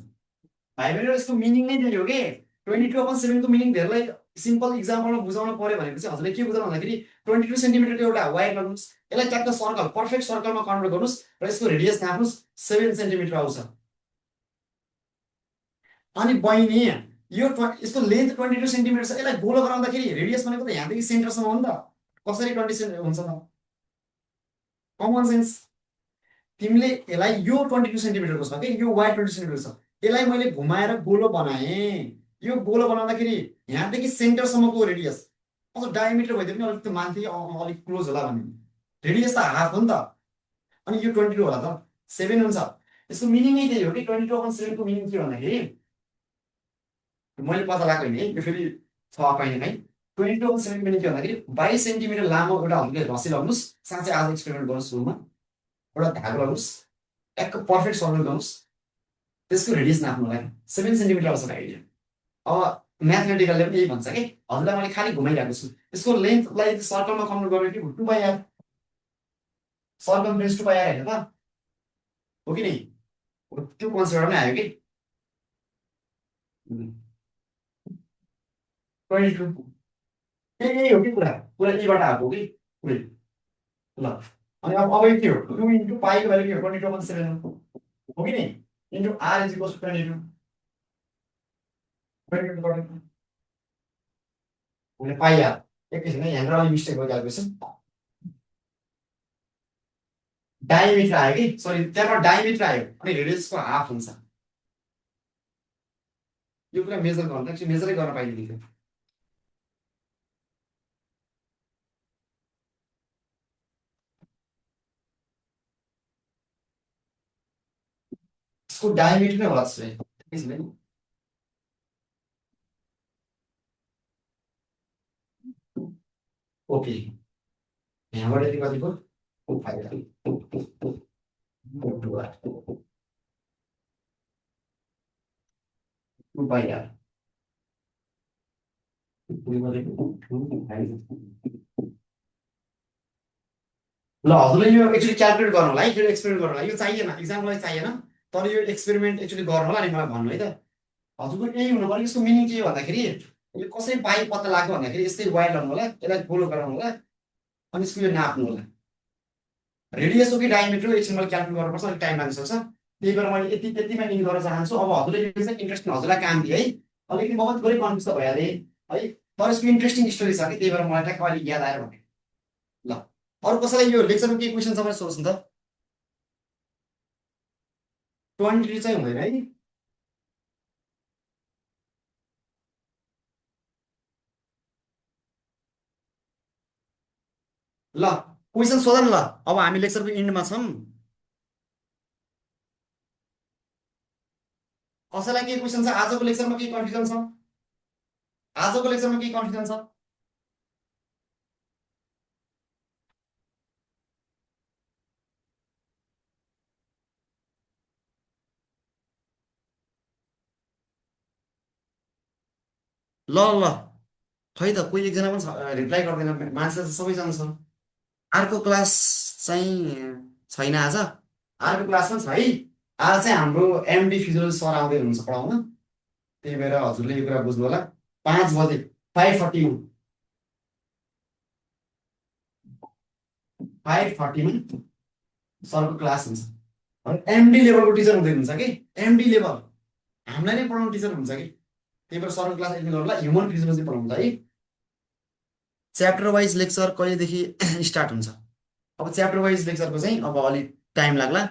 भाइ बहिनीहरू यसको मिनिङ नै त्यही हो कि 22/7 को मिनिङ धेरैलाई सिम्पल इक्जाम्पलमा बुझाउन पर्यो भनेपछि हजुरले के बुझाउनु भन्दाखेरि 22 सेन्टिमिटरको एउटा वायर लगाउनुहोस्, यसलाई ट्याक्क सर्कल पर्फेक्ट सर्कलमा कन्भर्ट गर्नुहोस् र यसको रेडियस नाप्नुहोस्, 7 सेन्टिमिटर आउँछ। अनि बहिनी यो यसको लेन्थ 22 सेन्टिमिटर छ, यसलाई गोलो बनाउँदाखेरि रेडियस भनेको त यहाँदेखि सेन्टरसम्म हो नि त। कसरी 20 हुन्छ त? Common sense. तिमीले यसलाई यो 22 सेन्टिमिटरको छ कि यो वायर 20 सेन्टिमिटर छ, यसलाई मैले घुमाएर गोलो बनाएँ। यो गोलो बनाउँदाखेरि यहाँदेखि सेन्टरसम्मको रेडियस, अझ डायमिटर भइदियो पनि अलिक मान्थे अलिक क्लोज होला भन्ने, रेडियस त हाफ हो नि त। अनि यो 22 होला त 7 हुन्छ। यसको मिनिङ नै त्यही हो कि 22/7 को मिनिङ के भन्दाखेरि मैले पत्ता लगाएको होइन है, यो फेरि छ कहिले काहीँ। 22/7 मिनिङ के भन्दाखेरि 22 सेन्टिमिटर लामो एउटा हजुरले रसी लगाउनुहोस्, साँच्चै आज एक्सपेरिमेन्ट गर्नुहोस्, सुरुमा एउटा धागो लगाउनुहोस्, ट्याक्क पर्फेक्ट सर्कल गर्नुहोस्, त्यसको रेडियस नाप्नुलाई 7 सेन्टिमिटर आउँछ आइडिया। अब म्याथमेटिकलले पनि यही भन्छ कि हजुरलाई मैले खालि घुमाइरहेको छु यसको लेन्थलाई सर्कलमा कन्भर्ट गर्ने कि 2 पाई आर सर्कमफरेन्स 2 पाई आर होइन त हो कि नि त्यो कन्सेप्ट नै आयो कि 22 यही हो कि कुरा कुरा यहीबाट आएको हो कि पुरै ल अनि अब यो के हो 2 × पाईको भ्यालु के हो 22/7 हो कि नि into R is equals to 22 22 भने पाई आर एकैछिन है यहाँनिर अलिक मिस्टेक भयो क्यालकुलेसन डायमिटर आयो कि सरी त्यहाँबाट डायमिटर आयो अनि रेडियसको हाफ हुन्छ यो कुरा मेजर गर्नु त मेजरै गर्न पाइँदैन थियो यसको डायमिटर नै होला त्यसो भए एकैछिन है ओके यहाँबाट यति कतिको 2 पाई आर ल हजुरले यो एक्चुअली क्यालकुलेट गर्नु होला है यो एक्सपेरिमेन्ट गर्नु होला यो चाहिएन इक्जामको लागि चाहिएन तर यो एक्सपेरिमेन्ट एक्चुअली गर्नु होला अनि मलाई भन्नु है त हजुरको यही हुनु पर्यो यसको मिनिङ के हो भन्दाखेरि यो कसरी पाइ पत्ता लाग्यो भन्दाखेरि यस्तै वायर लाउनु होला यसलाई फलो गराउनु होला अनि यसको यो नाप्नु होला रेडियस हो कि डायमिटर एकछिन मैले क्यालकुलेट गर्नुपर्छ अलिक टाइम लाग्न सक्छ त्यही भएर मैले यति त्यतिमा इन्ड गर्न चाहन्छु अब हजुरले यो चाहिँ इन्ट्रेस्टिङ हजुरलाई काम दिए है अलिकति म पनि थोरै कन्फ्युज त भइहालेँ है तर यसको इन्ट्रेस्टिङ स्टोरी छ कि त्यही भएर मलाई ट्याक्क अलिक याद आएर भने ल अरू कसैलाई यो लेक्चरमा केही क्वेसन छ भने सोध्नु त 20 चाहिँ हुँदैन है ल क्वेसन सोध न ल अब हामी लेक्चरको इन्डमा छौँ कसैलाई केही क्वेसन छ आजको लेक्चरमा केही कन्फ्युजन छ आजको लेक्चरमा केही कन्फ्युजन छ ल ल खै त कोही एकजना पनि रिप्लाई गर्दैन मान्छे त सबैजना छ अर्को क्लास चाहिँ छैन आज अर्को क्लास पनि छ है आज चाहिँ हाम्रो एमडी फिजियोलोजी सर आउँदै हुनुहुन्छ पढाउन त्यही भएर हजुरले यो कुरा बुझ्नु होला 5 बजे 5:40 5:40 सरको क्लास हुन्छ एमडी लेभलको टिचर हुँदै हुन्छ कि एमडी लेभल हामीलाई नै पढाउने टिचर हुन्छ कि त्यही भएर सरको क्लास एटेन्ड गर्नुलाई ह्युमन फिजियोलोजी पढाउँछ है च्याप्टर वाइज लेक्चर कहिलेदेखि स्टार्ट हुन्छ अब च्याप्टर वाइज लेक्चरको चाहिँ अब अलिक टाइम लाग्ला